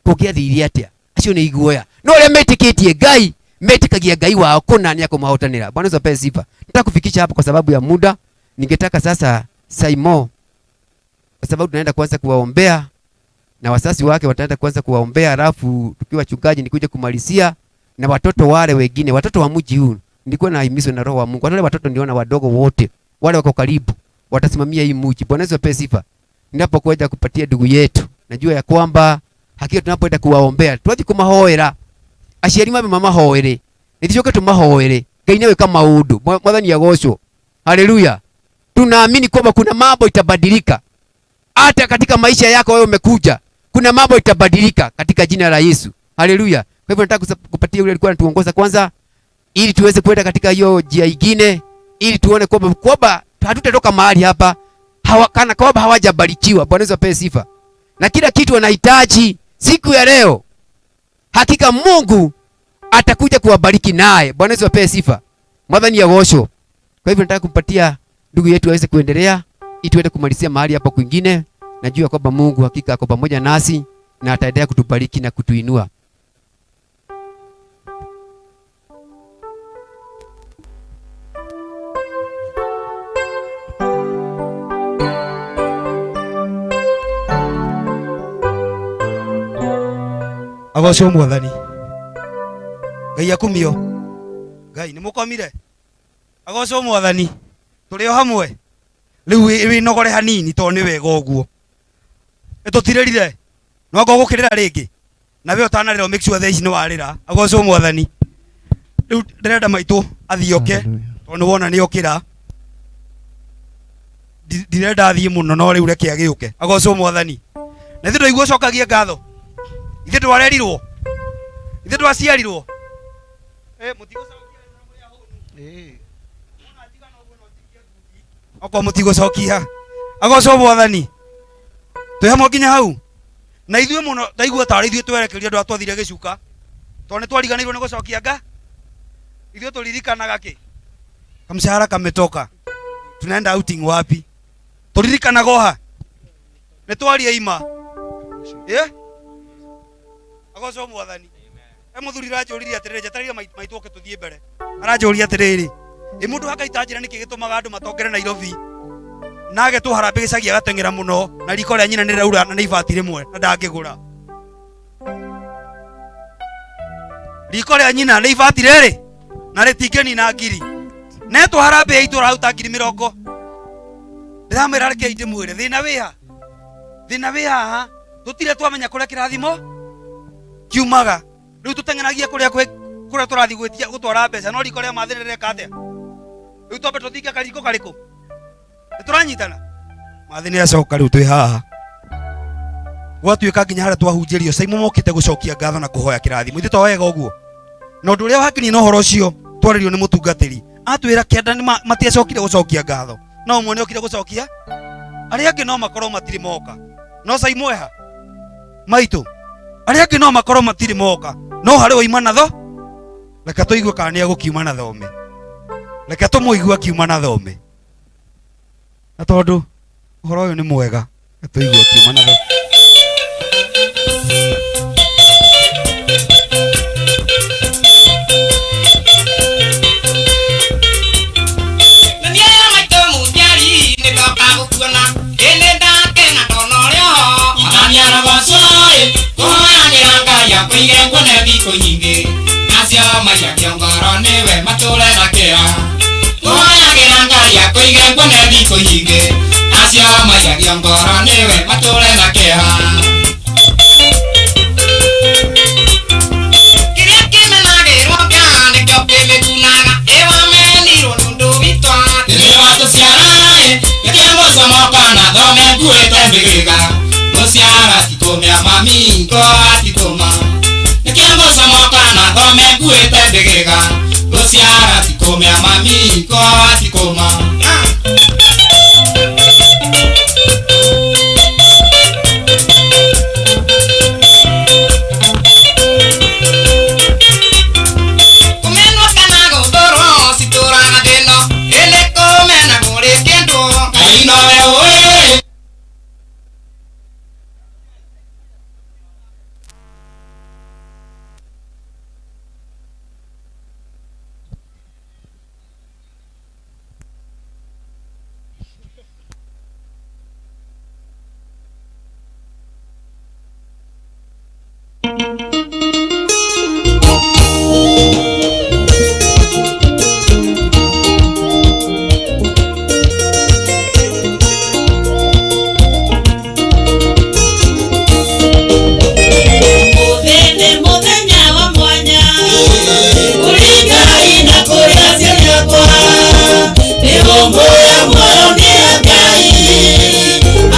kũngĩathiire atĩa? Acio nĩ iguoya. No arĩa metĩkĩtie Ngai, metĩkagia Ngai wao kũna nĩ akũmahotanĩra. Bwana Yesu apewe sifa. Nataka kufikisha hapo kwa sababu ya muda. Ningetaka sasa Saimo, kwa sababu tunaenda kuanza kuwaombea na wasasi wake wataenda kuanza kuwaombea, alafu tukiwa chungaji nikuja kumalizia na watoto wale wengine, watoto wa mji huu. Nilikuwa nahimizwa na Roho wa Mungu. Wale watoto niliona wadogo wote, wale wako karibu, watasimamia hii mji. Bwana Yesu apewe sifa. Ninapokuja kupatia ndugu yetu, najua ya kwamba hakika tunapoenda kuwaombea, twathi kumahoera. Aciari mabe mamahoere. Nithicoke tumahoere. Ngai nĩwe kama maũndũ. Mwathani agocwo. Haleluya. Tunaamini kwamba kuna mambo itabadilika. Hata katika maisha yako wewe umekuja, kuna mambo itabadilika katika jina la Yesu. Haleluya. Kwa hivyo nataka kupatia yule alikuwa anatuongoza kwanza, ili tuweze kwenda katika hiyo njia nyingine, ili tuone kwamba hatutatoka mahali hapa kana kwamba hawajabarikiwa. Bwana Yesu apewe sifa. Na kila kitu wanahitaji siku ya leo, hakika Mungu atakuja kuwabariki naye. Bwana Yesu apewe sifa. Mwathani agocwo. Kwa hivyo nataka kumpatia ndugu yetu aweze kuendelea, ili tuende kumalizia mahali hapa kwingine. Najua kwamba Mungu hakika ako pamoja nasi na ataendelea kutubariki na kutuinua. Agocwo Mwathani. Ngai akumio. Ngai nĩ mũkomire agocwo mwathani tũrĩ o hamwe rĩu wĩnogore hanini tondũ nĩ wega ũguo ĩtũtirĩrire no anga ũgũkĩrĩra rĩngĩ na we ũtanarĩra make sure thaa ici nĩ warĩra agocwo mwathani rĩu ndĩrenda maitũ athiĩ oke tondũ nĩ wona nĩ okĩra ndirenda athiĩ mũno no rĩu reke agĩũke agocwo mwathani na ithuĩ twaigua ũcokagie ngatho ithuĩ twarerirwo ithuĩ twaciarirwo okorwo mũtigũcokia agocwo mwathani twĩ hamwe nginya hau na ithuĩ mũno ndaigua tarĩ ithuĩ twerekeria andũ arĩa twathire gĩcuka tondũ nĩ twariganĩirwo nĩ gũcokia nga ithuĩ tũririkanaga kĩ kamshahara kametoka tunaenda outing wapi tũririkanaga oha nĩ twaria ima agocwo mwathani e mũthuri aranjũririe atĩrĩrĩ njetereire maitũ oke tũthiĩ mbere aranjũria atĩrĩrĩ ĩ mũndũ hakaita njĩra nĩkĩ gĩtũmaga andũ matongere Nairobi na agetwo harambĩ gĩcagi agateng'era mũno na riko rĩa nyina nĩ rĩraura na nĩ ibati rĩmwe na ndangĩgũra riko rĩa nyina nĩ ibati rĩrĩ na rĩtingĩnina ngiri netwo harambĩ ya itũra hau ta ngiri mĩrongo ndĩramwĩra rekei ndĩmwĩre thĩna wĩha thĩna wĩ haha tũtirĩ twamenya kũrĩa kĩrathimo kiumaga rĩu tũteng'eragia kũrĩa kũrĩa tũrathiĩ gwĩtia gũtwara mbeca no riko rĩa mathĩ rĩreka atĩa rĩu twambe tũthinge kariko karĩkũ nĩ tũranyitana mathĩ nĩ acoka rĩu twĩ haha gwatuĩka nginya harĩa twahunjĩrio Simon mokĩte gũcokia ngatho na kũhoya kĩrathimo ithuĩ to wega ũguo na ũndũ ũrĩa wakinyia na ũhoro ũcio twarĩrio nĩ mũtungatĩri atwĩra kĩanda matiacokire gũcokia ngatho no ũmwe nĩ okire gũcokia arĩa angĩ no makorwo matirĩ moka no Simon eha maitũ arĩa angĩ no makorwo matirĩ moka no harĩ waima natho reke tũigue kana nĩ egũkiuma na thome reke tũmũigue akiuma na thome na tondũ ũhoro ũyũ nĩ mwega reke tũigue akiuma na thome.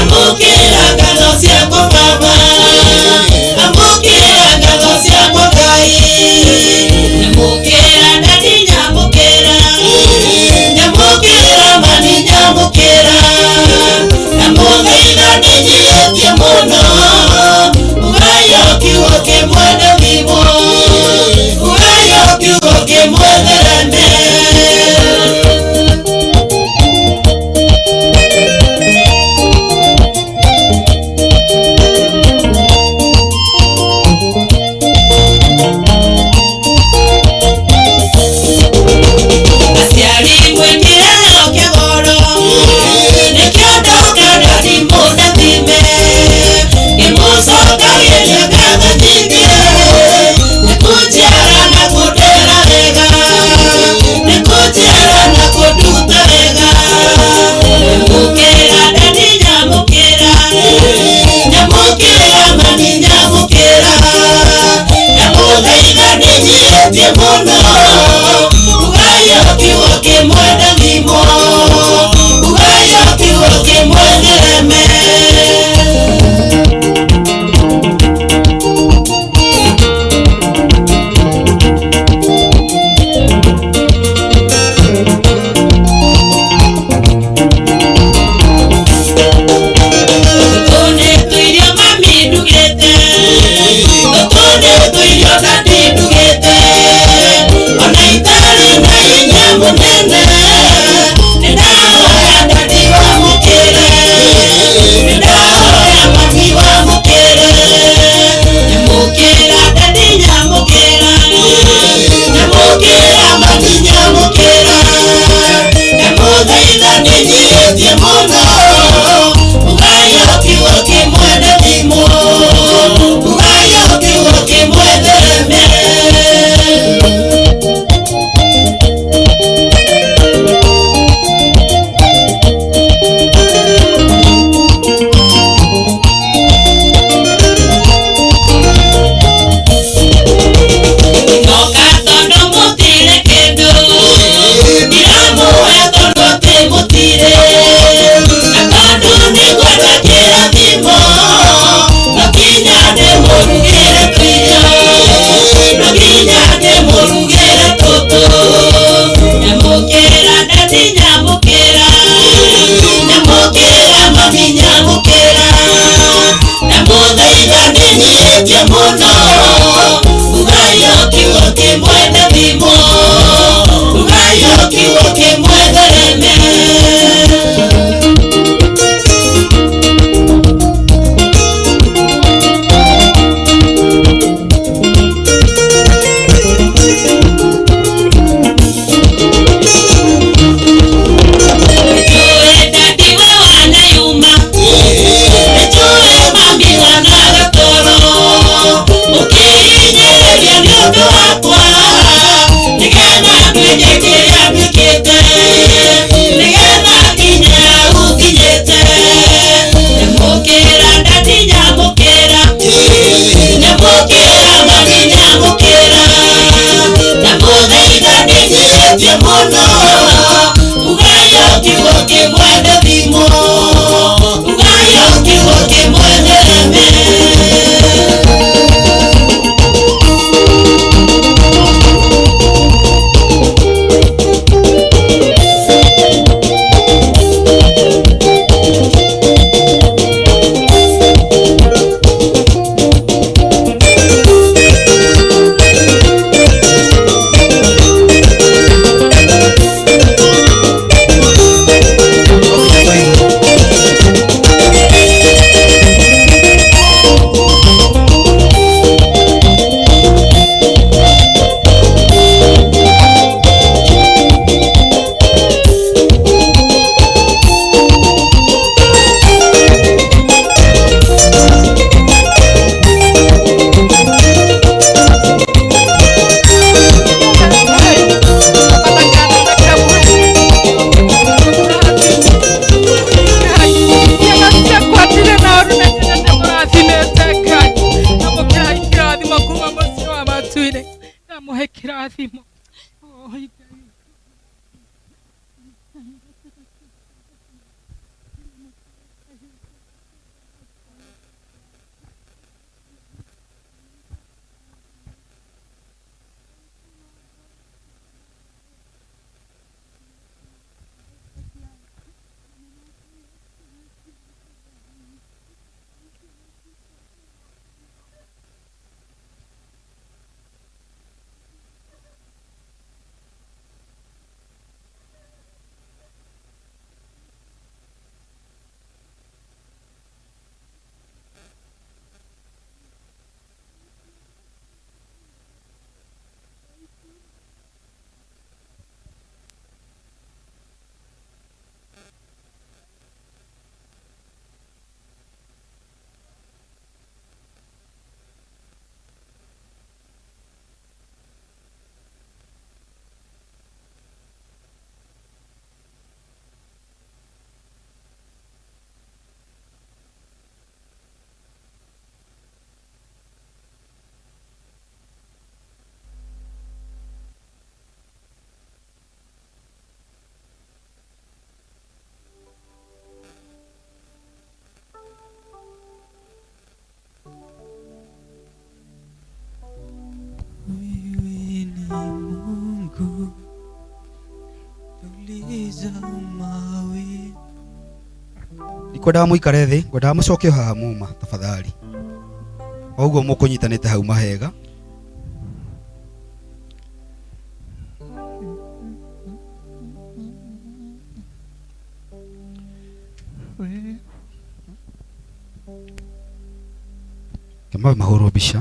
Amukira ngatho ciakwa Baba, amukira ngatho ciakwa. Ndĩnyihĩtie mũno ugayo kiugo kĩmwe ndathimwo ugayo kiugo kĩmwe thereme. Nĩnjũĩ dadi we wanayuma nĩnjũĩ mami wanagatoro mũkĩhinyĩrĩria nĩ ũndũ wakwa nĩgetha nduĩke kĩrĩa nduĩkĩte nĩgetha nginye hau nginyĩte. Nyamũkĩra dadi nyamũkĩra nyamũkĩra mami nyamũkĩra ndamũthaitha ndĩnyihĩtie mũno ugayo kiugo kĩmwe ndathimwo ugayo kiugo kĩmwe thereme. Kĩrathimo Wewe ni Mungu tuliza mawe. Ndikwendaga mũikare thĩ, ngwendaga mũcoke o haha muma tafadhali. O ũguo mũkũnyitanĩte hau mahega. Kemawe mahũrwo mbica.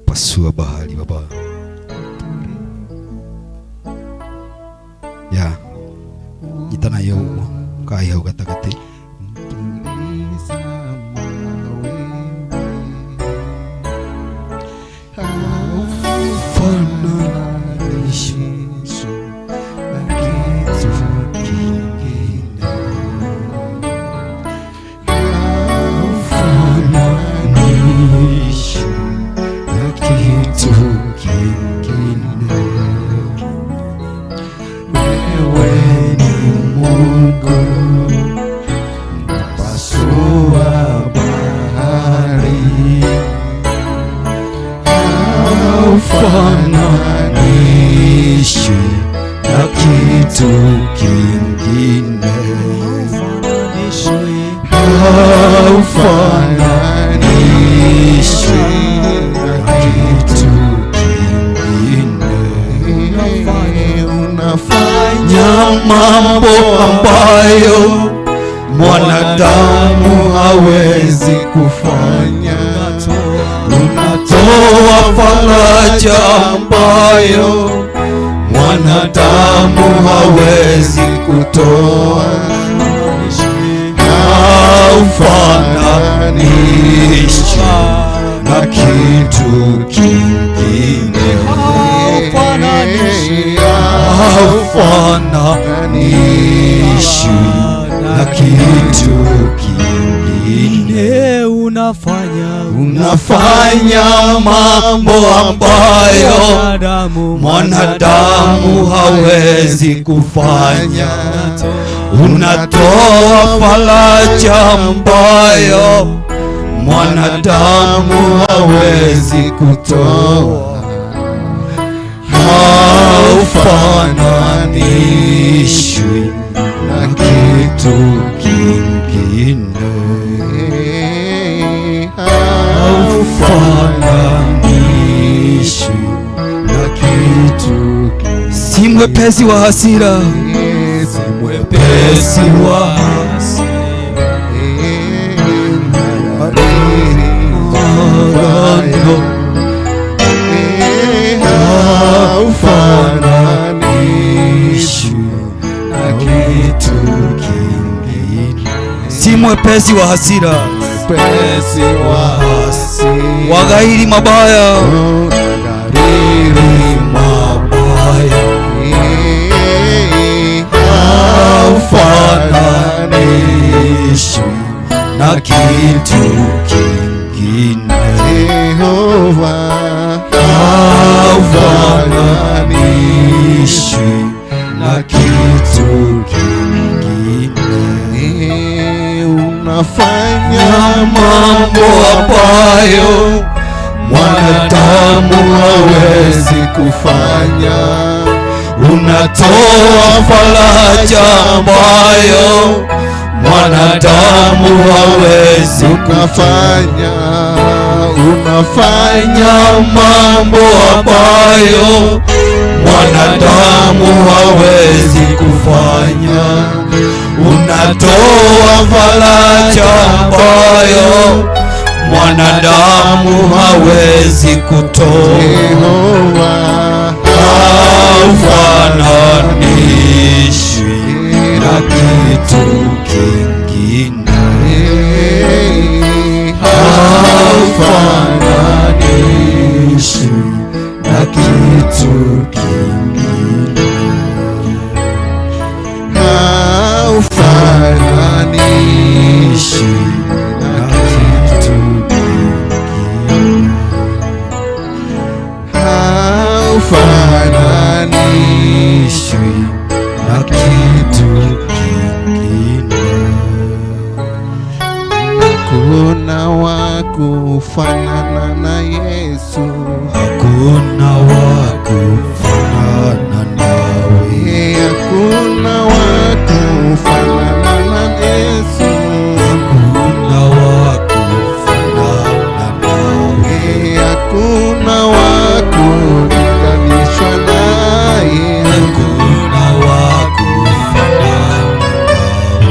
Pasua bahari baba. Ya. Nyitana yo ũguo. Kai hau gatagatĩ. Haufananishwi na kitu kingine. Haufananishwi na kitu kingine. Unafanya mambo ambayo mwanadamu hawezi kufanya. Unatoa faraja ambayo mwanadamu hawezi kutoa. Haufananishwi na kitu kingine. Haufananishwi na kitu kingine. Unafanya mambo ambayo mwanadamu hawezi kufanya. Unatoa faraja ambayo mwanadamu hawezi kutoa. Haufananishwi na kitu kingine. Haufananishwi na kitu kingine. Si mwepesi wa hasira, si mwepesi wa hasira. Haufananishwi na kitu kingine. Si mwepesi wa hasira, mwepesi wa hasira. Waghairi mabaya, waghairi mabaya. Haufananishwi na kitu kingine. Haufananishwi na kitu kingine. Unafanya mambo ambayo mwanadamu hawezi kufanya. Unatoa faraja ambayo mwanadamu hawezi kufanya. Unafanya mambo ambayo mwanadamu hawezi kufanya. Unatoa faraja ambayo mwanadamu hawezi kutoa. Haufananishwi na kitu kingine. Haufananishwi na kitu kingine. Haufananishwi na kitu kingine. Haufananishwi na kitu kingine. Hakuna wa kufanana na Yesu. Hakuna wa kufanana nawe. Hakuna wa kufanana na Yesu. Hakuna wa kufanana nawe. Hakuna wa kulinganishwa naye. Hakuna wa kufanana nawe.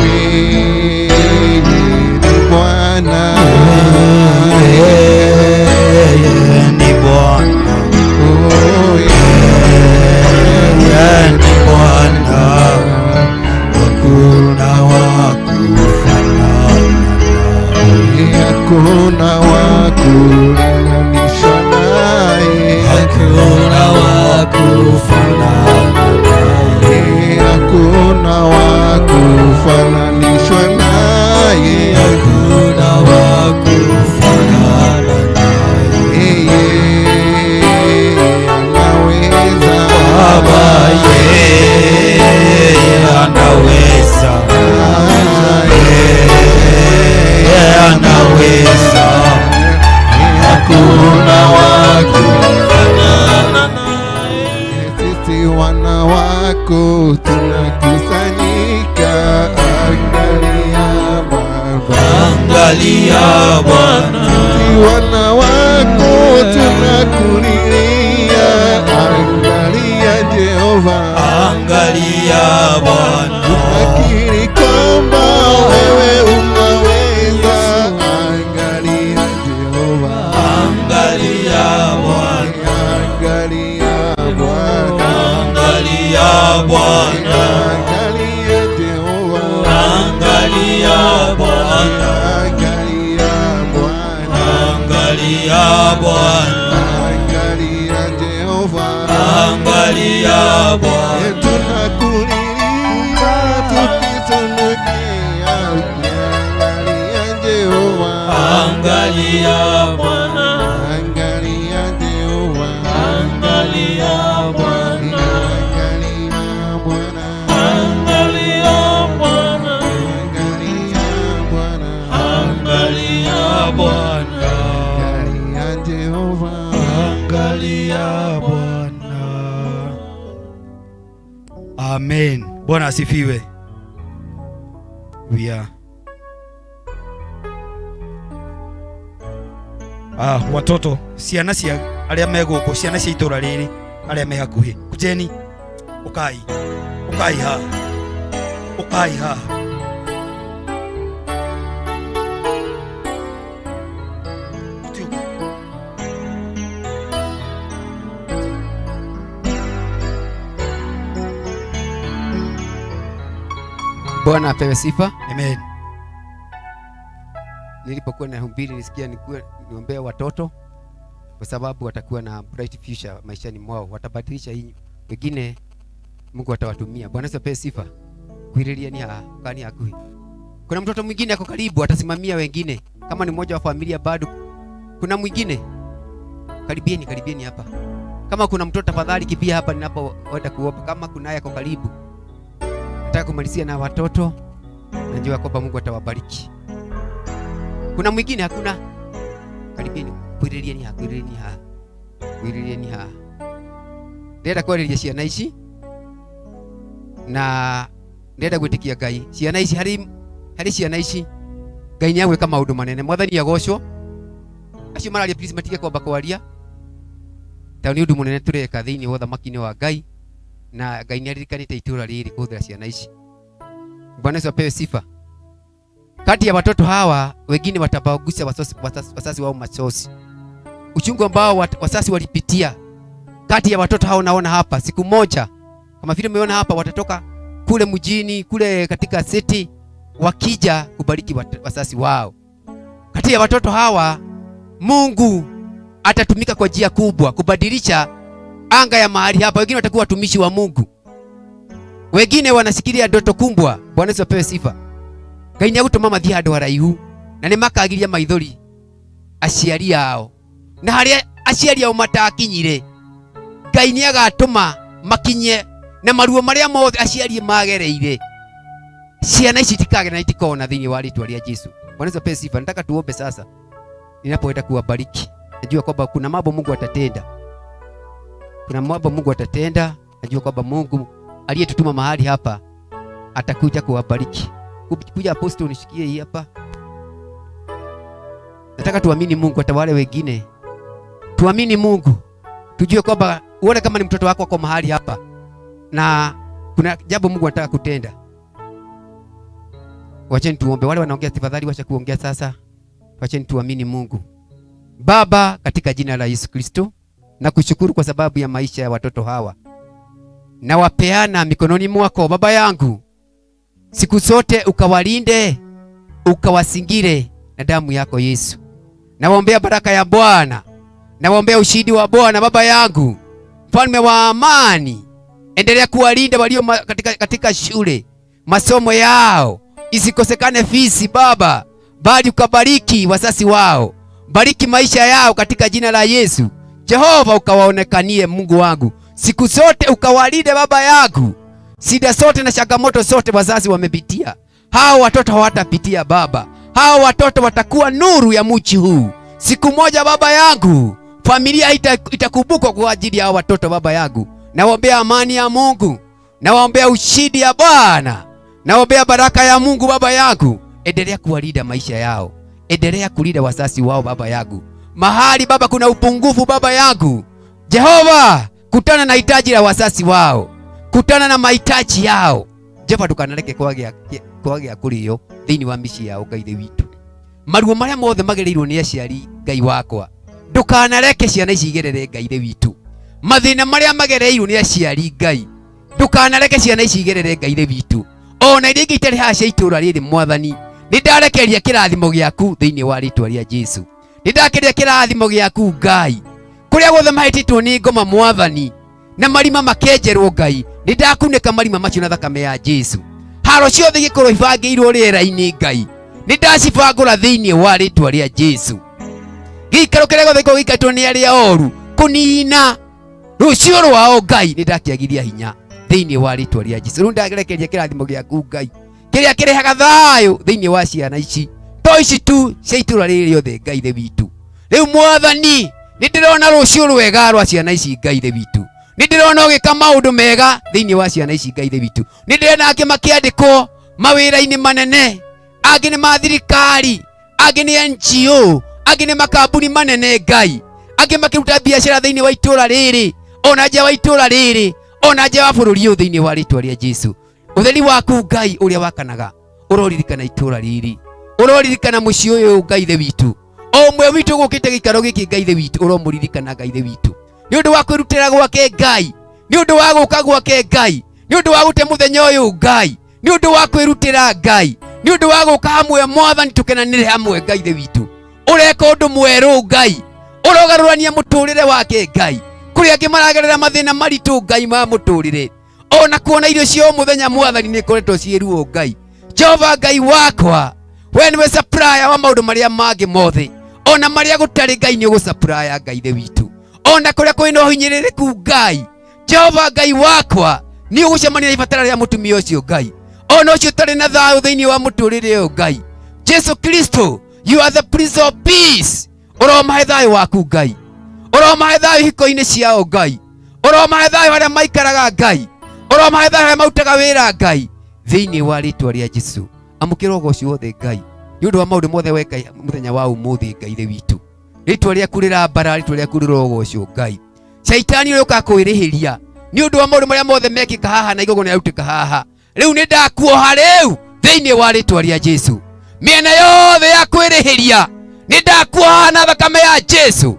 Wewe ni Bwana. Yeye ni Bwana. Yeye ni Bwana. Hakuna wa kufanana nawe. Hakuna wa kulinganishwa naye. Hakuna wa kufanana naye. Hakuna wa kufananishwa naye. Hakuna wa kufanana naye. Yeye anaweza. Baba, yeye anaweza. Yeye anaweza. Hakuna wa kufanana naye. Sisi wana wako tunakusanyika, angalia Baba, Angalia Bwana, wana wako tunakulilia, angalia Jehova, angalia Bwana, tunakiri kwamba wewe unaweza, angalia Jehova, angalia Bwana, angalia Bwana, angalia Bwana, angalia Jehova, angalia Bwana, angalia Bwana, angalia Bwana, angalia Jehova, angalia Bwana, tunakulilia tukitunukia, angalia Jehova, angalia Bwana, angalia Jehova, angalia Bwana, angalia Bwana, angalia Bwana, angalia Bwana, angalia Bwana, angalia Jehova, angalia Bwana. Amen. Bwana asifiwe. We are watoto ciana cia aria me guku, ciana cia itura riri aria me hakuhi, kujeni, ukai ukai haha, ukai haha. Bwana apewe sifa. Amen. Nilipokuwa nahubiri nisikia nikuwe niombee watoto kwa sababu watakuwa na bright future maishani mwao, watabadilisha hii, wengine Mungu atawatumia. Bwana Yesu apewe sifa. Kuililia ni kani hakuhi. Kuna mtoto mwingine ako karibu atasimamia wengine, kama ni mmoja wa familia bado. Kuna mwingine, karibieni, karibieni hapa. Kama kuna mtoto tafadhali kimbia hapa ninapoenda kuomba. Kama kunaye ako karibu. Nataka kumalizia na watoto, najua kwamba Mungu atawabariki. Kuna mwingine? Hakuna. Karibieni, kwiririeni ha, kwiririeni ha, kwiririeni ha. Ndĩrenda kwarĩria ciana ici na ndĩrenda gwĩtĩkia Ngai. Ciana ici harĩ ciana ici Ngai nĩ agwĩka maũndũ manene. Mwathani agocwo. Acio mararia please matige kwamba kwaria, tondũ nĩ ũndũ mũnene tũreka thĩinĩ wa ũthamaki-inĩ wa Ngai, na Ngai nĩ aririkanĩte itũũra rĩrĩ kũhũthĩra ciana ici. Bwana Yesu apewe sifa. Kati ya watoto hawa wengine watabagusa wazazi wao machozi, uchungu ambao wazazi walipitia. Kati ya watoto hao naona hapa siku moja, kama vile umeona hapa, watatoka kule mjini kule katika city wakija kubariki wazazi wao. Kati ya watoto hawa Mungu atatumika kwa njia kubwa kubadilisha anga ya mahali hapa. Wengine watakuwa watumishi wa Mungu, wengine wanashikilia ndoto kubwa. Bwana Yesu apewe sifa. Ngai nĩagũtũma mathiĩ handũ haraihu na nĩmakagiria maithori aciari ao, na harĩa aciari ao matakinyire Ngai nĩagatũma makinye, na maruo marĩa mothe aciari magereire ciana ici itikagera na itikona thĩinĩ wa rĩtwa rĩa Jesu. Bwana Yesu apewe sifa. Nataka tuombe sasa ninapoenda kuwabariki. Najua kwamba kuna mambo Mungu atatenda, kuna mambo Mungu atatenda. Najua kwamba Mungu aliyetutuma mahali hapa atakuja kuwabariki. Kuja apostle nishikie hii hapa. Nataka tuamini Mungu, hata wale wengine tuamini Mungu, tujue kwamba uone kama ni mtoto wako ako mahali hapa na kuna jambo Mungu anataka kutenda. Wacheni tuombe. Wale wanaongea tafadhali wacha kuongea sasa. Wacheni tuamini Mungu. Baba, katika jina la Yesu Kristo, nakushukuru kwa sababu ya maisha ya watoto hawa. Nawapeana mikononi mwako Baba yangu. Siku zote ukawalinde, ukawasingire na damu yako Yesu. Nawaombea baraka ya Bwana. Nawaombea ushindi wa Bwana Baba yangu. Mfalme wa amani, endelea kuwalinda walio katika shule, masomo yao isikosekane fisi Baba, bali ukabariki wazazi wao, bariki maisha yao katika jina la Yesu. Jehova ukawaonekanie Mungu wangu siku zote, ukawalinde Baba yangu. Shida zote na changamoto zote wazazi wamepitia, hao watoto hawatapitia Baba. Hao watoto watakuwa nuru ya mji huu. Siku moja Baba yangu, familia itakumbukwa kwa ajili ya hao watoto Baba yangu. Nawaombea amani ya Mungu, nawaombea ushindi ya Bwana, nawaombea baraka ya Mungu Baba yangu. Endelea kuwalinda maisha yao, Endelea kulinda wazazi wao Baba yangu. Mahali Baba kuna upungufu Baba yangu, Jehova, kutana na hitaji la wazazi wao, kutana na mahitaji yao. Jehova, ndukanareke kwagĩa kũrĩo thĩinĩ wa mĩciĩ yao Ngai Ithe witũ. Maruo marĩa mothe magereirwo nĩ aciari Ngai wakwa, ndukanareke ciana ici igerere Ngai Ithe witũ. Mathĩna marĩa magereirwo nĩ aciari Ngai, ndukanareke ciana ici igerere Ngai Ithe witũ. Ona iria ingĩ itarĩ haha cia itũũra rĩrĩ Mwathani, nĩ ndarekeria kĩrathimo gĩaku thĩinĩ wa rĩtwa rĩa Jesu. Nĩ ndakeria kĩrathimo gĩaku Ngai, kũrĩa guothe mahĩtĩtwo nĩ ngoma Mwathani, na marima makenjerwo Ngai, nĩ ndakunĩka marima macio na thakame ya Jesu. Haro ciothe igĩkorwo ibangĩirwo rĩera-inĩ Ngai, nĩ ndacibangũra thĩinĩ wa rĩtwa rĩa Jesu. Gĩikaro kĩrĩa gĩothe gĩkorwo gĩikarĩtwo nĩ arĩa oru kũnina rũciũ rwao Ngai, nĩ ndakĩagithia hinya thĩinĩ wa rĩtwa rĩa Jesu. Rĩu ndarekereria kĩrathimo gĩaku Ngai, kĩrĩa kĩrehaga thayũ thĩinĩ wa ciana ici, to ici tu cia itũũra rĩrĩ rĩothe Ngai Ithe witũ. Rĩu Mwathani, nĩ ndĩrona rũciũ rwega rwa ciana ici Ngai Ithe witũ. Nĩ ndĩrona ũgĩka maũndũ mega thĩinĩ wa ciana ici Ngai Ithe witũ. Nĩ ndĩrona angĩ makĩandĩkwo mawĩra-inĩ manene, angĩ nĩ ma thirikari, angĩ nĩ NGO, angĩ nĩ makambuni manene Ngai, angĩ makĩruta biacara thĩinĩ wa itũũra rĩrĩ, ona nja wa itũũra rĩrĩ, ona nja wa bũrũri ũyũ thĩinĩ wa rĩtwa rĩa Jesu. Ũtheri waku Ngai ũrĩa wakanaga ũroririkana itũũra rĩrĩ, ũroririkana mũciĩ ũyũ Ngai Ithe witũ. O ũmwe witũ gũkĩte gĩikaro gĩkĩ Ngai Ithe witũ, ũromũririkana Ngai Ithe witũ nĩ ũndũ wa kwĩrutĩra gwake Ngai, nĩ ũndũ wa gũka gwake Ngai, nĩ ũndũ wa gũte mũthenya ũyũ Ngai, nĩ ũndũ wa kwĩrutĩra Ngai, nĩ ũndũ wa gũka hamwe Mwathani, tũkenanĩre hamwe Ngai Ithe witũ. Ũreka ũndũ mwerũ Ngai, ũrogarũrania mũtũrĩre wake Ngai. Kũrĩ angĩ maragerera mathĩna maritũ Ngai ma mũtũrĩre, ona kuona irio cia o mũthenya Mwathani nĩ ikoretwo ciĩ ruo Ngai. Jehova Ngai wakwa, we nĩwe supplier wa maũndũ marĩa mangĩ mothe, ona marĩa gũtarĩ Ngai nĩ ũgũsupplier Ngai Ithe witũ. Ona kũrĩa kwĩna ũhinyĩrĩrĩku Ngai, Jehova Ngai wakwa, nĩ ũgũcemania na ibatara rĩa mũtumia ũcio Ngai, ona ũcio ũtarĩ na thayũ thĩinĩ wa mũtũrĩre ũyũ Ngai. Jesu Kristo, you are the Prince of Peace. Ũromahe thayũ waku Ngai, ũromahe thayũ ihiko-inĩ ciao Ngai, ũromahe thayũ harĩa maikaraga Ngai, ũromahe thayũ harĩa marutaga wĩra Ngai, thĩinĩ wa rĩtwa rĩa Jesu. Amũkĩra ũgoci wothe Ngai nĩ ũndũ wa maũndũ mothe weka mũthenya wa ũmũthĩ Ngai Ithe witũ. Rĩtwa rĩaku rĩrambara, rĩtwa rĩaku rĩrogocwo Ngai. Shaitani ũrĩa ũkaga kwĩrĩhĩria nĩ ũndũ wa maũndũ marĩa mothe mekĩka haha na igongona rĩarutĩka haha, rĩu nĩ ndakuoha rĩu thĩinĩ wa rĩtwa rĩa Jesu. Mĩena yothe ya kwĩrĩhĩria nĩ ndakuoha na thakame ya Jesu,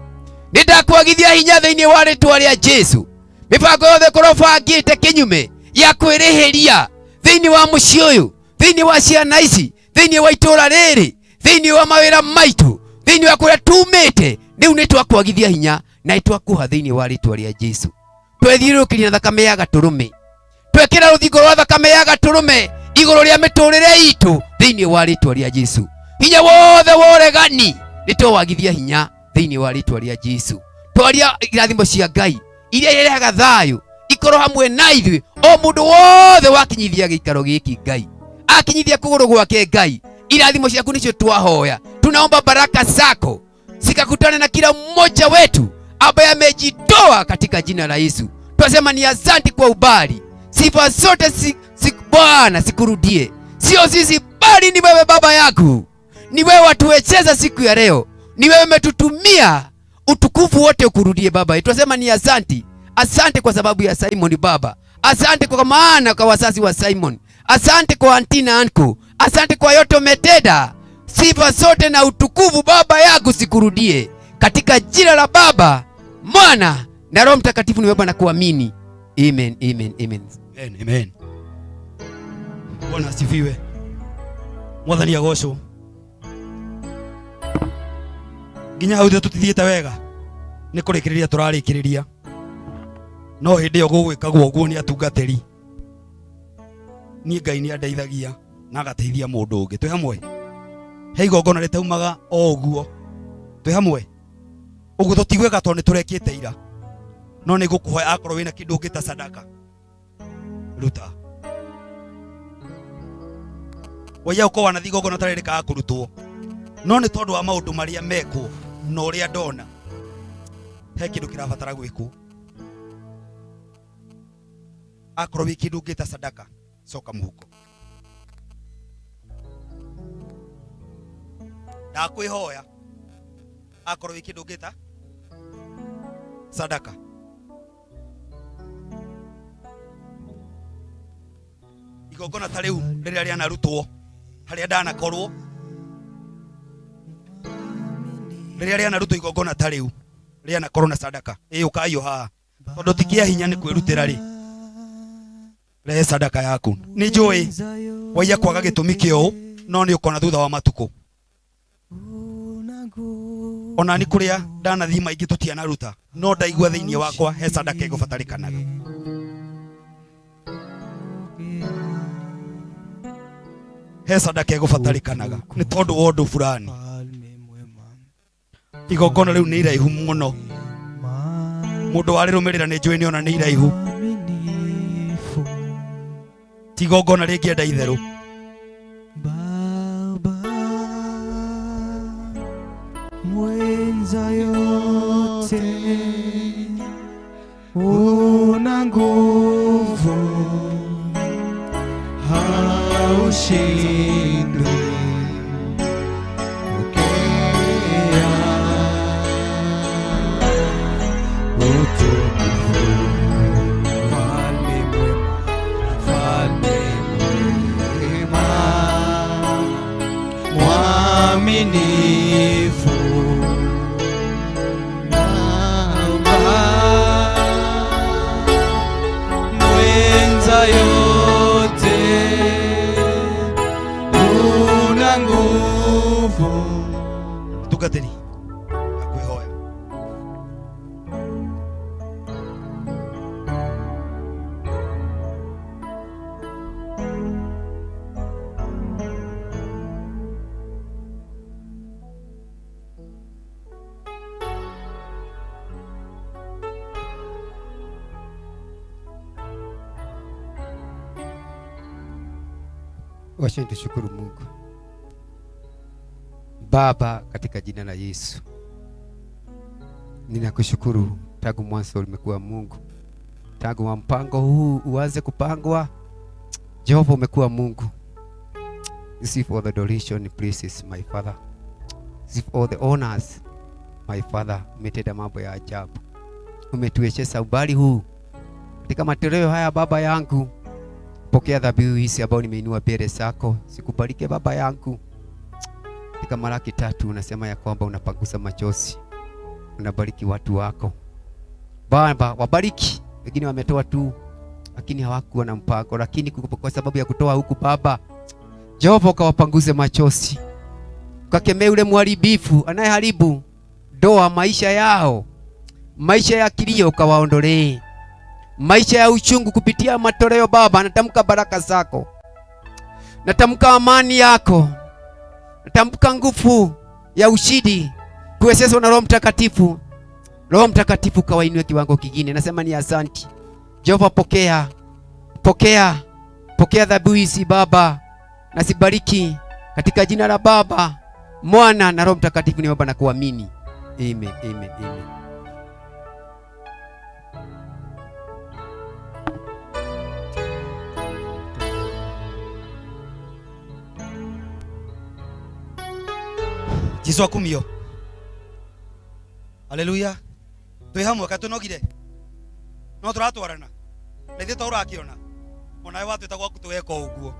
nĩ ndakwagithia hinya thĩinĩ wa rĩtwa rĩa Jesu. Mĩbango yothe ĩkorwo bangĩte kĩnyume ya kwĩrĩhĩria thĩinĩ wa mũciĩ ũyũ, thĩinĩ wa ciana ici, thĩinĩ wa itũũra rĩrĩ, thĩinĩ wa mawĩra maitũ, thĩinĩ wa kũrĩa tumĩte, rĩu nĩ twakwagithia hinya na nĩ twakuoha thĩinĩ wa rĩtwa rĩa Jesu. Twethiũrũrũkĩria na thakame ya gatũrũme, twekĩra rũthingo rwa thakame ya gatũrũme igũrũ rĩa mĩtũrĩre itũ thĩinĩ wa rĩtwa rĩa Jesu. Hinya wothe wa ũregani nĩ twawagithia hinya thĩinĩ wa rĩtwa rĩa Jesu. Twaria irathimo cia Ngai iria irehaga thayũ ikorwo hamwe na ithuĩ, o mũndũ wothe wakinyithia gĩikaro gĩkĩ Ngai, akinyithia kũgũrũ gwake Ngai, irathimo ciaku nĩcio twahoya. Tunaomba baraka zako zikakutana na kila mmoja wetu ambaye amejitoa katika jina la Yesu. Twasema ni asante kwa ubali, sifa zote Bwana sikurudie, sio sisi bali ni wewe Baba yangu, ni wewe watuwezesha siku ya leo, ni wewe umetutumia, utukufu wote ukurudie Baba. Twasema ni asante, asante kwa sababu ya Simon Baba, asante kwa maana kwa wazazi wa Simon, asante kwa auntie na uncle, asante kwa yote umetenda. Sifa zote na utukufu Baba yangu sikurudie, katika jina la Baba, Mwana na Roho Mtakatifu ni wewe na kuamini. Amen, amen, amen. Amen, amen. Bwana asifiwe. Mwathani agocwo. Nginya hau tutithiĩte wega, nĩ kũrĩkĩrĩria tũrarĩkĩrĩria, no hĩndĩ ĩyo gũgwĩkagwo ũguo nĩ atungatĩri. Niĩ Ngai nĩ andeithagia na agateithia mũndũ ũngĩ. Twĩ hamwe, he igongona rĩtaumaga o ũguo. Twĩ hamwe ũguo, tũtigwĩka tondũ nĩ tũrekĩte ira, no nĩ ngũkũhoya akorwo wĩna kĩndũ ũngĩta sadaka, ruta. Waiya ũkorwo wanathiĩ igongona tarĩ rĩkaga kũrutwo, no nĩ tondũ wa maũndũ marĩa mekwo na ũrĩa ndona, he kĩndũ kĩrabatara gwĩkwo. Akorwo wĩ kĩndũ ũngĩta sadaka, coka mũhuko. Ndakwĩhoya akorwo wĩ kĩndũ ũngĩta sadaka. Igongona ta rĩu rĩrĩa rĩanarutwo harĩa ndanakorwo, rĩrĩa rĩanarutwo igongona ta rĩu rĩanakorwo na sadaka, ĩ ũkaiyũ haha tondũ ti kĩa hinya nĩ kwĩrutĩra rĩ, rehe sadaka yaku. Nĩ njũĩ waiya kwaga gĩtũmi kĩa ũũ, no nĩ ũkona thutha wa matukũ. Ona nĩ kũrĩa ndanathiĩ maingĩ tũtianaruta, no ndaigua thĩinĩ wakwa he sadaka ĩgũbatarĩkanaga. He sadaka ĩgũbatarĩkanaga nĩ tondũ wa ũndũ fulani. Igongona rĩu nĩ iraihu mũno, mũndũ warĩrũmĩrĩra nĩ njũĩ nĩ ona nĩ iraihu, ti igongona rĩngĩenda itherũ. Mwenza yote una nguvu, haushindwi. Pokea utukufu, mfalme mwema, mfalme mwema, mwaminifu. Mwenza yote una nguvu. Tungatĩri akwĩhoya. Wacha nitushukuru Mungu. Baba, katika jina la Yesu, ninakushukuru tangu mwanzo umekuwa Mungu. Tangu wa mpango huu uanze kupangwa, Jehova umekuwa Mungu. Receive all the adoration, praises, my Father. Receive all the honors, my Father. Umetenda mambo ya ajabu, umetuwezesha ubali huu katika matoleo haya. Baba yangu, pokea dhabihu hizi ambayo nimeinua mbele zako, sikubalike Baba yangu. Katika Malaki 3 unasema ya kwamba unapangusa machozi, unabariki watu wako. Baba, wabariki. Wengine wametoa tu lakini hawakuwa na mpango, lakini kwa sababu ya kutoa huku Baba Jehova ukawapanguze machozi, ukakemee ule mharibifu anayeharibu ndoa, maisha yao, maisha ya kilio ukawaondolee, maisha ya uchungu kupitia matoleo. Baba, natamka baraka zako, natamka amani yako, natamka nguvu ya ushindi kuwezeshwa na Roho Mtakatifu. Roho Mtakatifu kawainue kiwango kingine. Nasema ni asanti Jehova, pokea, pokea, pokea dhabihu hizi Baba, na sibariki katika jina la Baba, Mwana na Roho Mtakatifu. Niomba na kuamini. Amen, amen, amen. Jesu akumio. Haleluya. Twĩ hamwe ka tũnogire? No tũratwarana. Na ithuĩ to ũrakĩona. Onawe watwĩta gwaku tũgeka o ũguo.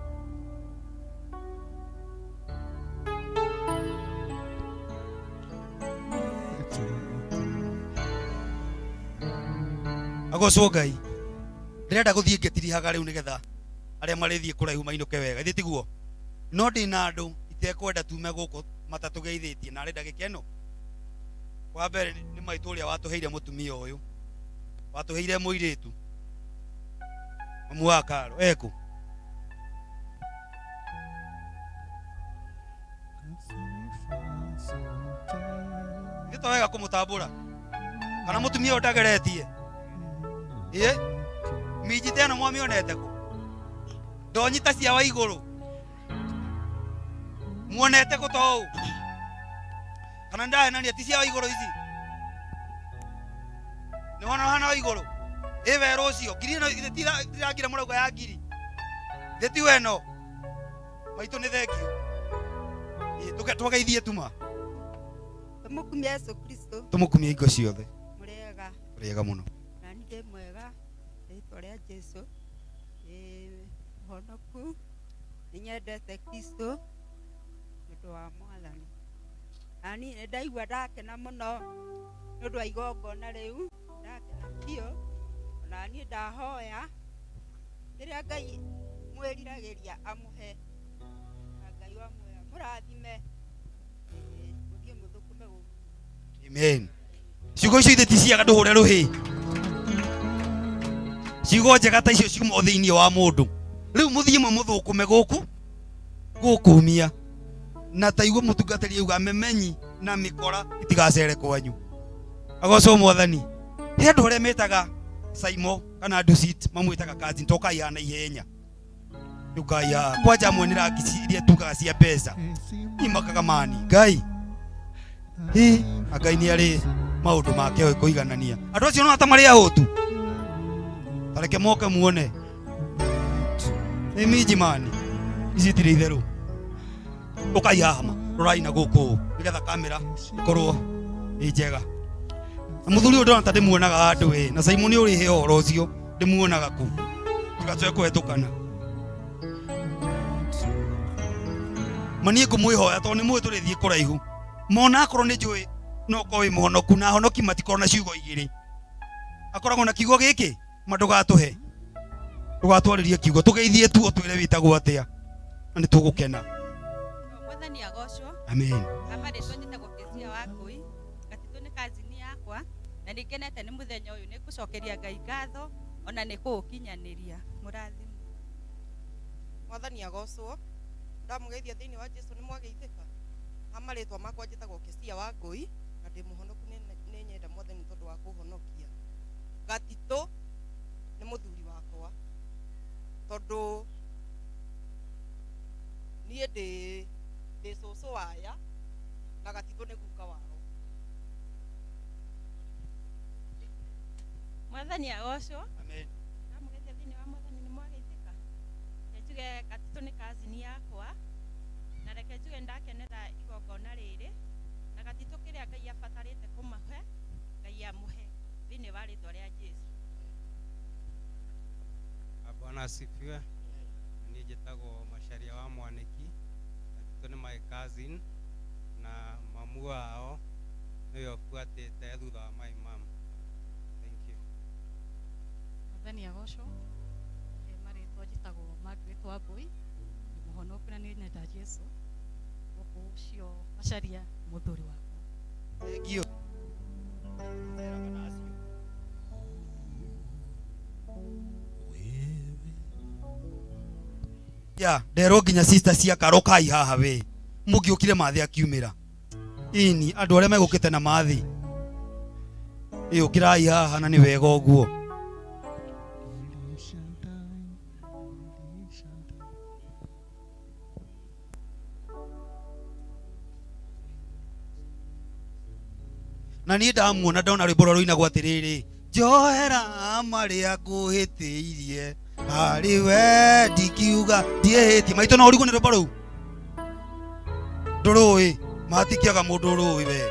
Agocwo Ngai. Ndĩrenda gũthiĩ ngĩtirihaga rĩu nĩgetha arĩa marĩthiĩ kũraihu mainũke wega. Ithuĩ tiguo? No ndĩna andũ itekwenda tume gũkũ matatũgeithĩtie na arĩ ndagĩka ĩno. Wa mbere nĩ maitũ ũrĩa watũheire mũtumia ũyũ, watũheire mũirĩtu mamu wa Karo ekũ? Nĩ to wega kũmũtambũra kana mũtumia ũyũ ndageretie? Ĩ minji ta ĩno mwamĩonete kũ? Ndonyi ta cia wa igũrũ muonete kũ to ũũ? Kana ndahenania ti cia wa igũrũ ici? Nĩ wona hana wa igũrũ? Ĩ werũ ũcio ngiri ĩno ithe tirangira mũrauga ya ngiri ithe ti weno maitũ nĩ thengio. Ĩ twageithie tuma. Tumukumie Yesu Kristo. Tumukumie hingo ciothe. Murega. Murega muno. Na ni ndĩ mwega rĩtwa rĩa Jesu. Mũhonoku. Nĩnyendete Kristo nĩ ũndũ wa Mwathani. Na niĩ nĩ ndaigua ndakena mũno nĩ ũndũ wa igongona rĩu, ndakena biũ. Ona niĩ ndahoya rĩrĩa Ngai mwĩriragĩria amũhe, na Ngai wa muoyo amũrathime, mũthiĩ mũthũkũme gũkũ. Amen. Ciugo icio ithe ti ciaga ndũhũre rũhĩ. Ciugo njega ta icio ciuma o thĩinĩ wa mũndũ. Rĩu mũthiĩ mũmũthũkũme gũkũ gũkũmia. Na ta igua mũtungatĩri auga memenyi na mĩkora itigacere kwanyu. Agocwo Mwathani. He andũ arĩa metaga Saimo kana Dusit mamwĩtaga cousin tokai haha na ihenya. Rĩu Ngai haha kwanja amwe nĩ rangi iria tugaga cia mbeca imakaga mani Ngai. Hi Ngai nĩ arĩ maũndũ make oĩ kũiganania. Andũ acio no ta marĩ ahũtu. Tareke moke muone. Nĩ minji mani. Ici itirĩ itherũ. Ũkai haha ma. Rorai na gũkũ nĩgetha kamera ĩkorwo ĩ njega. Na mũthuri ũyũ ndona ta ndĩmuonaga handũ ĩ. Na Simon ũrĩ he ũhoro ũcio ndĩmuonaga kũ. Tigacoe kũhetũkana. Ma niĩ ngũmwĩhoya tondũ nĩ mũĩ tũrĩthiĩ kũraihu. Mona akorwo nĩ njũĩ no ũkorwo wĩ mũhonoku na ahonoki matikorwo na ciugo igĩrĩ. Akoragwo na kiugo gĩkĩ ma ndũgatũhe. Ndũgatwarĩrie kiugo tũgeithie tu ũtwĩre wĩtagwo atĩa na nĩ tũgũkena. Mwathani agocwo. Amen. Ama rĩtwa njĩtagwo Kezia wa Ngũi. Gatitũ nĩ kazini yakwa na nĩ ngenete nĩ mũthenya ũyũ nĩ ngũcokeria Ngai ngatho ona nĩ kũũkinyanĩria. Mũrathime. Mwathani agocwo. Ndamũgeithia thĩinĩ wa Jesu nĩ mwageithĩka. Ama rĩtwa makwa njĩtagwo Kezia wa Ngũi na ndĩ mũhonoku nĩ nyenda Mwathani tondũ wa kũhonokia. Gatitũ nĩ mũthuri wakwa tondũ niĩ ndĩ cũcũ waya na Gatitũ nĩ guka wao. Mwathani agocwo. Amen. Ndamũgeithia thĩinĩ wa Mwathani nĩ mwageithĩka. Reke njuge Gatitũ nĩ kazini yakwa na reke njuge ndakenera igongona rĩrĩ na Gatitũ kĩrĩa Ngai abatarĩte kũmahe Ngai amũhe thĩinĩ wa rĩtwa rĩa Jesu. Bwana asifiwe. Niĩ njĩtagwo Macharia wa Mwanĩki. Gatitũ nĩ my cousin na mamu wao nĩwe ũbuatĩte thutha wa my mom. Thank you. Mwathani agocwo. Marĩtwa njĩtagwo Margaret Wambui. Ndĩ mũhonoku na nĩ nyenda Jesu. Gũkũ ũcio Macharia mũthuri wakwa. Thank you. Ya, nderwo nginya sister cia karokai haha we. Mũngĩũkire mathĩ akiumĩra. Ini andũ arĩa megũkĩte na mathĩ. Ĩ ũkĩrai haha na nĩ wega ũguo. Na niĩ ndamuona ndona rwĩmbo rũrĩa rũinagwo atĩrĩrĩ, njohera marĩa ngũhĩtĩirie harĩ we ndikiuga ndiĩhĩtie. Maitũ no ũrigwo nĩ rwĩmbo rũu? Ndũrũĩ, matikĩaga mũndũ ũrũĩ we.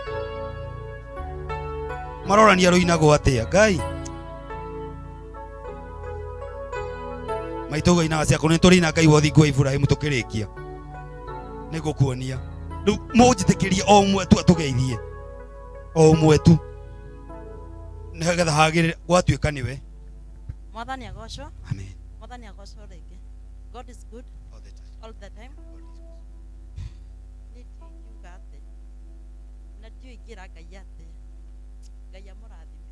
Marorania rũinagwo atĩa Ngai. Maitũ ũguo ainaga ciakwa nĩ tũrĩ na Ngai wa ũthingu wa Iburahĩmu tũkĩrĩkia. Nĩngũkuonia. Rĩu mũnjĩtĩkĩrie o ũmwe tu atũgeithie. O ũmwe tu. Nĩgetha hagĩrĩre gwatuĩka nĩwe. Mwathani agocwo. Amen. Mwathani agocwo rĩngĩ. God is good all the time. All the time. Niĩ ndiũĩ ingiuga atĩa. Na ndiũĩ ingĩra Ngai atĩa. Ngai amũrathime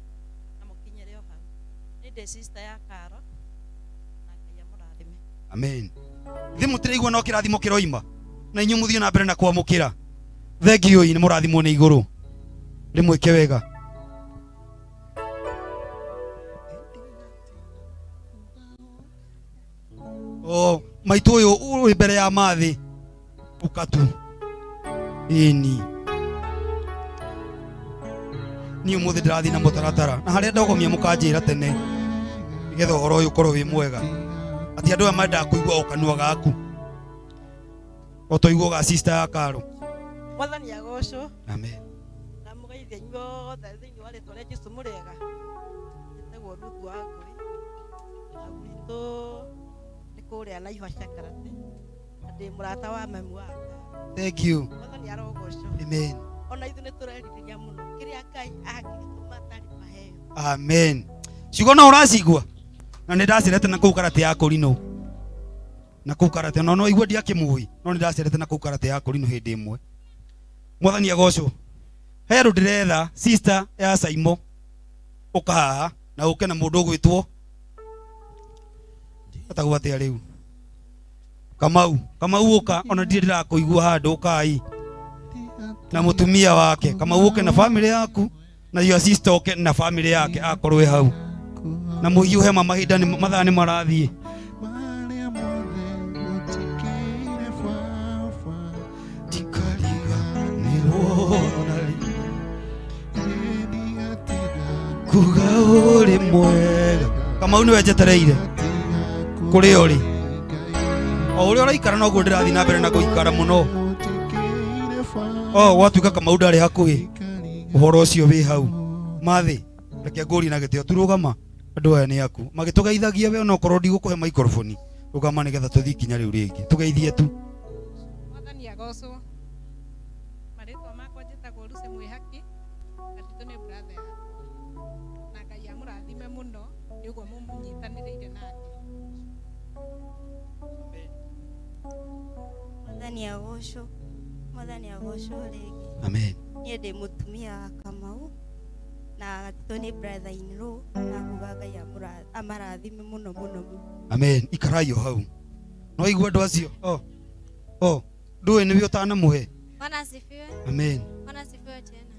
na mũkinyĩre o hau. Niĩ ndĩ sister ya Karo na Ngai amũrathime. Amen. Ithuĩ mũtiraigua no kĩrathimo kĩroima na inyuĩ mũthiĩ na mbere na kwamũkĩra. Thengiũ nĩ mũrathimwo nĩ igũrũ. Rĩmwĩke wega. O maitũ ũyũ ũrĩ mbere ya mathĩ ũka tu. Ĩni. Niĩ ũmũthĩ ndĩrathiĩ na mũtaratara na harĩa ndogomia mũkanjĩra tene nĩgetha ũhoro ũyũ ũkorwo wĩ mwega. Atĩ andũ aya mendaga kũigua o kanua gaku. O twaigua ga sister ya Karo. Mwathani agocwo. Amen. Ndamũgeithia inyuothe thĩinĩ wa rĩtwa rĩa Jesũ mũrĩega. Njĩtagwo Ruth wa Ngũi na gwitũ nĩ kũrĩa Naivasha Karate, na ndĩ mũrata wa mami wa Thank you. Mwathani arogocwo. Amen. Ona ithuĩ nĩ tũrerirĩria mũno kĩrĩa Ngai angĩgĩtũma atarĩ maheo. Amen. Ciugo no ũracigua na nĩ ndacerete na kũu karate ya kũrinũ na kũu karate no no igua ndiakĩmũĩ no nĩ ndacerete na kũu karate ya kũrinũ hĩndĩ ĩmwe. Mwathani agocwo. He andũ ndĩretha sister ya Saimo ũka haha na ũke na mũndũ ũgwĩtwo etagwo atĩa rĩu Kamau. Kamau ũka ona ndirĩ ndĩrakũigua handũ ũkai na mũtumia wake. Kamau ũke na family yaku na your sister ũke na family yake akorwo ĩ hau na mũhiũhe ma mahinda nĩ mathaa nĩ marathiĩ. Kuga ũrĩ mwega. Kamau nĩwe njetereire kũrĩa ũrĩ o ũrĩa ũraikara noguo ndĩrathiĩ na mbere na gũikara mũno. O gwatuĩka Kamau ndarĩ hakuhĩ ũhoro ũcio wĩ hau. Mathĩ reke ngũrie na gĩtĩo turũgama andũ aya nĩ aku magĩtũgeithagia we onokorwo ndigũkũhe microphone rũgama nĩgetha tũthiĩ kinya rĩu rĩngĩ tũgeithie tu. Mwathani agocwo. Marĩtwa makwa njĩtagwo Lucy Mwĩhaki, Gatitũ nĩ brother yakwa. Na Ngai amũrathime mũno nĩ ũguo mũnyitanĩrĩire nake. Mwathani agocwo. Mwathani agocwo rĩngĩ. Amen. Niĩ ndĩ mũtumia wa Kamau na Gatitũ nĩ brother in law na kuga Ngai amarathime mũno mũno mũno. Amen. Ikarai o hau. No igua andũ acio. O. O. Ndũĩ nĩwe ũtanamũhe. Bwana asifiwe. Amen. Bwana asifiwe tena.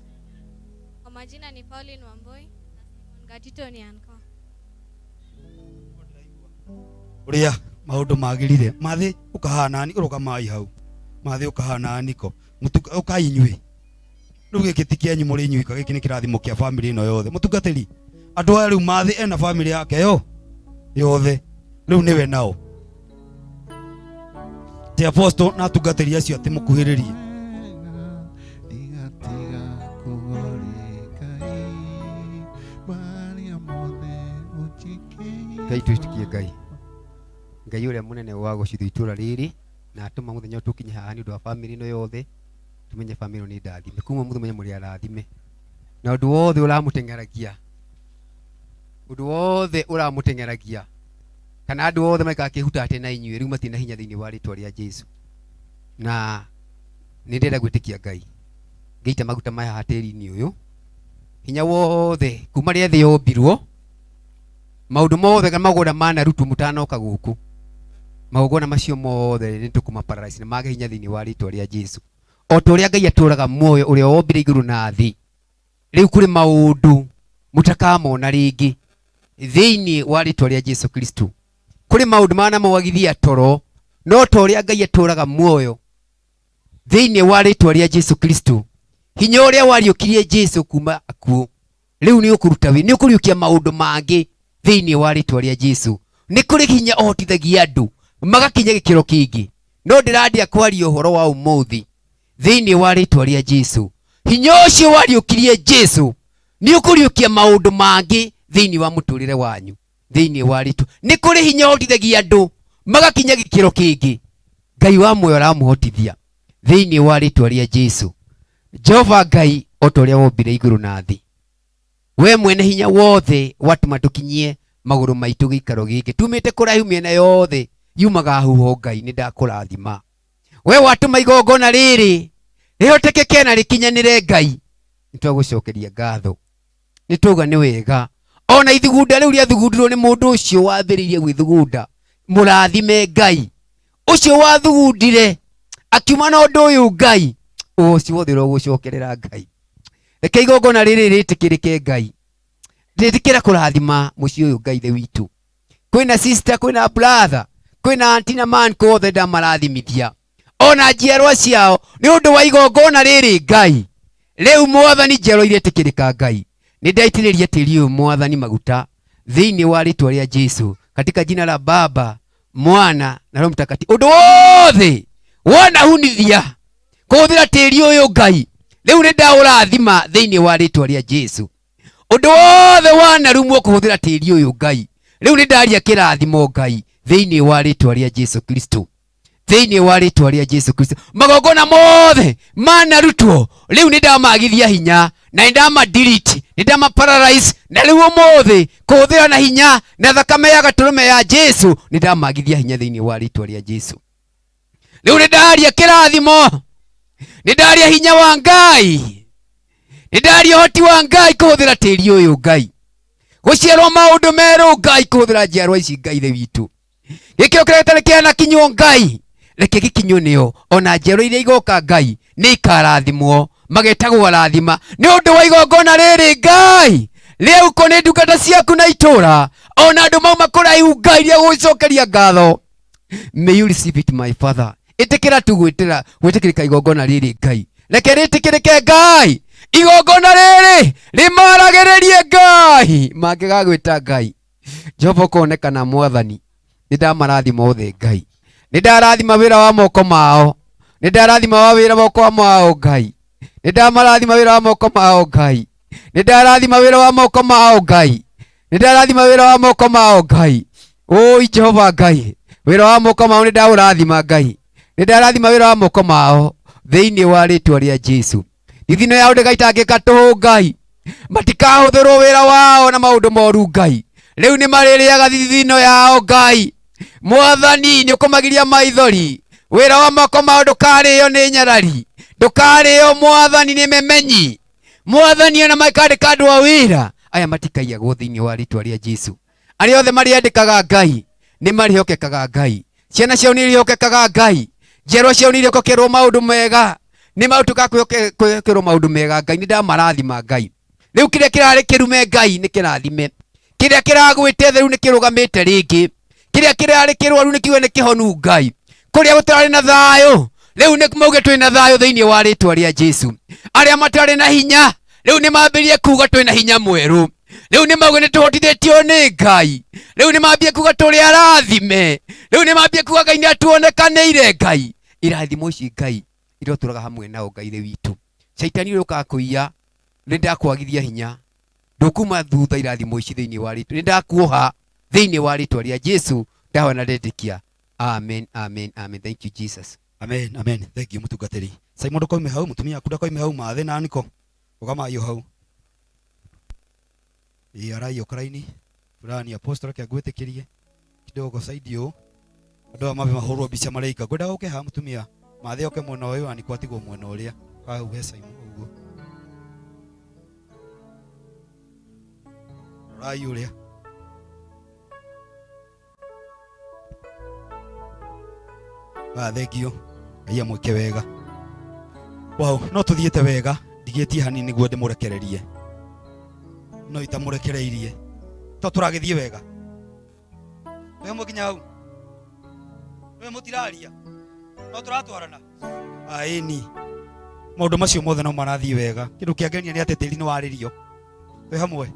Kwa majina ni Pauline Wamboi na Simon Gatito ni anko. Ũrĩa maũndũ magĩrire. Mathĩ ũkahanani ũrũgamai hau. Mathĩ ũkahanani ko. Mũtuka ũkai inyuĩ. Rĩu gĩkĩ ti kĩanyu mũrĩ inyuĩ ka gĩkĩ nĩ kĩrathimo kĩa family ĩno yothe. Mũtungatĩri andũ aya rĩu Mathĩ ena family yake yo yothe. Rĩu nĩwe nao. Ti apostle na atungatĩri acio atĩ mũkuhĩrĩrie. Ngai twĩtĩkie Ngai. Ngai ũrĩa mũnene wa gũcithio itũra rĩrĩ na atũma mũthenya ũyũ tũkinye haha nĩ ũndũ wa family ĩno yothe tumenye family ĩno nĩ ndathime kuma mũthenya mũrĩ arathime na ũndũ wothe ũramũteng'eragia ũndũ wothe ũramũteng'eragia kana andũ othe maikara kĩhutate na inyuĩ rĩu matirĩ na hinya thĩinĩ wa rĩtwa rĩa Jesũ na nĩ ndĩrenda gwĩtĩkia Ngai ngĩita maguta maya haha tĩri-inĩ ũyũ hinya wothe kuma rĩa thĩ yombirwo maũndũ mothe kana magũrũ manarutwo mũtanoka gũkũ magongona macio mothe nĩ tũkũma paralyze na mage hinya thĩinĩ wa rĩtwa rĩa Jesũ o ta ũrĩa Ngai atũraga muoyo ũrĩa wombire igũrũ na thĩ rĩu kũrĩ maũndũ mũtakamona rĩngĩ thĩinĩ wa rĩtwa rĩa Jesũ Kristo kũrĩ maũndũ manamwagithia toro no ta ũrĩa Ngai atũraga muoyo thĩinĩ wa rĩtwa rĩa Jesũ Kristo hinya ũrĩa wariũkirie Jesũ kuma akuũ rĩu nĩ ũkũruta wĩ nĩ ũkũriũkia maũndũ mangĩ thĩinĩ wa rĩtwa rĩa Jesũ nĩ kũrĩ hinya ũhotithagia andũ magakinya gĩkĩro kĩngĩ no ndĩrandia kwaria ũhoro wa ũmũthĩ thĩinĩ wa rĩtwa rĩa Jesũ hinya ũcio wariũkirie Jesũ nĩ ũkũriũkia maũndũ mangĩ thĩinĩ wa mũtũrĩre wanyu thĩinĩ wa rĩtwa nĩ kũrĩ hinya ũhotithagia andũ magakinya gĩkĩro kĩngĩ Ngai wa muoyo aramũhotithia thĩinĩ wa rĩtwa rĩa Jesũ Jehova Ngai o ta ũrĩa wombire igũrũ na thĩ we mwene hinya wothe watũma tũkinyie magũrũ maitũ gĩikaro gĩkĩ tumĩte kũraihu mĩena yothe yumaga huho Ngai nĩ ndakũrathima we watũma igongona rĩrĩ rĩhotekeke na rĩkinyanĩre Ngai nĩ twagũcokeria ngatho nĩ twauga nĩ wega ona ithugunda rĩu rĩathugundĩrwo nĩ mũndũ ũcio wambĩrĩirie gwĩthugunda mũrathime Ngai ũcio wathugundire akiuma na ũndũ ũyũ Ngai ũcio wothe ũrogũcokerera Ngai reke igongona rĩrĩ rĩtĩkĩrĩke Ngai rĩtĩkĩra kũrathima mũciĩ ũyũ Ngai ithe witũ kwĩna sister kwĩna brother kwĩna auntie na man othe ndamarathimithia ona njiarwa ciao nĩ ũndũ wa igongona rĩrĩ Ngai rĩu mwathani njiarwa iretĩkĩrĩka Ngai nĩ ndaitĩrĩria tĩri ũyũ mwathani maguta thĩinĩ wa rĩtwa rĩa Jesũ katika jina la Baba Mwana na Roho Mtakatifu ũndũ wothe wanahunithia kũhũthĩra tĩri ũyũ Ngai Rĩu nĩ ndaũrathima thĩinĩ wa rĩtwa rĩa Jesu. Ũndũ wothe wanarumwo kũhũthĩra tĩri ũyũ Ngai, rĩu nĩ ndaria kĩrathimo Ngai thĩinĩ wa rĩtwa rĩa Jesu Kristo, thĩinĩ wa rĩtwa rĩa Jesu Kristo. Magongona mothe manarutwo rĩu nĩ ndamagithia hinya na nĩ ndamadelete, nĩ ndamaparalyze, na rĩu ũmũthĩ kũhũthĩra na hinya na thakame ya gatũrũme ya Jesu nĩ ndamagithia hinya thĩinĩ wa rĩtwa rĩa Jesu. Rĩu nĩ ndaria kĩrathimo, nĩ ndaria hinya wa Ngai, nĩ ndaria ũhoti wa Ngai kũhũthĩra tĩri ũyũ Ngai, gũciarwo maũndũ merũ Ngai kũhũthĩra njiarwa ici Ngai ithe witũ. Gĩkĩro kĩrĩa gĩtarĩ kĩanakinywo Ngai, reke gĩkinywo nĩo, ona njiarwa iria igoka Ngai nĩ ikarathimwo, magetagwo arathima nĩ ũndũ wa igongona rĩrĩ Ngai rĩaukwo nĩ ndungata ciaku na itũra, ona andũ mauma kũraihu Ngai rĩa gũcokeria ngatho. May you receive it, my father. Ĩtĩkĩra tu gwĩtĩra gwĩtĩkĩrĩka igongona rĩrĩ Ngai, reke rĩtĩkĩrĩke Ngai, igongona rĩrĩ rĩmaragĩrĩrie Ngai, mangĩgagwĩta Ngai Jehova ũkonekana Mwathani. Nĩ ndamarathima othe Ngai, nĩ ndarathima wĩra wa moko mao, nĩ ndarathima wa wĩra moko mao Ngai, nĩ ndamarathima wĩra wa moko mao Ngai, nĩ ndarathima wĩra wa moko mao Ngai, nĩ ndarathima wĩra wa moko mao Ngai. Ũi Jehova Ngai, wĩra wa moko mao nĩ ndaũrathima Ngai, nĩ ndarathima wĩra wa moko mao thĩinĩ wa rĩtwa rĩa Jesu. Thithino yao ndĩgaitangĩka tũhũ Ngai, matikahũthĩrwo wĩra wao na maũndũ moru Ngai, rĩu nĩ marĩrĩaga thithino yao Ngai. Mwathani nĩ ũkũmagiria maithori, wĩra wa moko mao ndũkarĩo nĩ nyarari, ndũkarĩo Mwathani nĩ memenyi. Mwathani ona makandĩka andũ a wĩra aya matikaiyagwo thĩinĩ wa rĩtwa rĩa Jesu. Arĩa othe marĩandĩkaga Ngai nĩ marĩhokekaga Ngai, ciana ciao nĩ irĩhokekaga Ngai, njiarwa ciao nĩ irĩhokerwo maũndũ mega, nĩ matuĩka kwĩhokerwo maũndũ mega Ngai. Nĩ ndamarathima Ngai. Rĩu kĩrĩa kĩrarĩ kĩrume Ngai nĩ kĩrathime, kĩrĩa kĩragwĩte thĩ rĩu nĩ kĩrũgamĩte rĩngĩ, kĩrĩa kĩrarĩ kĩrwaru nĩ kiuge nĩ kĩhonu Ngai, kũrĩa gũtarĩ na thayũ rĩu nĩ mauge twĩ na thayũ thĩinĩ wa rĩtwa rĩa Jesu. Arĩa matarĩ na hinya rĩu nĩ mambĩrĩrie kuga twĩ na hinya mwerũ, rĩu nĩ mauge nĩ tũhotithĩtio nĩ Ngai, rĩu nĩ mambie kuga tũrĩ arathime, rĩu nĩ mambie kuga Ngai nĩ atuonekanĩire Ngai. Irathimo ici Ngai irotũraga hamwe nao Ngai ithe witũ. Caitani ũrĩa ũkaga kũiya, nĩ ndakwagithia hinya, ndũkuma thutha irathimo ici thĩinĩ wa rĩtwa, nĩ ndakuoha thĩinĩ wa rĩtwa rĩa Jesu, ndahoya na ndetĩkia. Amen, amen, amen. Thank you Jesus. Amen, amen. Thank you mũtungatĩri. Simon ndũkoime hau, mũtumia waku ndakoime hau, mathĩ na niko. Rũgamai o hau. Ĩĩ arai okaraini. Fulani apostle reke ngwĩtĩkĩrie kidogo side ũũ. Andũ aya mambe mahũrwo mbica marĩika. Ngwendaga ũke haha mũtumia. Mathĩ oke mwena ũyũ, Aniko atigwo mwena ũrĩa. Hau he Simon ũguo. Rorai ũrĩa. Ah, thank you. Ngai amwĩke wega. Wow, no tũthiĩte wega, ndigĩtie hanini nĩguo ndĩmũrekererie. No itamũrekereirie. To tũragĩthiĩ wega. Twĩ hamwe nginya hau. Nĩwe mũtiraria. No tũratwarana. Ah, ĩni. Maũndũ macio mothe no marathiĩ wega. Kĩndũ kĩangenia nĩ atĩ tĩri nĩ warĩrio. Twĩ hamwe.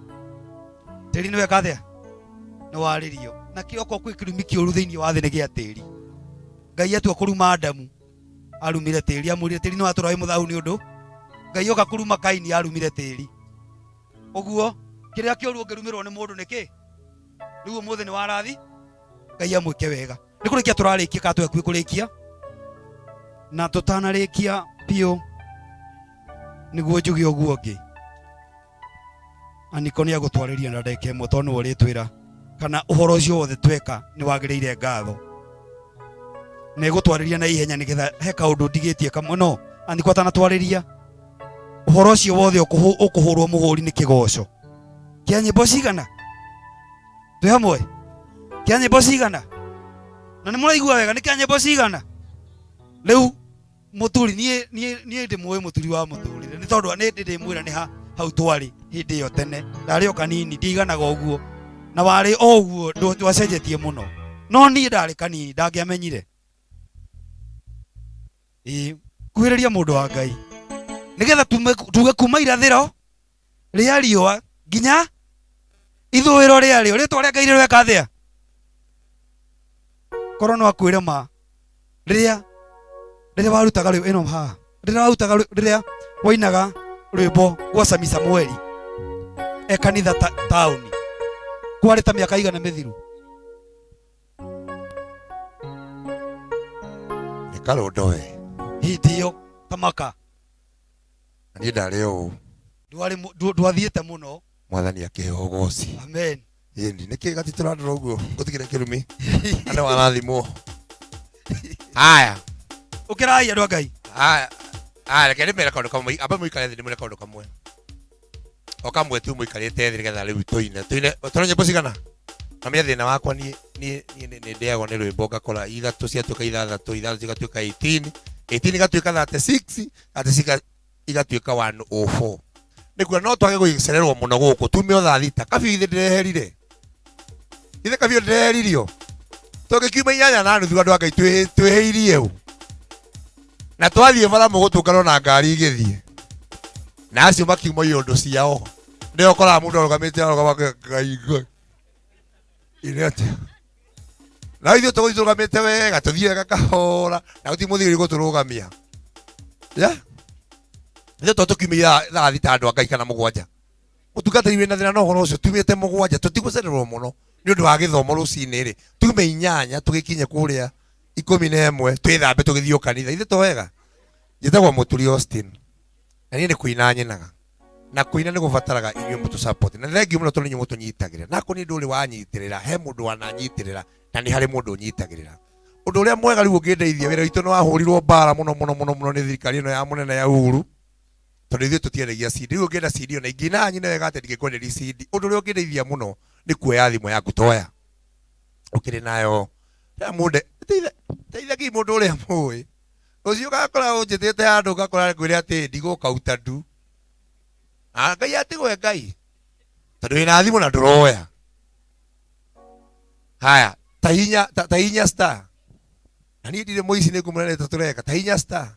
Tĩri nĩ weka atĩa? Nĩ warĩrio. Na kĩo okorwo kwĩ kĩrumi kĩũru thĩinĩ wa thĩ nĩ gĩa tĩri. Ngai atua kũruma Adamu, arumire tĩri, amwĩrire tĩri nĩ watũra wĩ mũthahu nĩ ũndũ Ngai oka kũruma Kaini arumire tĩri. Ũguo kĩrĩa kĩũru ũngĩrumĩrwo nĩ mũndũ nĩ kĩ? Rĩu ũmũthĩ nĩ warathi. Ngai amwĩke wega. Nĩ kũrĩkia tũrarĩkia kana twĩ hakuhĩ kũrĩkia, na tũtanarĩkia biũ nĩguo njuge ũguo ũngĩ. Aniko nĩ agũtwarĩria na ndagĩka ĩmwe tondũ nĩwe ũrĩtwĩra kana ũhoro ũcio wothe tweka nĩ wagĩrĩire ngatho. Na ĩgũtwarĩria na ihenya nĩgetha he kaũndũ ndigĩtie kamwe, no Aniko atanatwarĩria ũhoro ũcio wothe ũkũhũrwo mũhũri nĩ kĩgoco kĩa nyĩmbo cigana? Twĩ hamwe? Kĩa nyĩmbo cigana? Na nĩ mũraigua wega nĩ kĩa nyĩmbo cigana? Rĩu mũturi niĩ niĩ niĩ ndĩmũĩ mũturi wa mũtũrĩre nĩ tondũ nĩ ndĩmwĩra nĩ ha hau twarĩ hĩndĩ ĩyo tene, ndarĩ o kanini, ndiiganaga ũguo na warĩ o ũguo, ndwacenjetie mũno, no niĩ ndarĩ kanini ndangĩamenyire. Ĩĩ, kuhĩrĩria mũndũ wa Ngai nĩgetha tuge kuma irathĩro rĩa riũa nginya ithũĩro rĩarĩo rĩtwa rĩa Ngai rĩrweka atĩa? Korwo no akwĩre ma rĩrĩa rĩrĩa warutaga rĩ ĩno haha rĩrĩa warutaga rĩrĩa Wainaga rwĩmbo gwa Sami Samueli e kanitha taũni kwarĩ ta mĩaka igana mĩthiru. Nĩ karũndo we. Hĩndĩ ĩyo tamaka. Na niĩ ndarĩ ũũ. Ndwarĩ ndwathiĩte mũno. Mwathani akĩheo ũgoci. Amen. Ĩni nĩkĩ gatitũrandũra ũguo ngũtigĩre kĩrumi. Andũ marathimwo. Haya. Ũkĩrai andũ a Ngai. Haya. Haya, reke ndĩmere kaũndũ kamwe. Amba mũikare thĩ ndĩmwĩre kaũndũ kamwe. O kamwe tu mũikarĩte thĩ nĩgetha rĩu tũine. Tũine, tũrĩ nyĩmbo cigana? Na menya thĩna wakwa niĩ niĩ niĩ nĩ ndĩagwo nĩ rwĩmbo ngakora ithatũ ciatuĩka ithathatũ, ithathatũ cigatuĩka 18, 18 igatuĩka 36, 36 igatuĩka 104. Nĩ kuga no twage gũcererwo mũno gũkũ, tume o thaa thita. Kabiũ ithe ndĩreherire. Ithe kabiũ ndĩreheririo. Tũngĩkiuma 8:30 andũ a Ngai twĩhĩirie ũ. Na twathiĩ bara mũgũtũnganwo na ngari igĩthiĩ. Na acio makiuma iondo ciao. Nĩo ũkoraga mũndũ arũgamĩte arũgama Ngai Ngai. Ine atĩa? Na ithuĩ tũgũthiĩ tũrũgamĩte wega, tũthiĩ wega kahora, na gũtirĩ mũthigari ũgũtũrũgamia. Yeah? Ithuĩ to tũkiumĩra thaa thita andũ a Ngai kana mũgwanja. Mũtungatĩri wĩna thĩna na ũhoro ũcio, tumĩte mũgwanja, tũtigũcererwo mũno nĩ ũndũ wa gĩthomo rũcinĩ rĩ. Tume 8 tũgĩkinye kũrĩa 11, twĩthambe tũgĩthiĩ o kanitha. Ithuĩ to wega? Njĩtagwo Mũturi Austin. Na niĩ nĩ kũina nyinaga. Na kũina nĩ gũbataraga inyuĩ mũtũ support. Na thengiũ mũno tondũ inyuĩ mũtũnyitagĩrĩra. Na akorwo niĩ ndũrĩ wanyitĩrĩra, he mũndũ wananyitĩrĩra, na nĩ harĩ mũndũ ũnyitagĩrĩra. Ũndũ ũrĩa mwega rĩu ũngĩndeithia, wĩra witũ nĩ wahũrirwo mbara mũno mũno mũno mũno nĩ thirikari ĩno ya mũnene ya Uhuru. Tondũ ithuĩ tũtiendagia CD. Rĩu ũngĩenda CD ona ingĩina nyine wega atĩa ndingĩkwenderia CD. Ũndũ ũrĩa ũngĩndeithia mũno nĩ kuoya thimũ yaku toya. Ũkĩrĩ nayo. Ya mũndũ, teithagia mũndũ ũrĩa mũĩ. Rũciũ ũgakora ũnjĩtĩte handũ ũgakora ngwĩre atĩ ndigũka uta ndu. Na Ngai atigwe Ngai. Tondũ wĩna thimũ na ndũroya. Haya, tahinya, tahinya star. Na niĩ ndirĩ mũici nĩ ngũmwĩra nĩ tũreka. Tahinya star.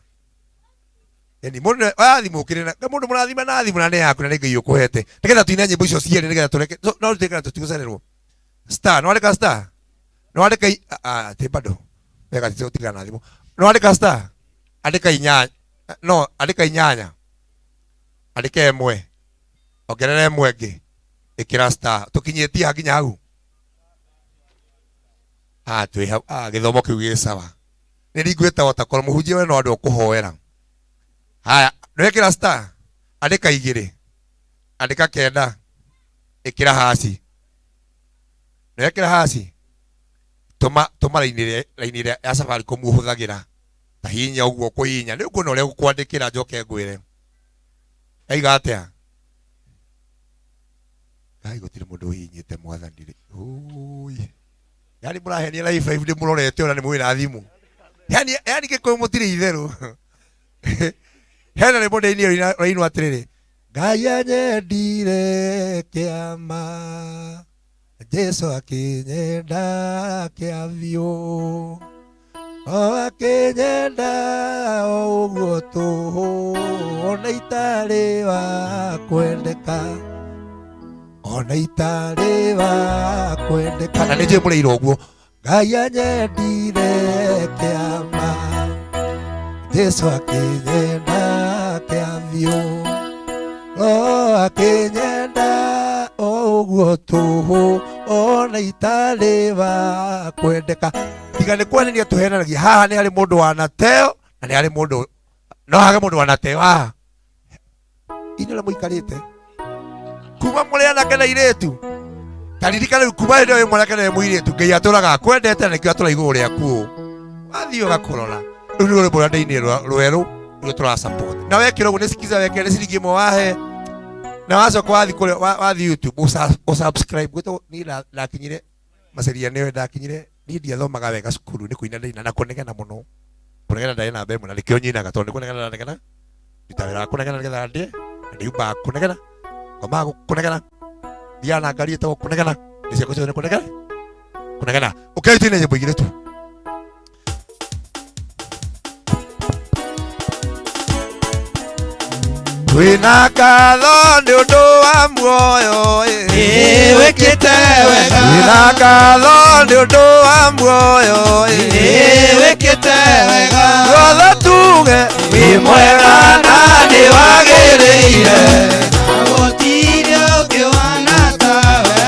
Yaani mũndũ oya thimũ ũkĩrĩ na mũndũ mũrathima na thimũ na nĩ yaku na nĩ Ngai ũkũhete. Nĩgetha tuine nyĩmbo icio cierĩ nĩgetha tũreke. No tũtuĩke na tũtigũcererwo. Star, nĩ wandĩka star? Nĩ wandĩka ti bado. Wega tũtigana na thimũ. Nĩ wandĩka star? Andĩka inyanya. No, andĩka inyanya. Andĩka ĩmwe. Ongerera ĩmwe ĩngĩ. Ĩkĩra star. Tũkinyĩtie ha nginya hau? Twĩ hau. Gĩthomo kĩu gĩ sawa. Nĩ ringwĩta o ta korwo mũhunjia we no andũ ũkũhoera. Haya, nĩwekĩra star? Andĩka igĩrĩ. Andĩka kenda. Ĩkĩra haci. Nĩwekĩra haci? Tũma, tũma raini ĩrĩa, raini ĩrĩa ya Safaricom ũhũthagĩra. Ta hinya ũguo ũkũhihinya. Nĩ ũkuona ũrĩa ngũkwandĩkĩra njoke ngwĩre. Yaiga atĩa? Ngai gũtirĩ mũndũ ũhihinyĩte mwathani rĩ. Ũi. Yaani mũrahenia live live ndĩmũrorete ona nĩ mwĩ na thimũ. Yaani, yaani Gĩkũyũ mũtirĩ itherũ. Hena rwĩmbo ndĩinire rũrainwo atĩrĩrĩ. Ngai anyendire kĩama. Jesu akĩnyenda kĩa biũ. O akĩnyenda o ũguo tũhũ, ona itarĩ wa kwendeka. Ona itarĩ wa kwendeka. Na nĩ njũĩ mũrĩirwo ũguo. Ngai anyendire kĩama. Jesu akĩnyenda kĩa biũ. O akĩnyenda o ũguo tũhũ, ona itarĩ wa kwendeka. Tiga nĩ kwenania tũhenanagia. Haha nĩ harĩ mũndũ wanateo, na nĩ harĩ mũndũ, no hage mũndũ wanateo haha. Inyuĩ ũrĩa mũikarĩte. Kuma mũrĩ anake na airĩtu. Ta ririkana rĩu kuma hĩndĩ ĩyo wĩ mwanake na wĩ mũirĩtu, Ngai atũraga akwendete na nĩkĩo atũra igũrũ rĩaku ũũ. Wathiĩ ũgakũrora. Rĩu nĩ rwĩmbo rũrĩa ndĩinire rwerũ, nĩruo tũra support. Na wekĩra ũguo nĩ sikiza wekĩra nĩ ciringi ĩmwe wahe. Na wacoka wathiĩ kũrĩa, wathiĩ YouTube, ũsubscribe. Gwĩtwo niĩ ndakinyire, Maceria nĩwe ndakinyire, niĩ ndiathomaga wega cukuru, nĩ kũina ndaina na kũnegena mũno. Kũnegena ndarĩ namba ĩmwe na nĩkĩo nyinaga, tondũ nĩ kũnegena ndanegena. Nduta wĩra wa kũnegena nĩgetha ndĩe, na ndiumbaga kũnegena, ngomaga kũnegena, thiaga na ngari ĩtagwo kũnegena, nĩ ciakwa ciothe nĩ kũnegena, kũnegena. Ũkĩrĩ tuine nyĩmbo igĩrĩ tu. Twĩna ngatho nĩ ũndũ wa muoyo, ĩ. Ĩ, wĩkĩte wega. Twĩna ngatho nĩ ũndũ wa muoyo, ĩ. Ĩ, wĩkĩte wega. Ruothe tuge wĩ mwega na nĩ wagĩrĩire na gũtirĩ ũngĩ wana tawe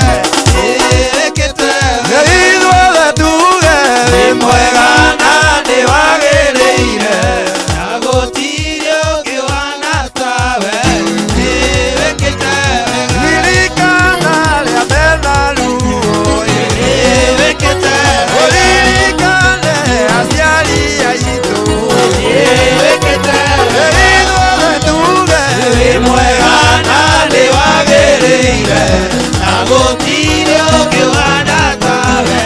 wĩkĩte Ithuothe tuge wĩ mwega na nĩ wagĩrĩire na gũtirĩ ũngĩ wana tawe wĩkĩte wega ririkana arĩa mena ruo wĩkĩte Ririkane aciari aitũ wĩkĩte Ithuothe tuge wĩ mwega na nĩ wagĩrĩire na gũtirĩ ũngĩ wana tawe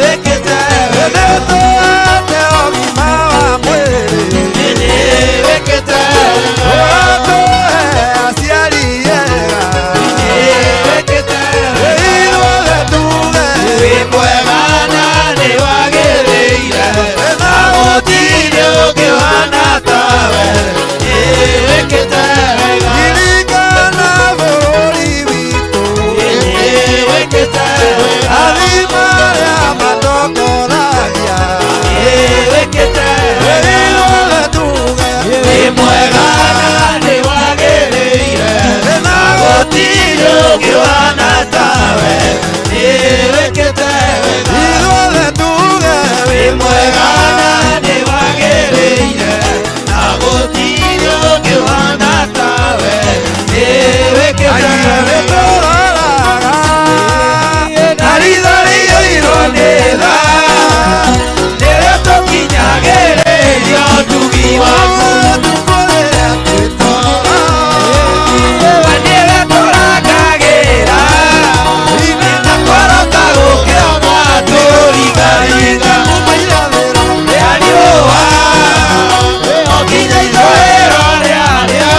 wĩkĩte wega nĩtũhete ũgima wa mwĩrĩ wĩkĩte Ũgatũhe aciari ega wĩkĩte Ithuothe tuge wĩ mwega na nĩ wagĩrĩire na gũtirĩ ũngĩ wana tawe wĩkĩte wega ririkana bũrũri witũ wĩkĩte wega athima arĩa matongoragia wĩkĩte Ithuothe tuge wĩ mwega na nĩ wagĩrĩire na gũtirĩ ũngĩ wana tawe wĩkĩte wega Ithuothe tuge wĩ mwega na nĩ wagĩrĩire na gũtirĩ ũngĩ wana tawe wĩkĩte wega nĩtũroraga na ritho rĩiyũirwo nĩ tha rĩrĩa tũkinyagĩrĩria ũtugi waku na nĩwe tũrangagĩra na kworoka gũkĩra matũrigaringa rĩa riũa o nginya ithũĩro rĩarĩo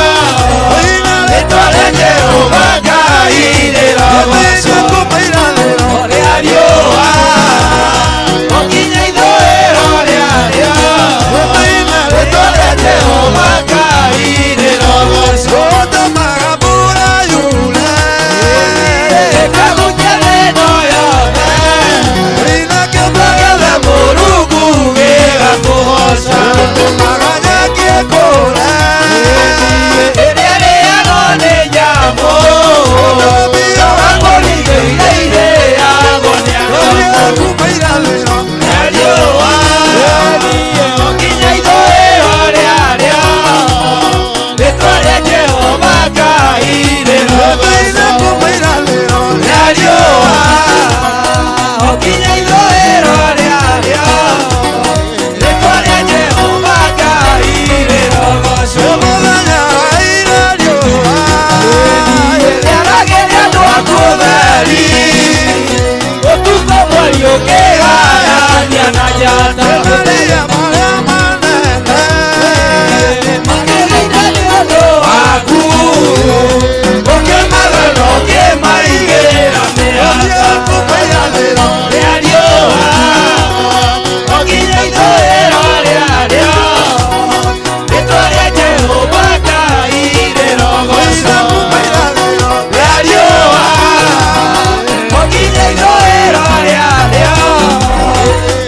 rĩtwa rĩa Jehova Ngai rĩrogocwo rĩa riũa o nginya ithũĩro rĩarĩo rĩtwa rĩa Jehova Ngai rĩrogocwo ũtũmaga mbura yure ĩkahutia thĩ yothe inakĩmbagĩra Mũrungu gĩgakũgoca ũtũmaga nyeki ĩkũre ĩrĩa ĩrĩagwo nĩ nyamũ Wakũringa iria irĩagwo nĩ andũ kuma irathĩro rĩa riũa o nginya ithũĩro rĩarĩo rĩtwa rĩa Jehova Ngai rĩrogocwo kuma irathĩro rĩa riũa o nginya ithũĩro rĩarĩo rĩtwa rĩa Jehova Ngai rĩrogocwo mũthenya wa ira riũa rĩaragĩria andũ aku ũtheri ũtukũ mweri ũkĩgayania na njata marĩa marĩa manene makĩgeithia nĩ ũndũ waku ũkĩmatha na ũkĩmaigĩra mĩhaka kuma irathĩro rĩa riũa o nginya ithũĩro rĩarĩo rĩtwa rĩa Jehova Ngai rĩrogocwo kuma irathĩro rĩa riũa o nginya ithũĩro rĩarĩo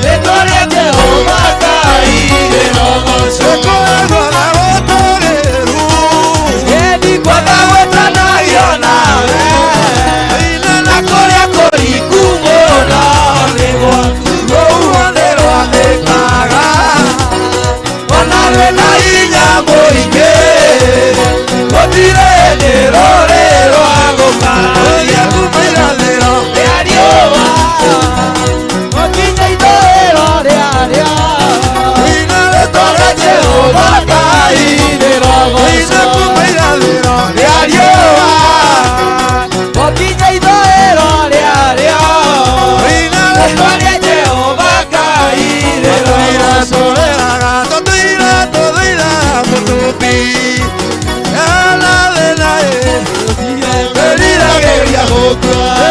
rĩtwa rĩa Jehova Ngai rĩrogocwo tũkoragwo na ũtũrĩru Gwatha gwĩtanagio nawe na kũrĩa kũriku mũno nĩ gwaku rũhuho nĩ rwathĩkaga ona rwĩna hinya mũingĩ gũtirĩ hĩndĩ rũrĩ rwa gũkararia kuma irathĩro rĩa riũa o nginya ithũĩro rĩarĩo rĩtwa rĩa Jehova Ngai rĩrogocwo kuma irathĩro rĩa riũa o nginya ithũĩro rĩarĩo rĩtwa rĩa Jehova Ngai rĩrogocwo tũrĩraga tũtũire tũthuire mũtũmbi ena thĩna ĩ ĩriragĩria gũkua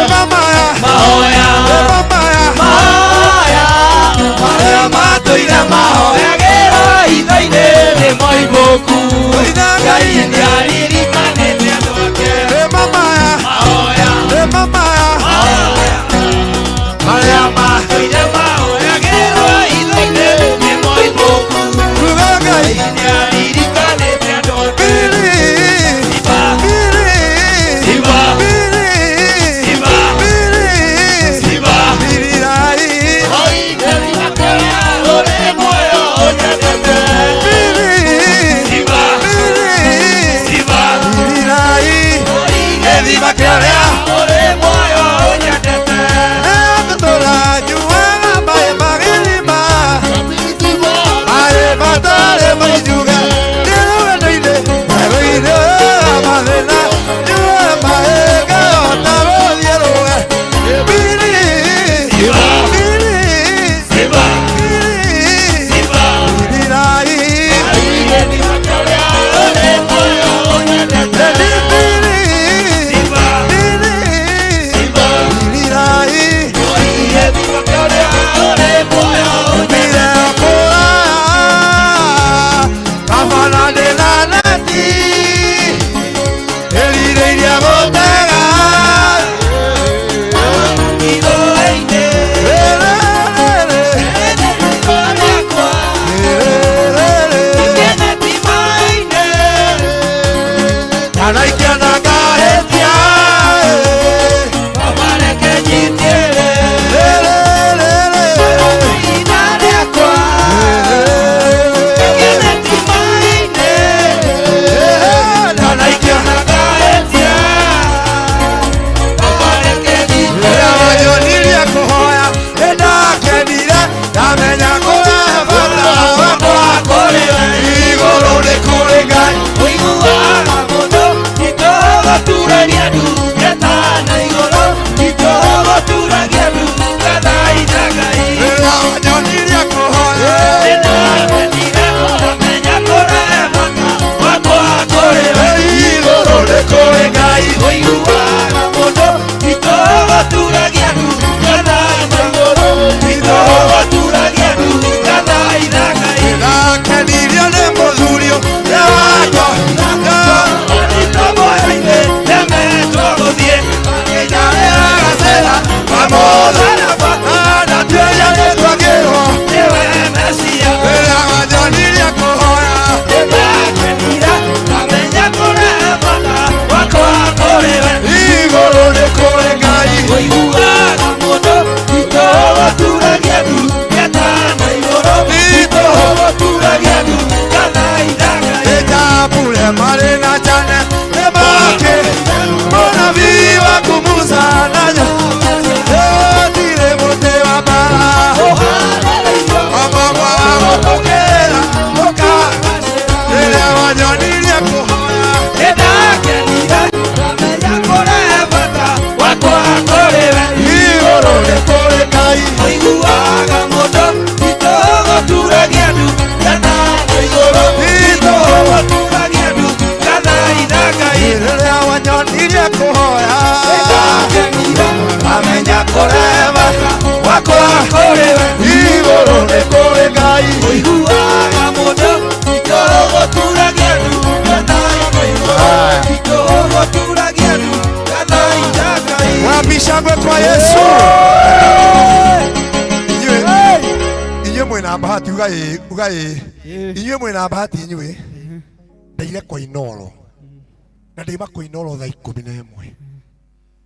Kũrĩ we igũrũ nĩ kũrĩ Ngai ũiguaga mũndũ igũrũ gũturagia ndu igũrũ gũturagia ndu gathaita Ngai. Wapi shangwe kwa Yesu? Inyuĩ inyuĩ mwĩna bahati, uga ĩ, uga ĩ. Inyuĩ mwĩna bahati inyuĩ. Ndaire kwa Inoro na ndaima kwa Inoro thaa 11.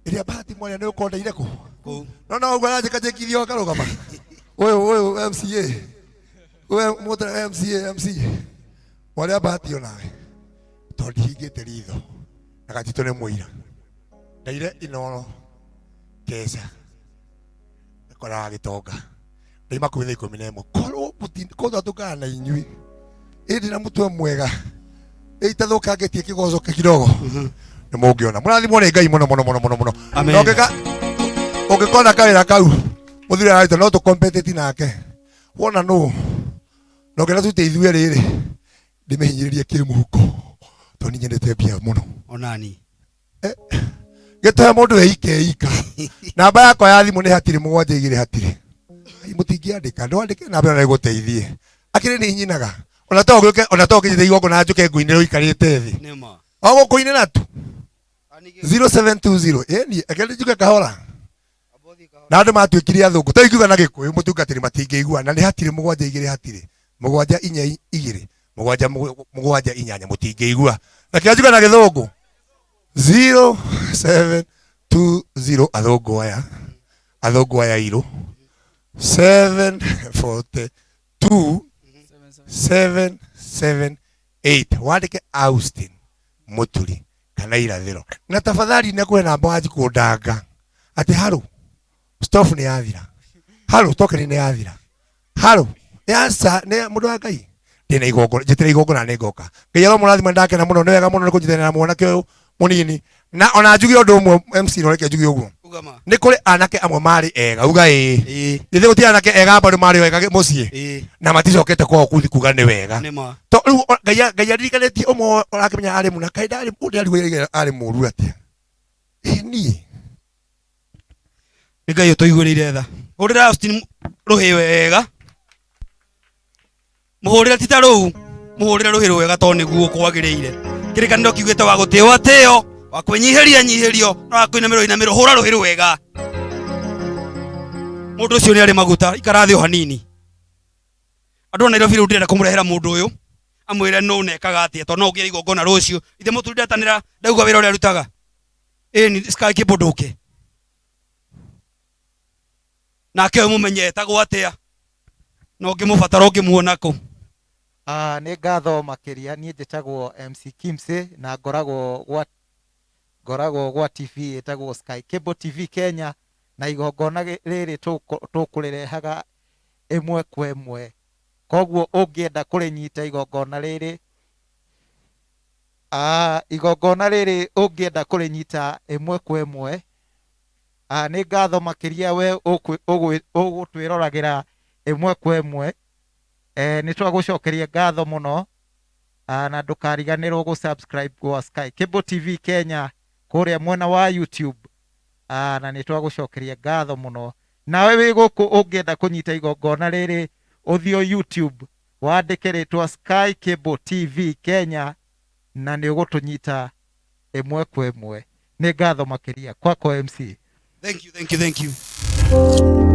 Ĩrĩa bahati mwaria nĩ ũkorwo ndaire kũ no no ũguo aranjĩka njĩkithio akarũgama ũyũ ũyũ MCA ũyũ mũtara MCA MC mwaria bahati onawe tondũ ndihingĩte ritho na Gatitũ nĩ mũira. Ndaire Inoro keca koraga gĩtonga ndaima kũu thaa 11 korwo korwo twatũngana na inyuĩ ĩndĩ na mũtwe mwega ĩitathũkangĩtie kĩgoco kidogo nĩ mũngĩona mũrathimwo nĩ Ngai mũno mũno mũno mũno mũno. Amen. Na ũngĩkona kawĩra kau mũthuri araruta no tũkompetĩti nake wona nũ na ũngĩenda tute ithuĩ rĩrĩ ndĩmĩhinyĩrĩrie kĩmũhuko tondũ nĩ nyendete mbia mũno. Onani gĩtũhe mũndũ eike ika. Namba yakwa ya thimũ nĩ hatirĩ mũgwanja igĩrĩ hatirĩ. Ai, mũtingĩandĩka ndwandĩke namba ĩno na ĩgũteithie akĩrĩ nĩ nyinaga ona to ũgĩũke ona to ũkĩnjĩte igongona njũke ngũinĩre ũikarĩte thĩ nĩma o gũkũinĩra tu 0720 ĩni eke njuge kahora na andũ matuĩkire athũngũ ta ingiuga na gĩkũyũ mũtungatĩri matingĩigua na nĩ hatirĩ mũgwanja igĩrĩ hatirĩ mũgwanja inya igĩrĩ mũgwanja mũgwanja inyanya mũtingĩigua na kĩrĩa njuge na gĩthũngũ 0720 athũngũ aya athũngũ aya irũ 742 778 wandĩke Austin Mũturi kana Irathĩro na tafadhali nĩ kwĩ namba wanji kũndanga atĩ harũ stove nĩ yathira harũ token nĩ yathira harũ nĩ aca nĩ mũndũ wa Ngai ndĩna igongona njĩtĩra igongona nĩ ngoka. Ngai aromũrathima ndakena mũno nĩ wega mũno nĩ kũnyitanĩra na mwanake ũyũ mũnini na ona njuge ũndũ ũmwe MC no reke njuge ũguo nĩ kũrĩ anake amwe marĩ ega uga ĩĩ githĩ gũtirĩ anake ega bado marĩ ega mũciĩ na maticokete kwao kuthi kuga nĩ wega nĩma to rĩu Ngai Ngai aririkanĩtie ũmwe ũrakĩmenya arĩ mũna kaĩ ndarĩ ũndĩ arĩ arĩ mũru atĩa ĩ niĩ nĩ Ngai ũtũiguĩrĩire tha. Hũrĩra Austin rũhĩ wega mũhũrĩre ti ta rũu mũhũrĩre rũhĩ rwega tondũ nĩguo kwagĩrĩire kĩrĩkanĩro kiugĩte wa gũtĩo atĩo wa kwĩnyihĩria nyihĩrio na wa kũinamĩrwo inamĩrwo hũra rũhĩ rwega mũndũ ũcio nĩ arĩ maguta ikara thĩ o hanini andũ a Nairobi rĩu ndĩrenda kũmũrehera mũndũ ũyũ amwĩre nũ nekaga atĩa tondũ no ũngĩra igongona rũciũ ithe mũturi ndetanĩra ndauga wĩra ũrĩa arutaga ĩni Sky Cable ndũke nake ũyũ mũmenye etagwo atĩa na ũngĩmũbatara ũngĩmuona kũ? Nĩ ngatho makĩria niĩ njĩtagwo MC Kimsey na ngoragwo gwa TV ĩtagwo Sky Cable TV Kenya na igongona rĩrĩ tũkũrĩrehaga ĩmwe kwa ĩmwe koguo ũngĩenda kũrĩnyita igongona rĩrĩ igongona rĩrĩ ũngĩenda kũrĩnyita ĩmwe kwa ĩmwe nĩ ngatho makĩria we ũgũtwĩroragĩra ĩmwe kwa ĩmwe nĩ twagũcokeria ngatho mũno na ndũkariganĩrwo gũ subscribe gwa Sky Cable TV Kenya kũrĩa mwena wa YouTube na nĩ twagũcokeria ngatho mũno nawe wĩ gũkũ ũngĩenda kũnyita igongona rĩrĩ ũthiĩ YouTube wandĩke rĩtwa Sky Cable TV Kenya na nĩ ũgũtũnyita ĩmwe kwa ĩmwe nĩ ngatho makĩria kwako MC. Thank you, thank you, thank you.